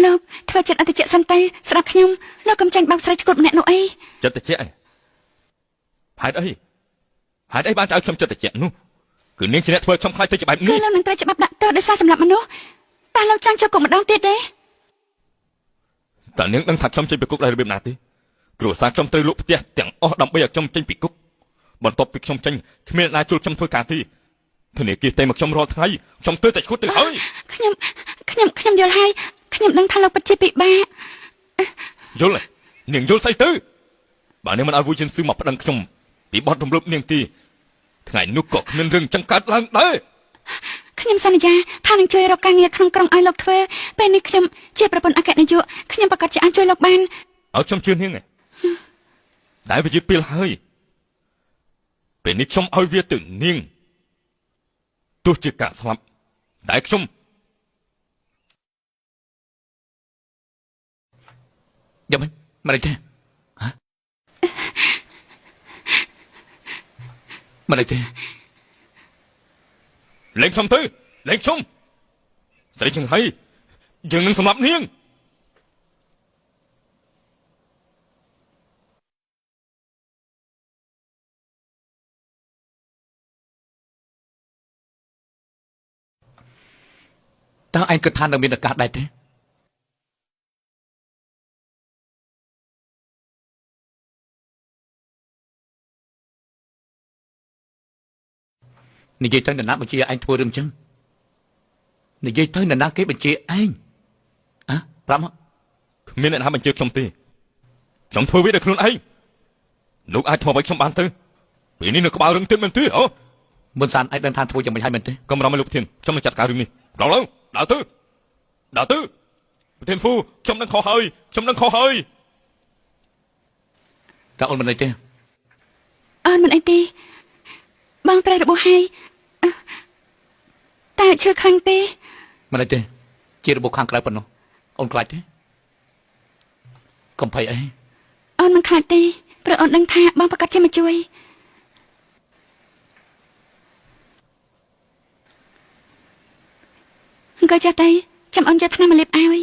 លោកធ្វើចិត្តអតិចសិនទៅស្ដាប់ខ្ញុំលោកកុំចាញ់បោកស្រីឈួតម្នាក់នោះអី ចិត្តតិចឯងហេតុអីហេតុអីបានចៅខ្ញុំចិត្តតិចនោះគឺនាងជាអ្នកធ្វើឲ្យខ្ញុំខ្លាចទៅជាបែប គឺ នេះ លោកនឹងត្រូវច្បាប់ដាក់ទោសដោយសារសម្លាប់មនុស្សតើលោកចង់ចូលគុកម្ដងទៀតទេ តើនាងដឹងថាខ្ញុំចេញពីគុកដោយរបៀបណាទេគ្រួសារខ្ញុំត្រូវលក់ផ្ទះទាំងអស់ដើម្បីឲ្យខ្ញុំចេញពីគុកបន្ទាប់ពីខ្ញុំចេញគ្មានអ្នកណាជួលខ្ញុំធ្វើការទេធនាគារតែមកខ្ញុំរាល់ថ្ងៃខ្ញុំទើបតែឈួតទៅហើយ ខ្ញុំខ្ញុំខ្ញុំយល់ហើយខ្ញុំដឹងថាលោកពិតជាពិបាក យល់ទេនាងយល់ស្អីទៅបើនាងមិនឲ្យវូជិនស៊ឺមកប្តឹងខ្ញុំពីបទរំលោភនាងទីថ្ងៃនោះក៏គ្មានរឿងចឹងកើតឡើងដែរ ខ្ញុំសន្យាថានឹងជួយរកការងារក្នុងក្រុងឲ្យលោកធ្វើពេលនេះខ្ញុំជាប្រពន្ធអគ្គនាយកខ្ញុំប្រកាសជាអាចជួយលោកបាន ឲ្យខ្ញុំជឿនាងឯងតែវាយឺតពេលហើយពេលនេះខ្ញុំឲ្យវាទៅនាងទោះជាការស្លាប់តែខ្ញុំ យ៉ាងម៉េចមិនអីទេហ៎មិនអីទេ លែងខ្ញុំទៅលែងខ្ញុំស្រីចង្ហៃយើងនឹងសម្លាប់នាង តើឯងគិតថានៅមានឱកាសដែរទេនិយាយទៅនរណាបញ្ជាឯងធ្វើរឿងចឹងនិយាយទៅនរណាគេបញ្ជាឯងអ่ะប្រាប់មក គ្មានអ្នកណាបញ្ជាខ្ញុំទេខ្ញុំធ្វើវាដោយខ្លួនឯងលោកអាចធ្វើអ្វីខ្ញុំបានទៅពេលនេះនៅក្បាលរឿងទៀតមែនទេអូ មុនសានឯងដឹងថាធ្វើយ៉ាងម៉េចហើយមែនទេ កុំរំឲ្យលោកធានខ្ញុំនឹងចាត់ការរឿងនេះដល់ឡើងដើរទៅដើរទៅប្រធានហ្វូខ្ញុំនឹងខុសហើយខ្ញុំនឹងខុសហើយ តើអូនមិនអីទេ អូនមិនអីទេបងត្រូវរបួសហើយអឺតើឈឺខ្លាំងទេ មិនអីទេ ជារបួសខាងក្រៅប៉ុណ្ណោះអូនខ្លាចទេកុំភ័យអី អូនមិនខ្លាចទេព្រោះអូនដឹងថាបងប្រកាសជាមកជួយអង្គុយចុះទៅចាំអូនយកថ្នាំមកលាបឲ្យ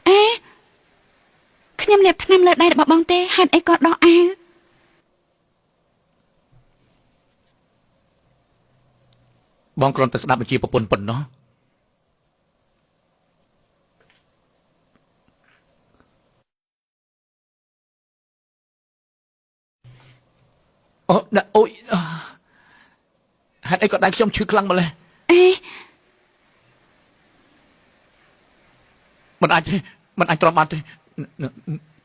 អេខ្ញុំលាបថ្នាំលើដៃរបស់បងទេហេតុអីក៏ដកអាវ បងគ្រាន់តែស្ដាប់បញ្ជាប្រពន្ធប៉ុណ្ណោះអូដាក់អូយអាហេតុអីក៏ដៃខ្ញុំឈឺខ្លាំងម្ល៉េះ អេ មិនអាចទេមិនអាចទ្រាំបានទេណ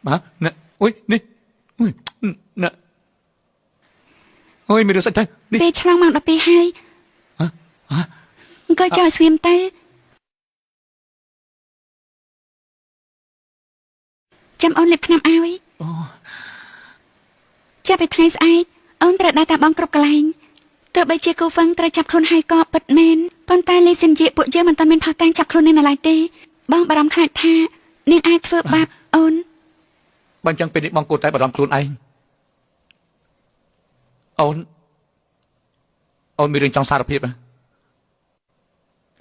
បាទណអូយនេះអូយណអូយមានរឿងស្អីទៅនេះ ពេលឆ្លងម៉ោង12ហើយ ហ៎ហ៎ អង្គុយចុះឲ្យស្ងៀមទៅចាំអូនលាបថ្នាំឲ្យ អូ ចាប់ពីថ្ងៃស្អែកអូនត្រូវដើរតាមបងគ្រប់កន្លែងទោះបីជាគូហ្វឹងត្រូវចាប់ខ្លួនហើយក៏ពិតមែនប៉ុន្តែលីសិនជាពួកយើងមិនទាន់មានផុសតាងចាប់ខ្លួននាងនៅឡើយទេបងបារម្ភខ្លាចថានាងអាចធ្វើបាបអូន បើអញ្ចឹងពេលនេះបងគួរតែបារម្ភខ្លួនឯងអូនអូនមានរឿងចង់សារភាពហ៎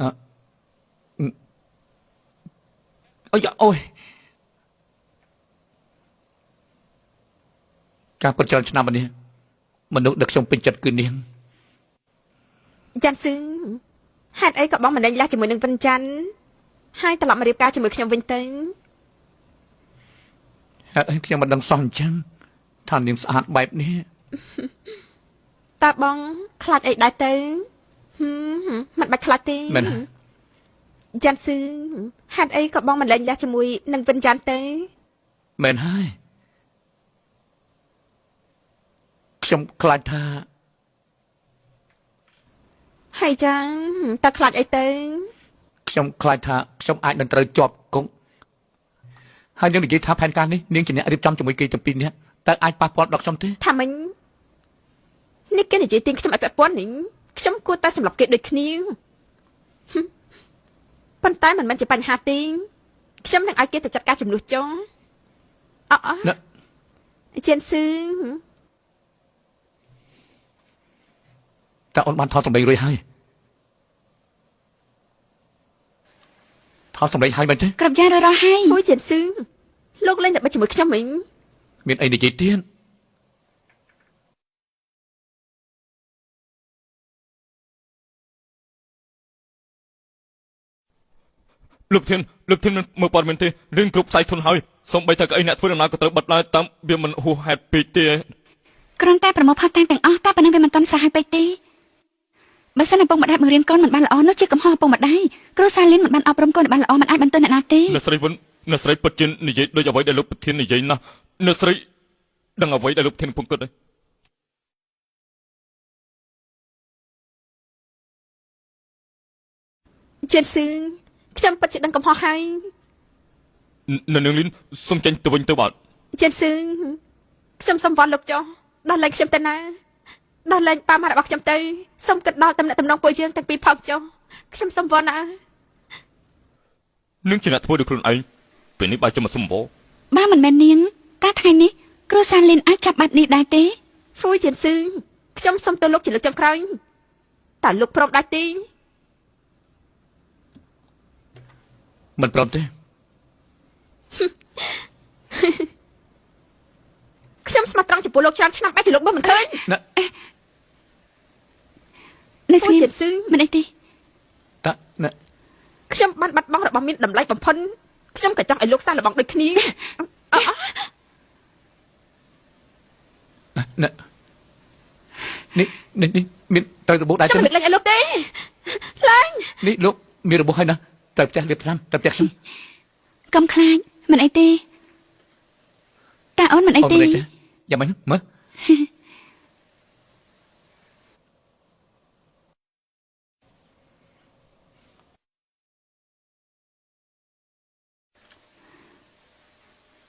អឺអូយអូយការពិតច្រើនឆ្នាំមកនេះមនុស្សដែលខ្ញុំពេញចិត្តគឺនាង ច័ន្ទសឹងហេតុអីក៏បងមិនដេញលះជាមួយនឹងវិនច័ន្ទហើយត្រឡប់មករៀបការជាមួយខ្ញុំវិញទៅ ហេតុអីខ្ញុំមិនដឹងសោះអញ្ចឹងថានាងស្អាតបែបនេះ តើបងខ្លាចអីដែរទៅហឹមមិនបាច់ខ្លាចទេ មែនទេ ច័ន្ទសឹងហេតុអីក៏បងមិនលែងលះជាមួយនឹងវិនច័ន្ទទៅ មែនហើយខ្ញុំខ្លាចថា ហើយចឹងតើខ្លាចអីទៅ ខ្ញុំខ្លាចថាខ្ញុំអាចនឹងត្រូវជាប់គុកហើយនាងនិយាយថាផែនការនេះនាងជាអ្នករៀបចំជាមួយគេទាំងពីរនាក់តើអាចប៉ះពាល់ដល់ខ្ញុំទេ ថាមិញនេះគេនិយាយទាញខ្ញុំឲ្យពាក់ព័ន្ធនេះខ្ញុំគួរតែសម្លាប់គេដូចគ្នាហឹមប៉ុន្តែមិនមែនជាបញ្ហាទេខ្ញុំនឹងឲ្យគេទៅចាត់ការចំនួនចុងអអ ណា ជៀនស៊ឺ តើអូនបានថតសម្លេងរួចហើយថតសម្លេងហើយមែនទេ គ្រប់យ៉ាងរួចរាល់ហើយ ហ្វូជៀនស៊ឺលោកលេងតែបិទជាមួយខ្ញុំវិញ មានអីនិយាយទៀត លោកធានលោកធានមិនមើលព័ត៌មានទេរឿងគ្រប់ផ្សាយធនហើយសូម្បីតែកៅអីអ្នកធ្វើដំណើរក៏ត្រូវបិទដែរតាមវាមិនហួសហេតុពេកទេ គ្រាន់តែប្រមូលផុសតាងទាំងអស់តែប៉ុណ្ណឹងវាមិនទាន់សាហាវពេកទេបើសិនឪពុកម្ដាយបង្រៀនកូនមិនបានល្អនោះជាកំហុសឪពុកម្ដាយគ្រួសារលៀនមិនបានអប់រំកូនឲ្យបានល្អមិនអាចបន្ទោសអ្នកណាទេ អ្នកស្រីវិនអ្នកស្រីពិតជានិយាយដូចអ្វីដែលលោកប្រធាននិយាយណាស់អ្នកស្រីដឹងអ្វីដែលលោកប្រធានកំពុងគិតទេ ជៀនស៊ឺខ្ញុំពិតជាដឹងកំហុសហើយ នៅនាងលីនសូមចេញទៅវិញទៅបាទ ជៀនស៊ឺខ្ញុំសុំវល់លោកចុះដោះលែងខ្ញុំទៅណាដោះលែងប៉ាម៉ារបស់ខ្ញុំទៅសូមគិតដល់តំណែងតំណងពួកយើងទាំងពីរផងចុះខ្ញុំសុំវល់ណា នាងជាអ្នកធ្វើដោយខ្លួនឯងពេលនេះបែរជាមកសុំវល់ បើមិនមែននាងតើថ្ងៃនេះគ្រួសារលៀនអាចចាប់បាត់នេះដែរទេ ហ្វូជៀនស៊ឺខ្ញុំសុំទៅលោកជាលើកចុងក្រោយតើលោកព្រមដែរទេ មិនព្រមទេ ខ្ញុំស្មោះត្រង់ចំពោះលោកច្រើនឆ្នាំបែរជាលោកមើលមិនឃើញ ណា នៅស្ងៀម ហ្វូជៀនស៊ឺ មិនអីទេ តើណា ខ្ញុំបានបាត់បង់របស់មានតម្លៃបំផុតខ្ញុំក៏ចង់ឲ្យលោកសាឡបងដូចគ្នា ណានេះនេះនេះមានត្រូវរបួសដែរទេ ខ្ញុំមិនលើកលែងឲ្យលោកទេលែង នេះលោកមានរបួសហើយណាត្រូវផ្ទះលាបថ្នាំត្រូវផ្ទះខ្ញុំ កុំខ្លាចមិនអីទេតាអូនមិនអីទេ អូនមិនអីទេយ៉ាងម៉េចមើល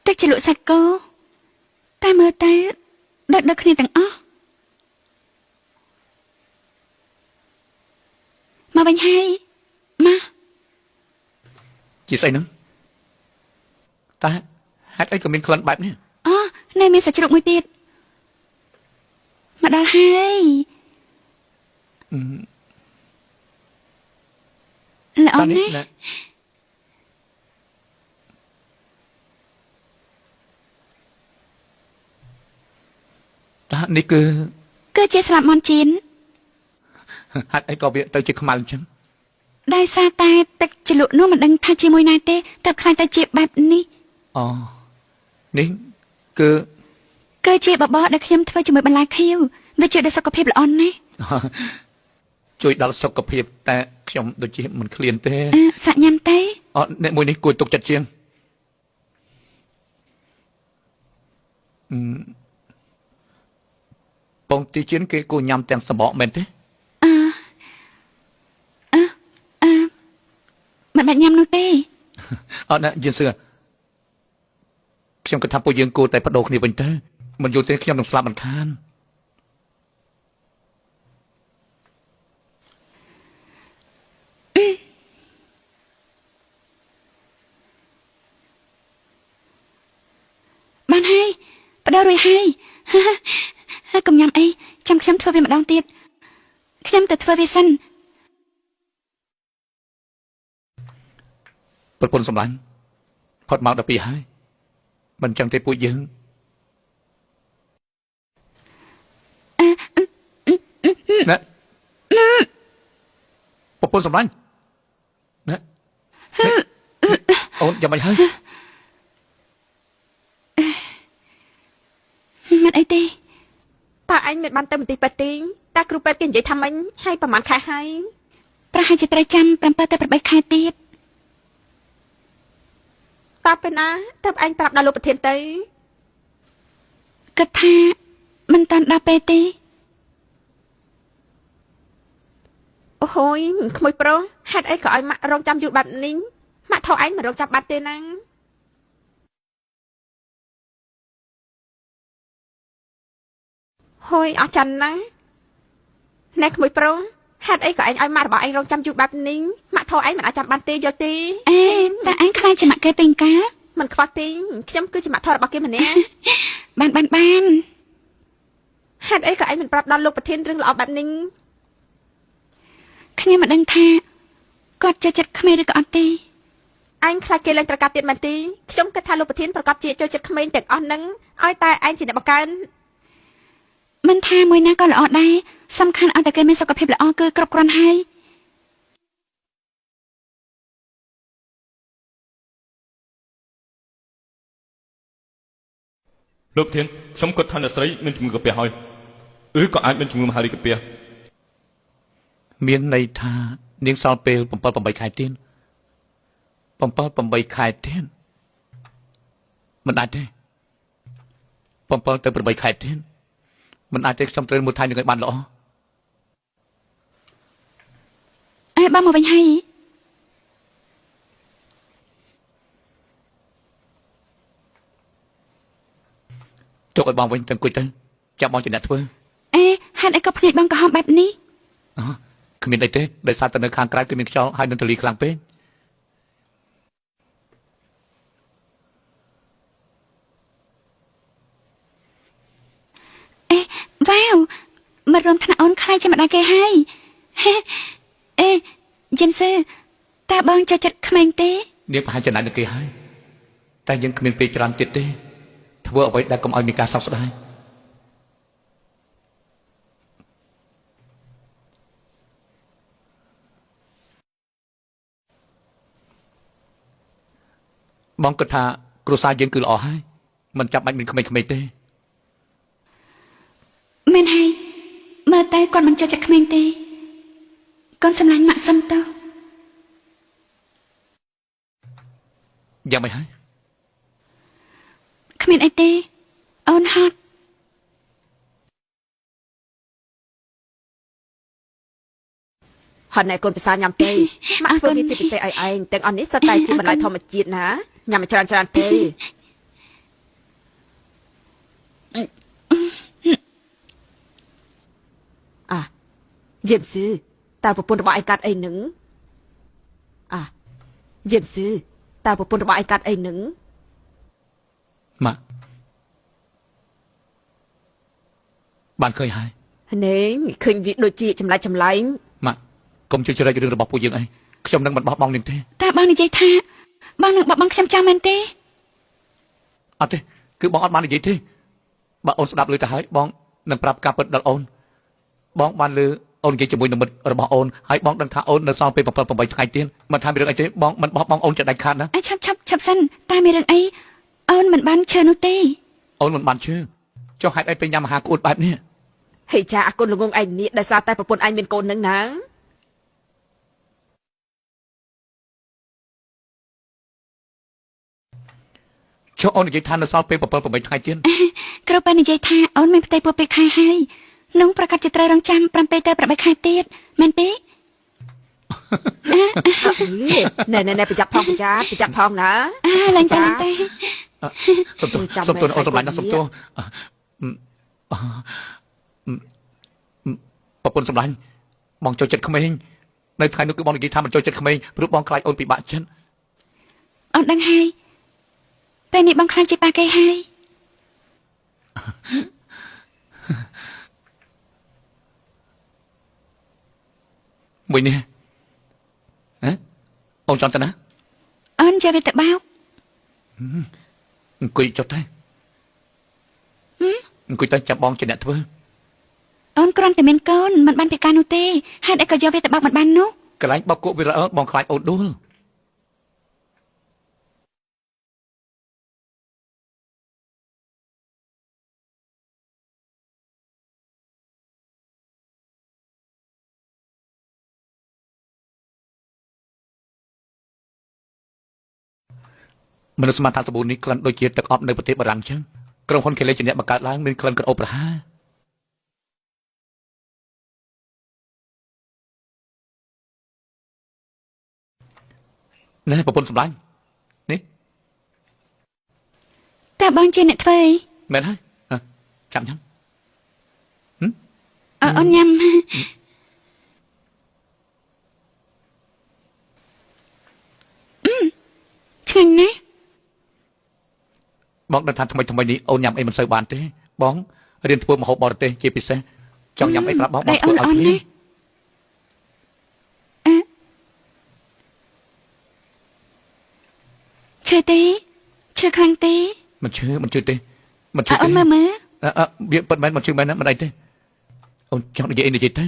ទឹកជ្រលក់សាច់គោតែមើលទៅដូចដូចគ្នាទាំងអស់មកវិញហើយមក ជាស្អីហ្នឹងតែហេតុអីក៏មានក្លិនបែបនេះ អូនៅមានសាច់ជ្រូកមួយទៀតមកដល់ហើយល្អ តានេះ ណាស់ ណែតានេះគឺ គឺជាស្លាបមន់ចៀន ហេតុអីក៏វាទៅជាខ្មៅអញ្ចឹង ដោយសារតែទឹកជ្រលក់នោះមិនដឹងថាជាមួយណាទេតែខ្លាចទៅជាបែបនេះ អូនេះគឺ គឺជាបបរដែលខ្ញុំធ្វើជាមួយបន្លែខៀវវាជួយដល់សុខភាពល្អណាស់ ជួយដល់សុខភាពតែខ្ញុំដូចជាមិនឃ្លានទេ អឺសាក់ញ៉ាំទេ អូអ្នកមួយនេះគួរទុកចិត្តជាងអឺពងទីជៀនគេគួរញ៉ាំទាំងសម្បកមែនទេ អឺអឺអឺមិនបាច់ញ៉ាំនោះទេ អត់ណាយិនសឿខ្ញុំគិតថាពួកយើងគួរតែបដូរគ្នាវិញទៅមិនយូរទេខ្ញុំនឹងស្លាប់មិនខាន បានហើយបដូររួចហើយ កុំញ៉ាំអីចាំខ្ញុំធ្វើវាម្ដងទៀតខ្ញុំទៅធ្វើវាសិន ប្រពន្ធសម្លាញ់ផុតម៉ោង12ហើយមិនចឹងទេពួកយើងណែប្រពន្ធសម្លាញ់ណែអូនយ៉ាងម៉េចហើយ មិនអីទេ តើឯងមិនបានទៅមន្ទីរពេទ្យទេតើគ្រូពេទ្យគេនិយាយថាម៉េចហើយប្រហែលខែហើយ ប្រហែលជាត្រូវចាំ7ទៅ8ខែទៀត តើពេលណាទៅឯងប្រាប់ដល់លោកប្រធានទៅ គិតថាមិនតាន់ដល់ពេលទេ អូហូយក្មួយប្រុសហេតុអីក៏ឲ្យម៉ាក់រងចាំយូរបែបនេះម៉ាក់ថោឯងមិនរងចាំបាត់ទេណាហូយអស់ចាន់ណាស់ណែក្មួយប្រុសហេតុអីក៏ឯងឲ្យម៉ាក់របស់ឯងរងចាំយូរបែបនេះម៉ាក់ថោឯងមិនអាចចាំបានទេយល់ទេ អេតើឯងខ្លាចជាម៉ាក់គេពេញកា មិនខ្វះទេខ្ញុំគឺជាម៉ាក់ថោរបស់គេម្នាក់ បានបានបាន ហេតុអីក៏ឯងមិនប្រាប់ដល់លោកប្រធានរឿងល្អបែបនេះ ខ្ញុំមិនដឹងថាគាត់ចូលចិត្តក្មេងឬក៏អត់ទេ ឯងខ្លាចគេលែងប្រកាសទៀតមែនទេខ្ញុំគិតថាលោកប្រធានប្រកាសជាចូលចិត្តក្មេងទាំងអស់ហ្នឹងឲ្យតែឯងជាអ្នកបង្កើន មិនថាមួយណាក៏ល្អដែរសំខាន់ឲ្យតែគេមានសុខភាពល្អគឺគ្រប់គ្រាន់ហើយ លោកប្រធានខ្ញុំគិតថាអ្នកស្រីមានជំងឺកាពះហើយឬក៏អាចមានជំងឺមហារីកកាពះ មានន័យថានាងសល់ពេល7 8ខែទៀត7 8ខែទៀតមិនអាចទេ7ទៅ8ខែទៀតមិនអាចទេខ្ញុំត្រូវមើលថែនាងឲ្យបានល្អ អេបងមកវិញហើយ ទុកឲ្យបងវិញទៅអង្គុយទៅចាំបងជាអ្នកធ្វើ អេហេតុអីក៏ភ្នែកបងក្រហមបែបនេះ អូគ្មានអីទេដោយសារតែនៅខាងក្រៅគឺមានខ្យល់ហើយនឹងទលីខ្លាំងពេក អេវ៉ាវមករួមថ្នាក់អូនខ្លាចជាម្ដាយគេហើយហេអេយិនសឺតើបងចូលចិត្តក្មេងទេ នាងប្រហែលចំណាយនឹងគេហើយតែយើងគ្មានពេលច្រើនទៀតទេធ្វើអ្វីដែលកុំឲ្យមានការសោកស្ដាយបងគិតថាគ្រួសារយើងគឺល្អហើយមិនចាំបាច់មានក្មេងៗទេ មែនហើយមើលតែគាត់មិនចូលចិត្តក្មេងទេកូនសម្លាញ់ម៉ាក់សុំទៅ យ៉ាងម៉េចហើយ គ្មានអីទេអូនហត់ ហត់ណែកូនពិសាញ៉ាំទេម៉ាក់ធ្វើវាជាពិសេសឲ្យឯងទាំងអស់នេះសុទ្ធតែជាបន្លែធម្មជាតិណាញ៉ាំឲ្យច្រើនច្រើនទេ អាយេមស៊ឺតើប្រពន្ធរបស់ឯងកាត់អីនឹងអាយេមស៊ឺតើប្រពន្ធរបស់ឯងកាត់អីនឹង ម៉ាក់បានឃើញហើយ ណេងឃើញវាដូចជាចម្លែកចម្លែង ម៉ាក់កុំជឿជ្រែករឿងរបស់ពួកយើងអីខ្ញុំនឹងមិនបោះបង់នាងទេ តើបងនិយាយថាបងនឹងបោះបង់ខ្ញុំចាំមែនទេ អត់ទេគឺបងអត់បាននិយាយទេបើអូនស្ដាប់ឮទៅហើយបងនឹងប្រាប់ការពិតដល់អូនបងបានឮអូននិយាយជាមួយនឹងមិត្តរបស់អូនហើយបងដឹងថាអូននៅសល់ពេល7 8ថ្ងៃទៀតមិនថាមានរឿងអីទេបងមិនបោះបង់អូនจะដាច់ខាតណា អេឆាប់ឆាប់ឆាប់សិនតើមានរឿងអីអូនមិនបានឈើនោះទេ អូនមិនបានជឿចុះហេតុអីពេលញ៉ាំអាហារក្អួតបែបនេះ ហេចាអាគុណល្ងងឯងនេះដោយសារតែប្រពន្ធឯងមានកូននឹងណា ចុះអូននិយាយថានៅសល់ពេល7 8ថ្ងៃទៀត គ្រូប៉ែនិយាយថាអូនមានផ្ទៃពោះ2ខែហើយនោះប្រកាសជាត្រូវរងចាំ7ទៅ8ខែទៀតមែនទេ ណែណែណែប្រយ័ត្នផងប្រយ័ត្នប្រយ័ត្នផងណា អាឡើងចាឡើងទេ សុំទោសសុំទោសអូនសម្លាញ់ណាស់សុំទោសប្រពន្ធសម្លាញ់បងចូលចិត្តក្មេងនៅថ្ងៃនោះគឺបងនិយាយថាមិនចូលចិត្តក្មេងព្រោះបងខ្លាចអូនពិបាកចិត្ត អូនដឹងហើយពេលនេះបងខ្លាចជាប៉ាគេហើយ មួយនេះហ៎អូនចង់ទៅណា អូនយកវាទៅបោក អង្គុយចុះទៅអង្គុយទៅចាំបងជាអ្នកធ្វើ អូនគ្រាន់តែមានកូនមិនបានពិការនោះទេហេតុអីក៏យកវាទៅបោកមិនបាននោះ កន្លែងបោកគក់វីរ៉ាអល់បងខ្លាចអូនដួលមនុស្សស្មានថាសាប៊ូនេះក្លិនដូចជាទឹកអប់នៅប្រទេសបារាំងចឹងក្រុមហ៊ុនខេលេជាអ្នកបង្កើតឡើងមានក្លិនក្រអូបប្រហាណែប្រពន្ធសម្លាញ់នេះ តើបងជាអ្នកធ្វើអី មែនហើយចាំញ៉ាំ អើអូនញ៉ាំឆ្ងាញ់ណាស់ បងដឹងថាថ្មីថ្មីនេះអូនញ៉ាំអីមិនសូវបានទេបងរៀនធ្វើម្ហូបបរទេសជាពិសេសចង់ញ៉ាំអីប្រាប់បងបងធ្វើឲ្យភ្លាម អឺឈឺទេឈឺខ្លាំងទេ មិនឈឺមិនឈឺទេមិនឈឺ អើ ទេ អូនមើលមើល អើវាពិតមែនមិនឈឺមែនណាមិនអីទេអូនចង់និយាយអីនិយាយទៅ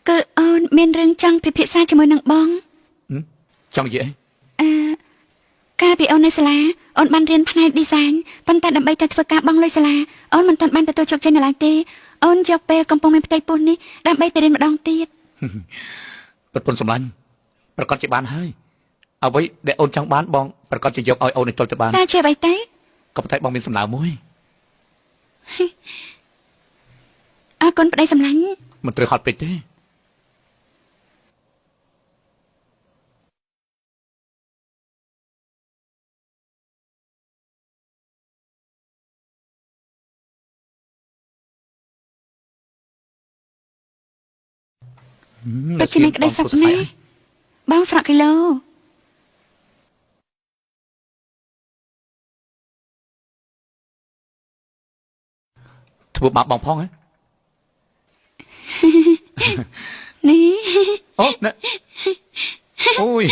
គឺអូនមានរឿងចង់ពិភាក្សាជាមួយនឹងបង ចង់និយាយអី អឺកាលពីអូននៅសាលាអូនបានរៀនផ្នែក design ប៉ុន្តែដើម្បីតែធ្វើការបង់លុយសាលាអូនមិនទាន់បានទទួលជោគជ័យនៅឡើយទេអូនយកពេលកំពុងមានផ្ទៃពោះនេះដើម្បីទៅរៀនម្ដងទៀត ប្រពន្ធសម្លាញ់ប្រកាសជាបានហើយអ្វីដែលអូនចង់បានបងប្រកាសជាយកឲ្យអូននេះទល់ទៅបាន តើជាអ្វីទៅ ក៏ប៉ុន្តែបងមានសំណើមួយ អរគុណប្តីសម្លាញ់ មិនត្រូវហត់ពេកទេ ពិតជាមានក្តីសុខណាស់បងស្រក់គីឡូ ធ្វើបាបបងផងហ៎ នេះ អូណែអូយ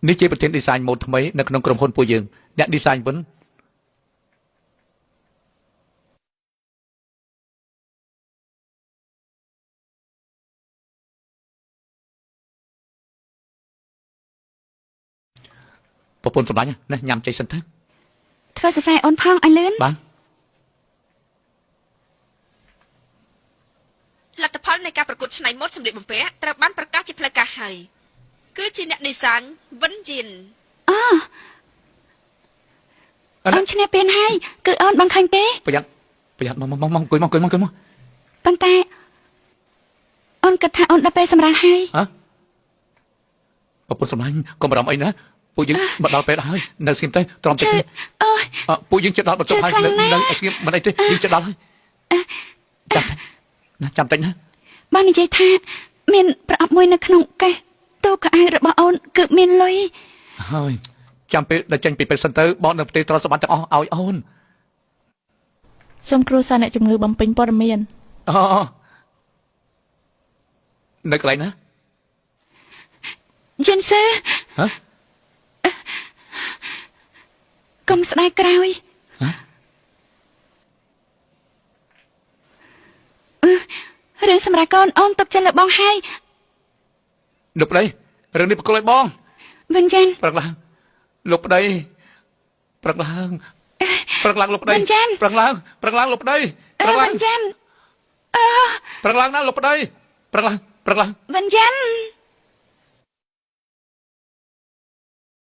នេះជាប្រធាន design ម៉ូដថ្មីនៅក្នុងក្រុមហ៊ុនពួកយើងអ្នក design វិញប្រពន្ធសម្លាញ់ណាញ៉ាំចេកសិនទៅ ធ្វើសរសៃអូនផងឲ្យលឿន បាទ លទ្ធផលនៃការប្រកួតច្នៃម៉ូដសម្លៀកបំពាក់ត្រូវបានប្រកាសជាផ្លូវការហើយគឺជាអ្នកឌីហ្សាញវិនយិន អូអូនឈ្នះពានហើយគឺអូនបងឃើញទេ ប្រយ័ត្នប្រយ័ត្នមកមកមកអង្គុយមកអង្គុយមកអង្គុយមក ប៉ុន្តែអូនគិតថាអូនដល់ពេលសម្រាប់ហើយ ហ៎ ប្រពន្ធសម្លាញ់កុំបារម្ភអីណាពួកយើងមកដល់ពេលហើយនៅស្ងៀមទៅទ្រាំ ឈឺ តិចទេ អូយ អ่ะពួកយើងជិតដល់បន្ទប់ហើយ ឈឺខ្លាំង នៅ ណាស់ នៅស្ងៀមមិនអីទេយើងជិតដល់ហើយចាំណាចាំតិចណា បងនិយាយថា មានប្រអប់មួយនៅក្នុងកេះទូកៅអៅរបស់អូនគឺមានលុយ ហើយចាំពេលដែលចេញពីពេទ្យសិនទៅបងនៅប្រទេសទ្រព្យសម្បត្តិទាំងអស់ឲ្យអូន សូមគ្រួសារអ្នកជំងឺបំពេញព័ត៌មាន អូនៅកន្លែងណា យិនសឺ ហ៎ កុំស្ដាយក្រោយ ហ៎ អឺរឿងសម្រាប់កូនអូនទុកចិត្តលើបងហើយ លោកប្តីរឿងនេះប្រគល់ឲ្យបង វិញ្ញាណ ប្រឹងឡើងលោកប្តីប្រឹងឡើងប្រឹងឡើងលោកប្តី វិញ្ញាណ ប្រឹងឡើងប្រឹងឡើងលោកប្តី អឺ ប្រឹងឡើង វិញ្ញាណ ប្រឹងឡើងណាលោកប្តីប្រឹងឡើងប្រឹងឡើង វិញ្ញាណ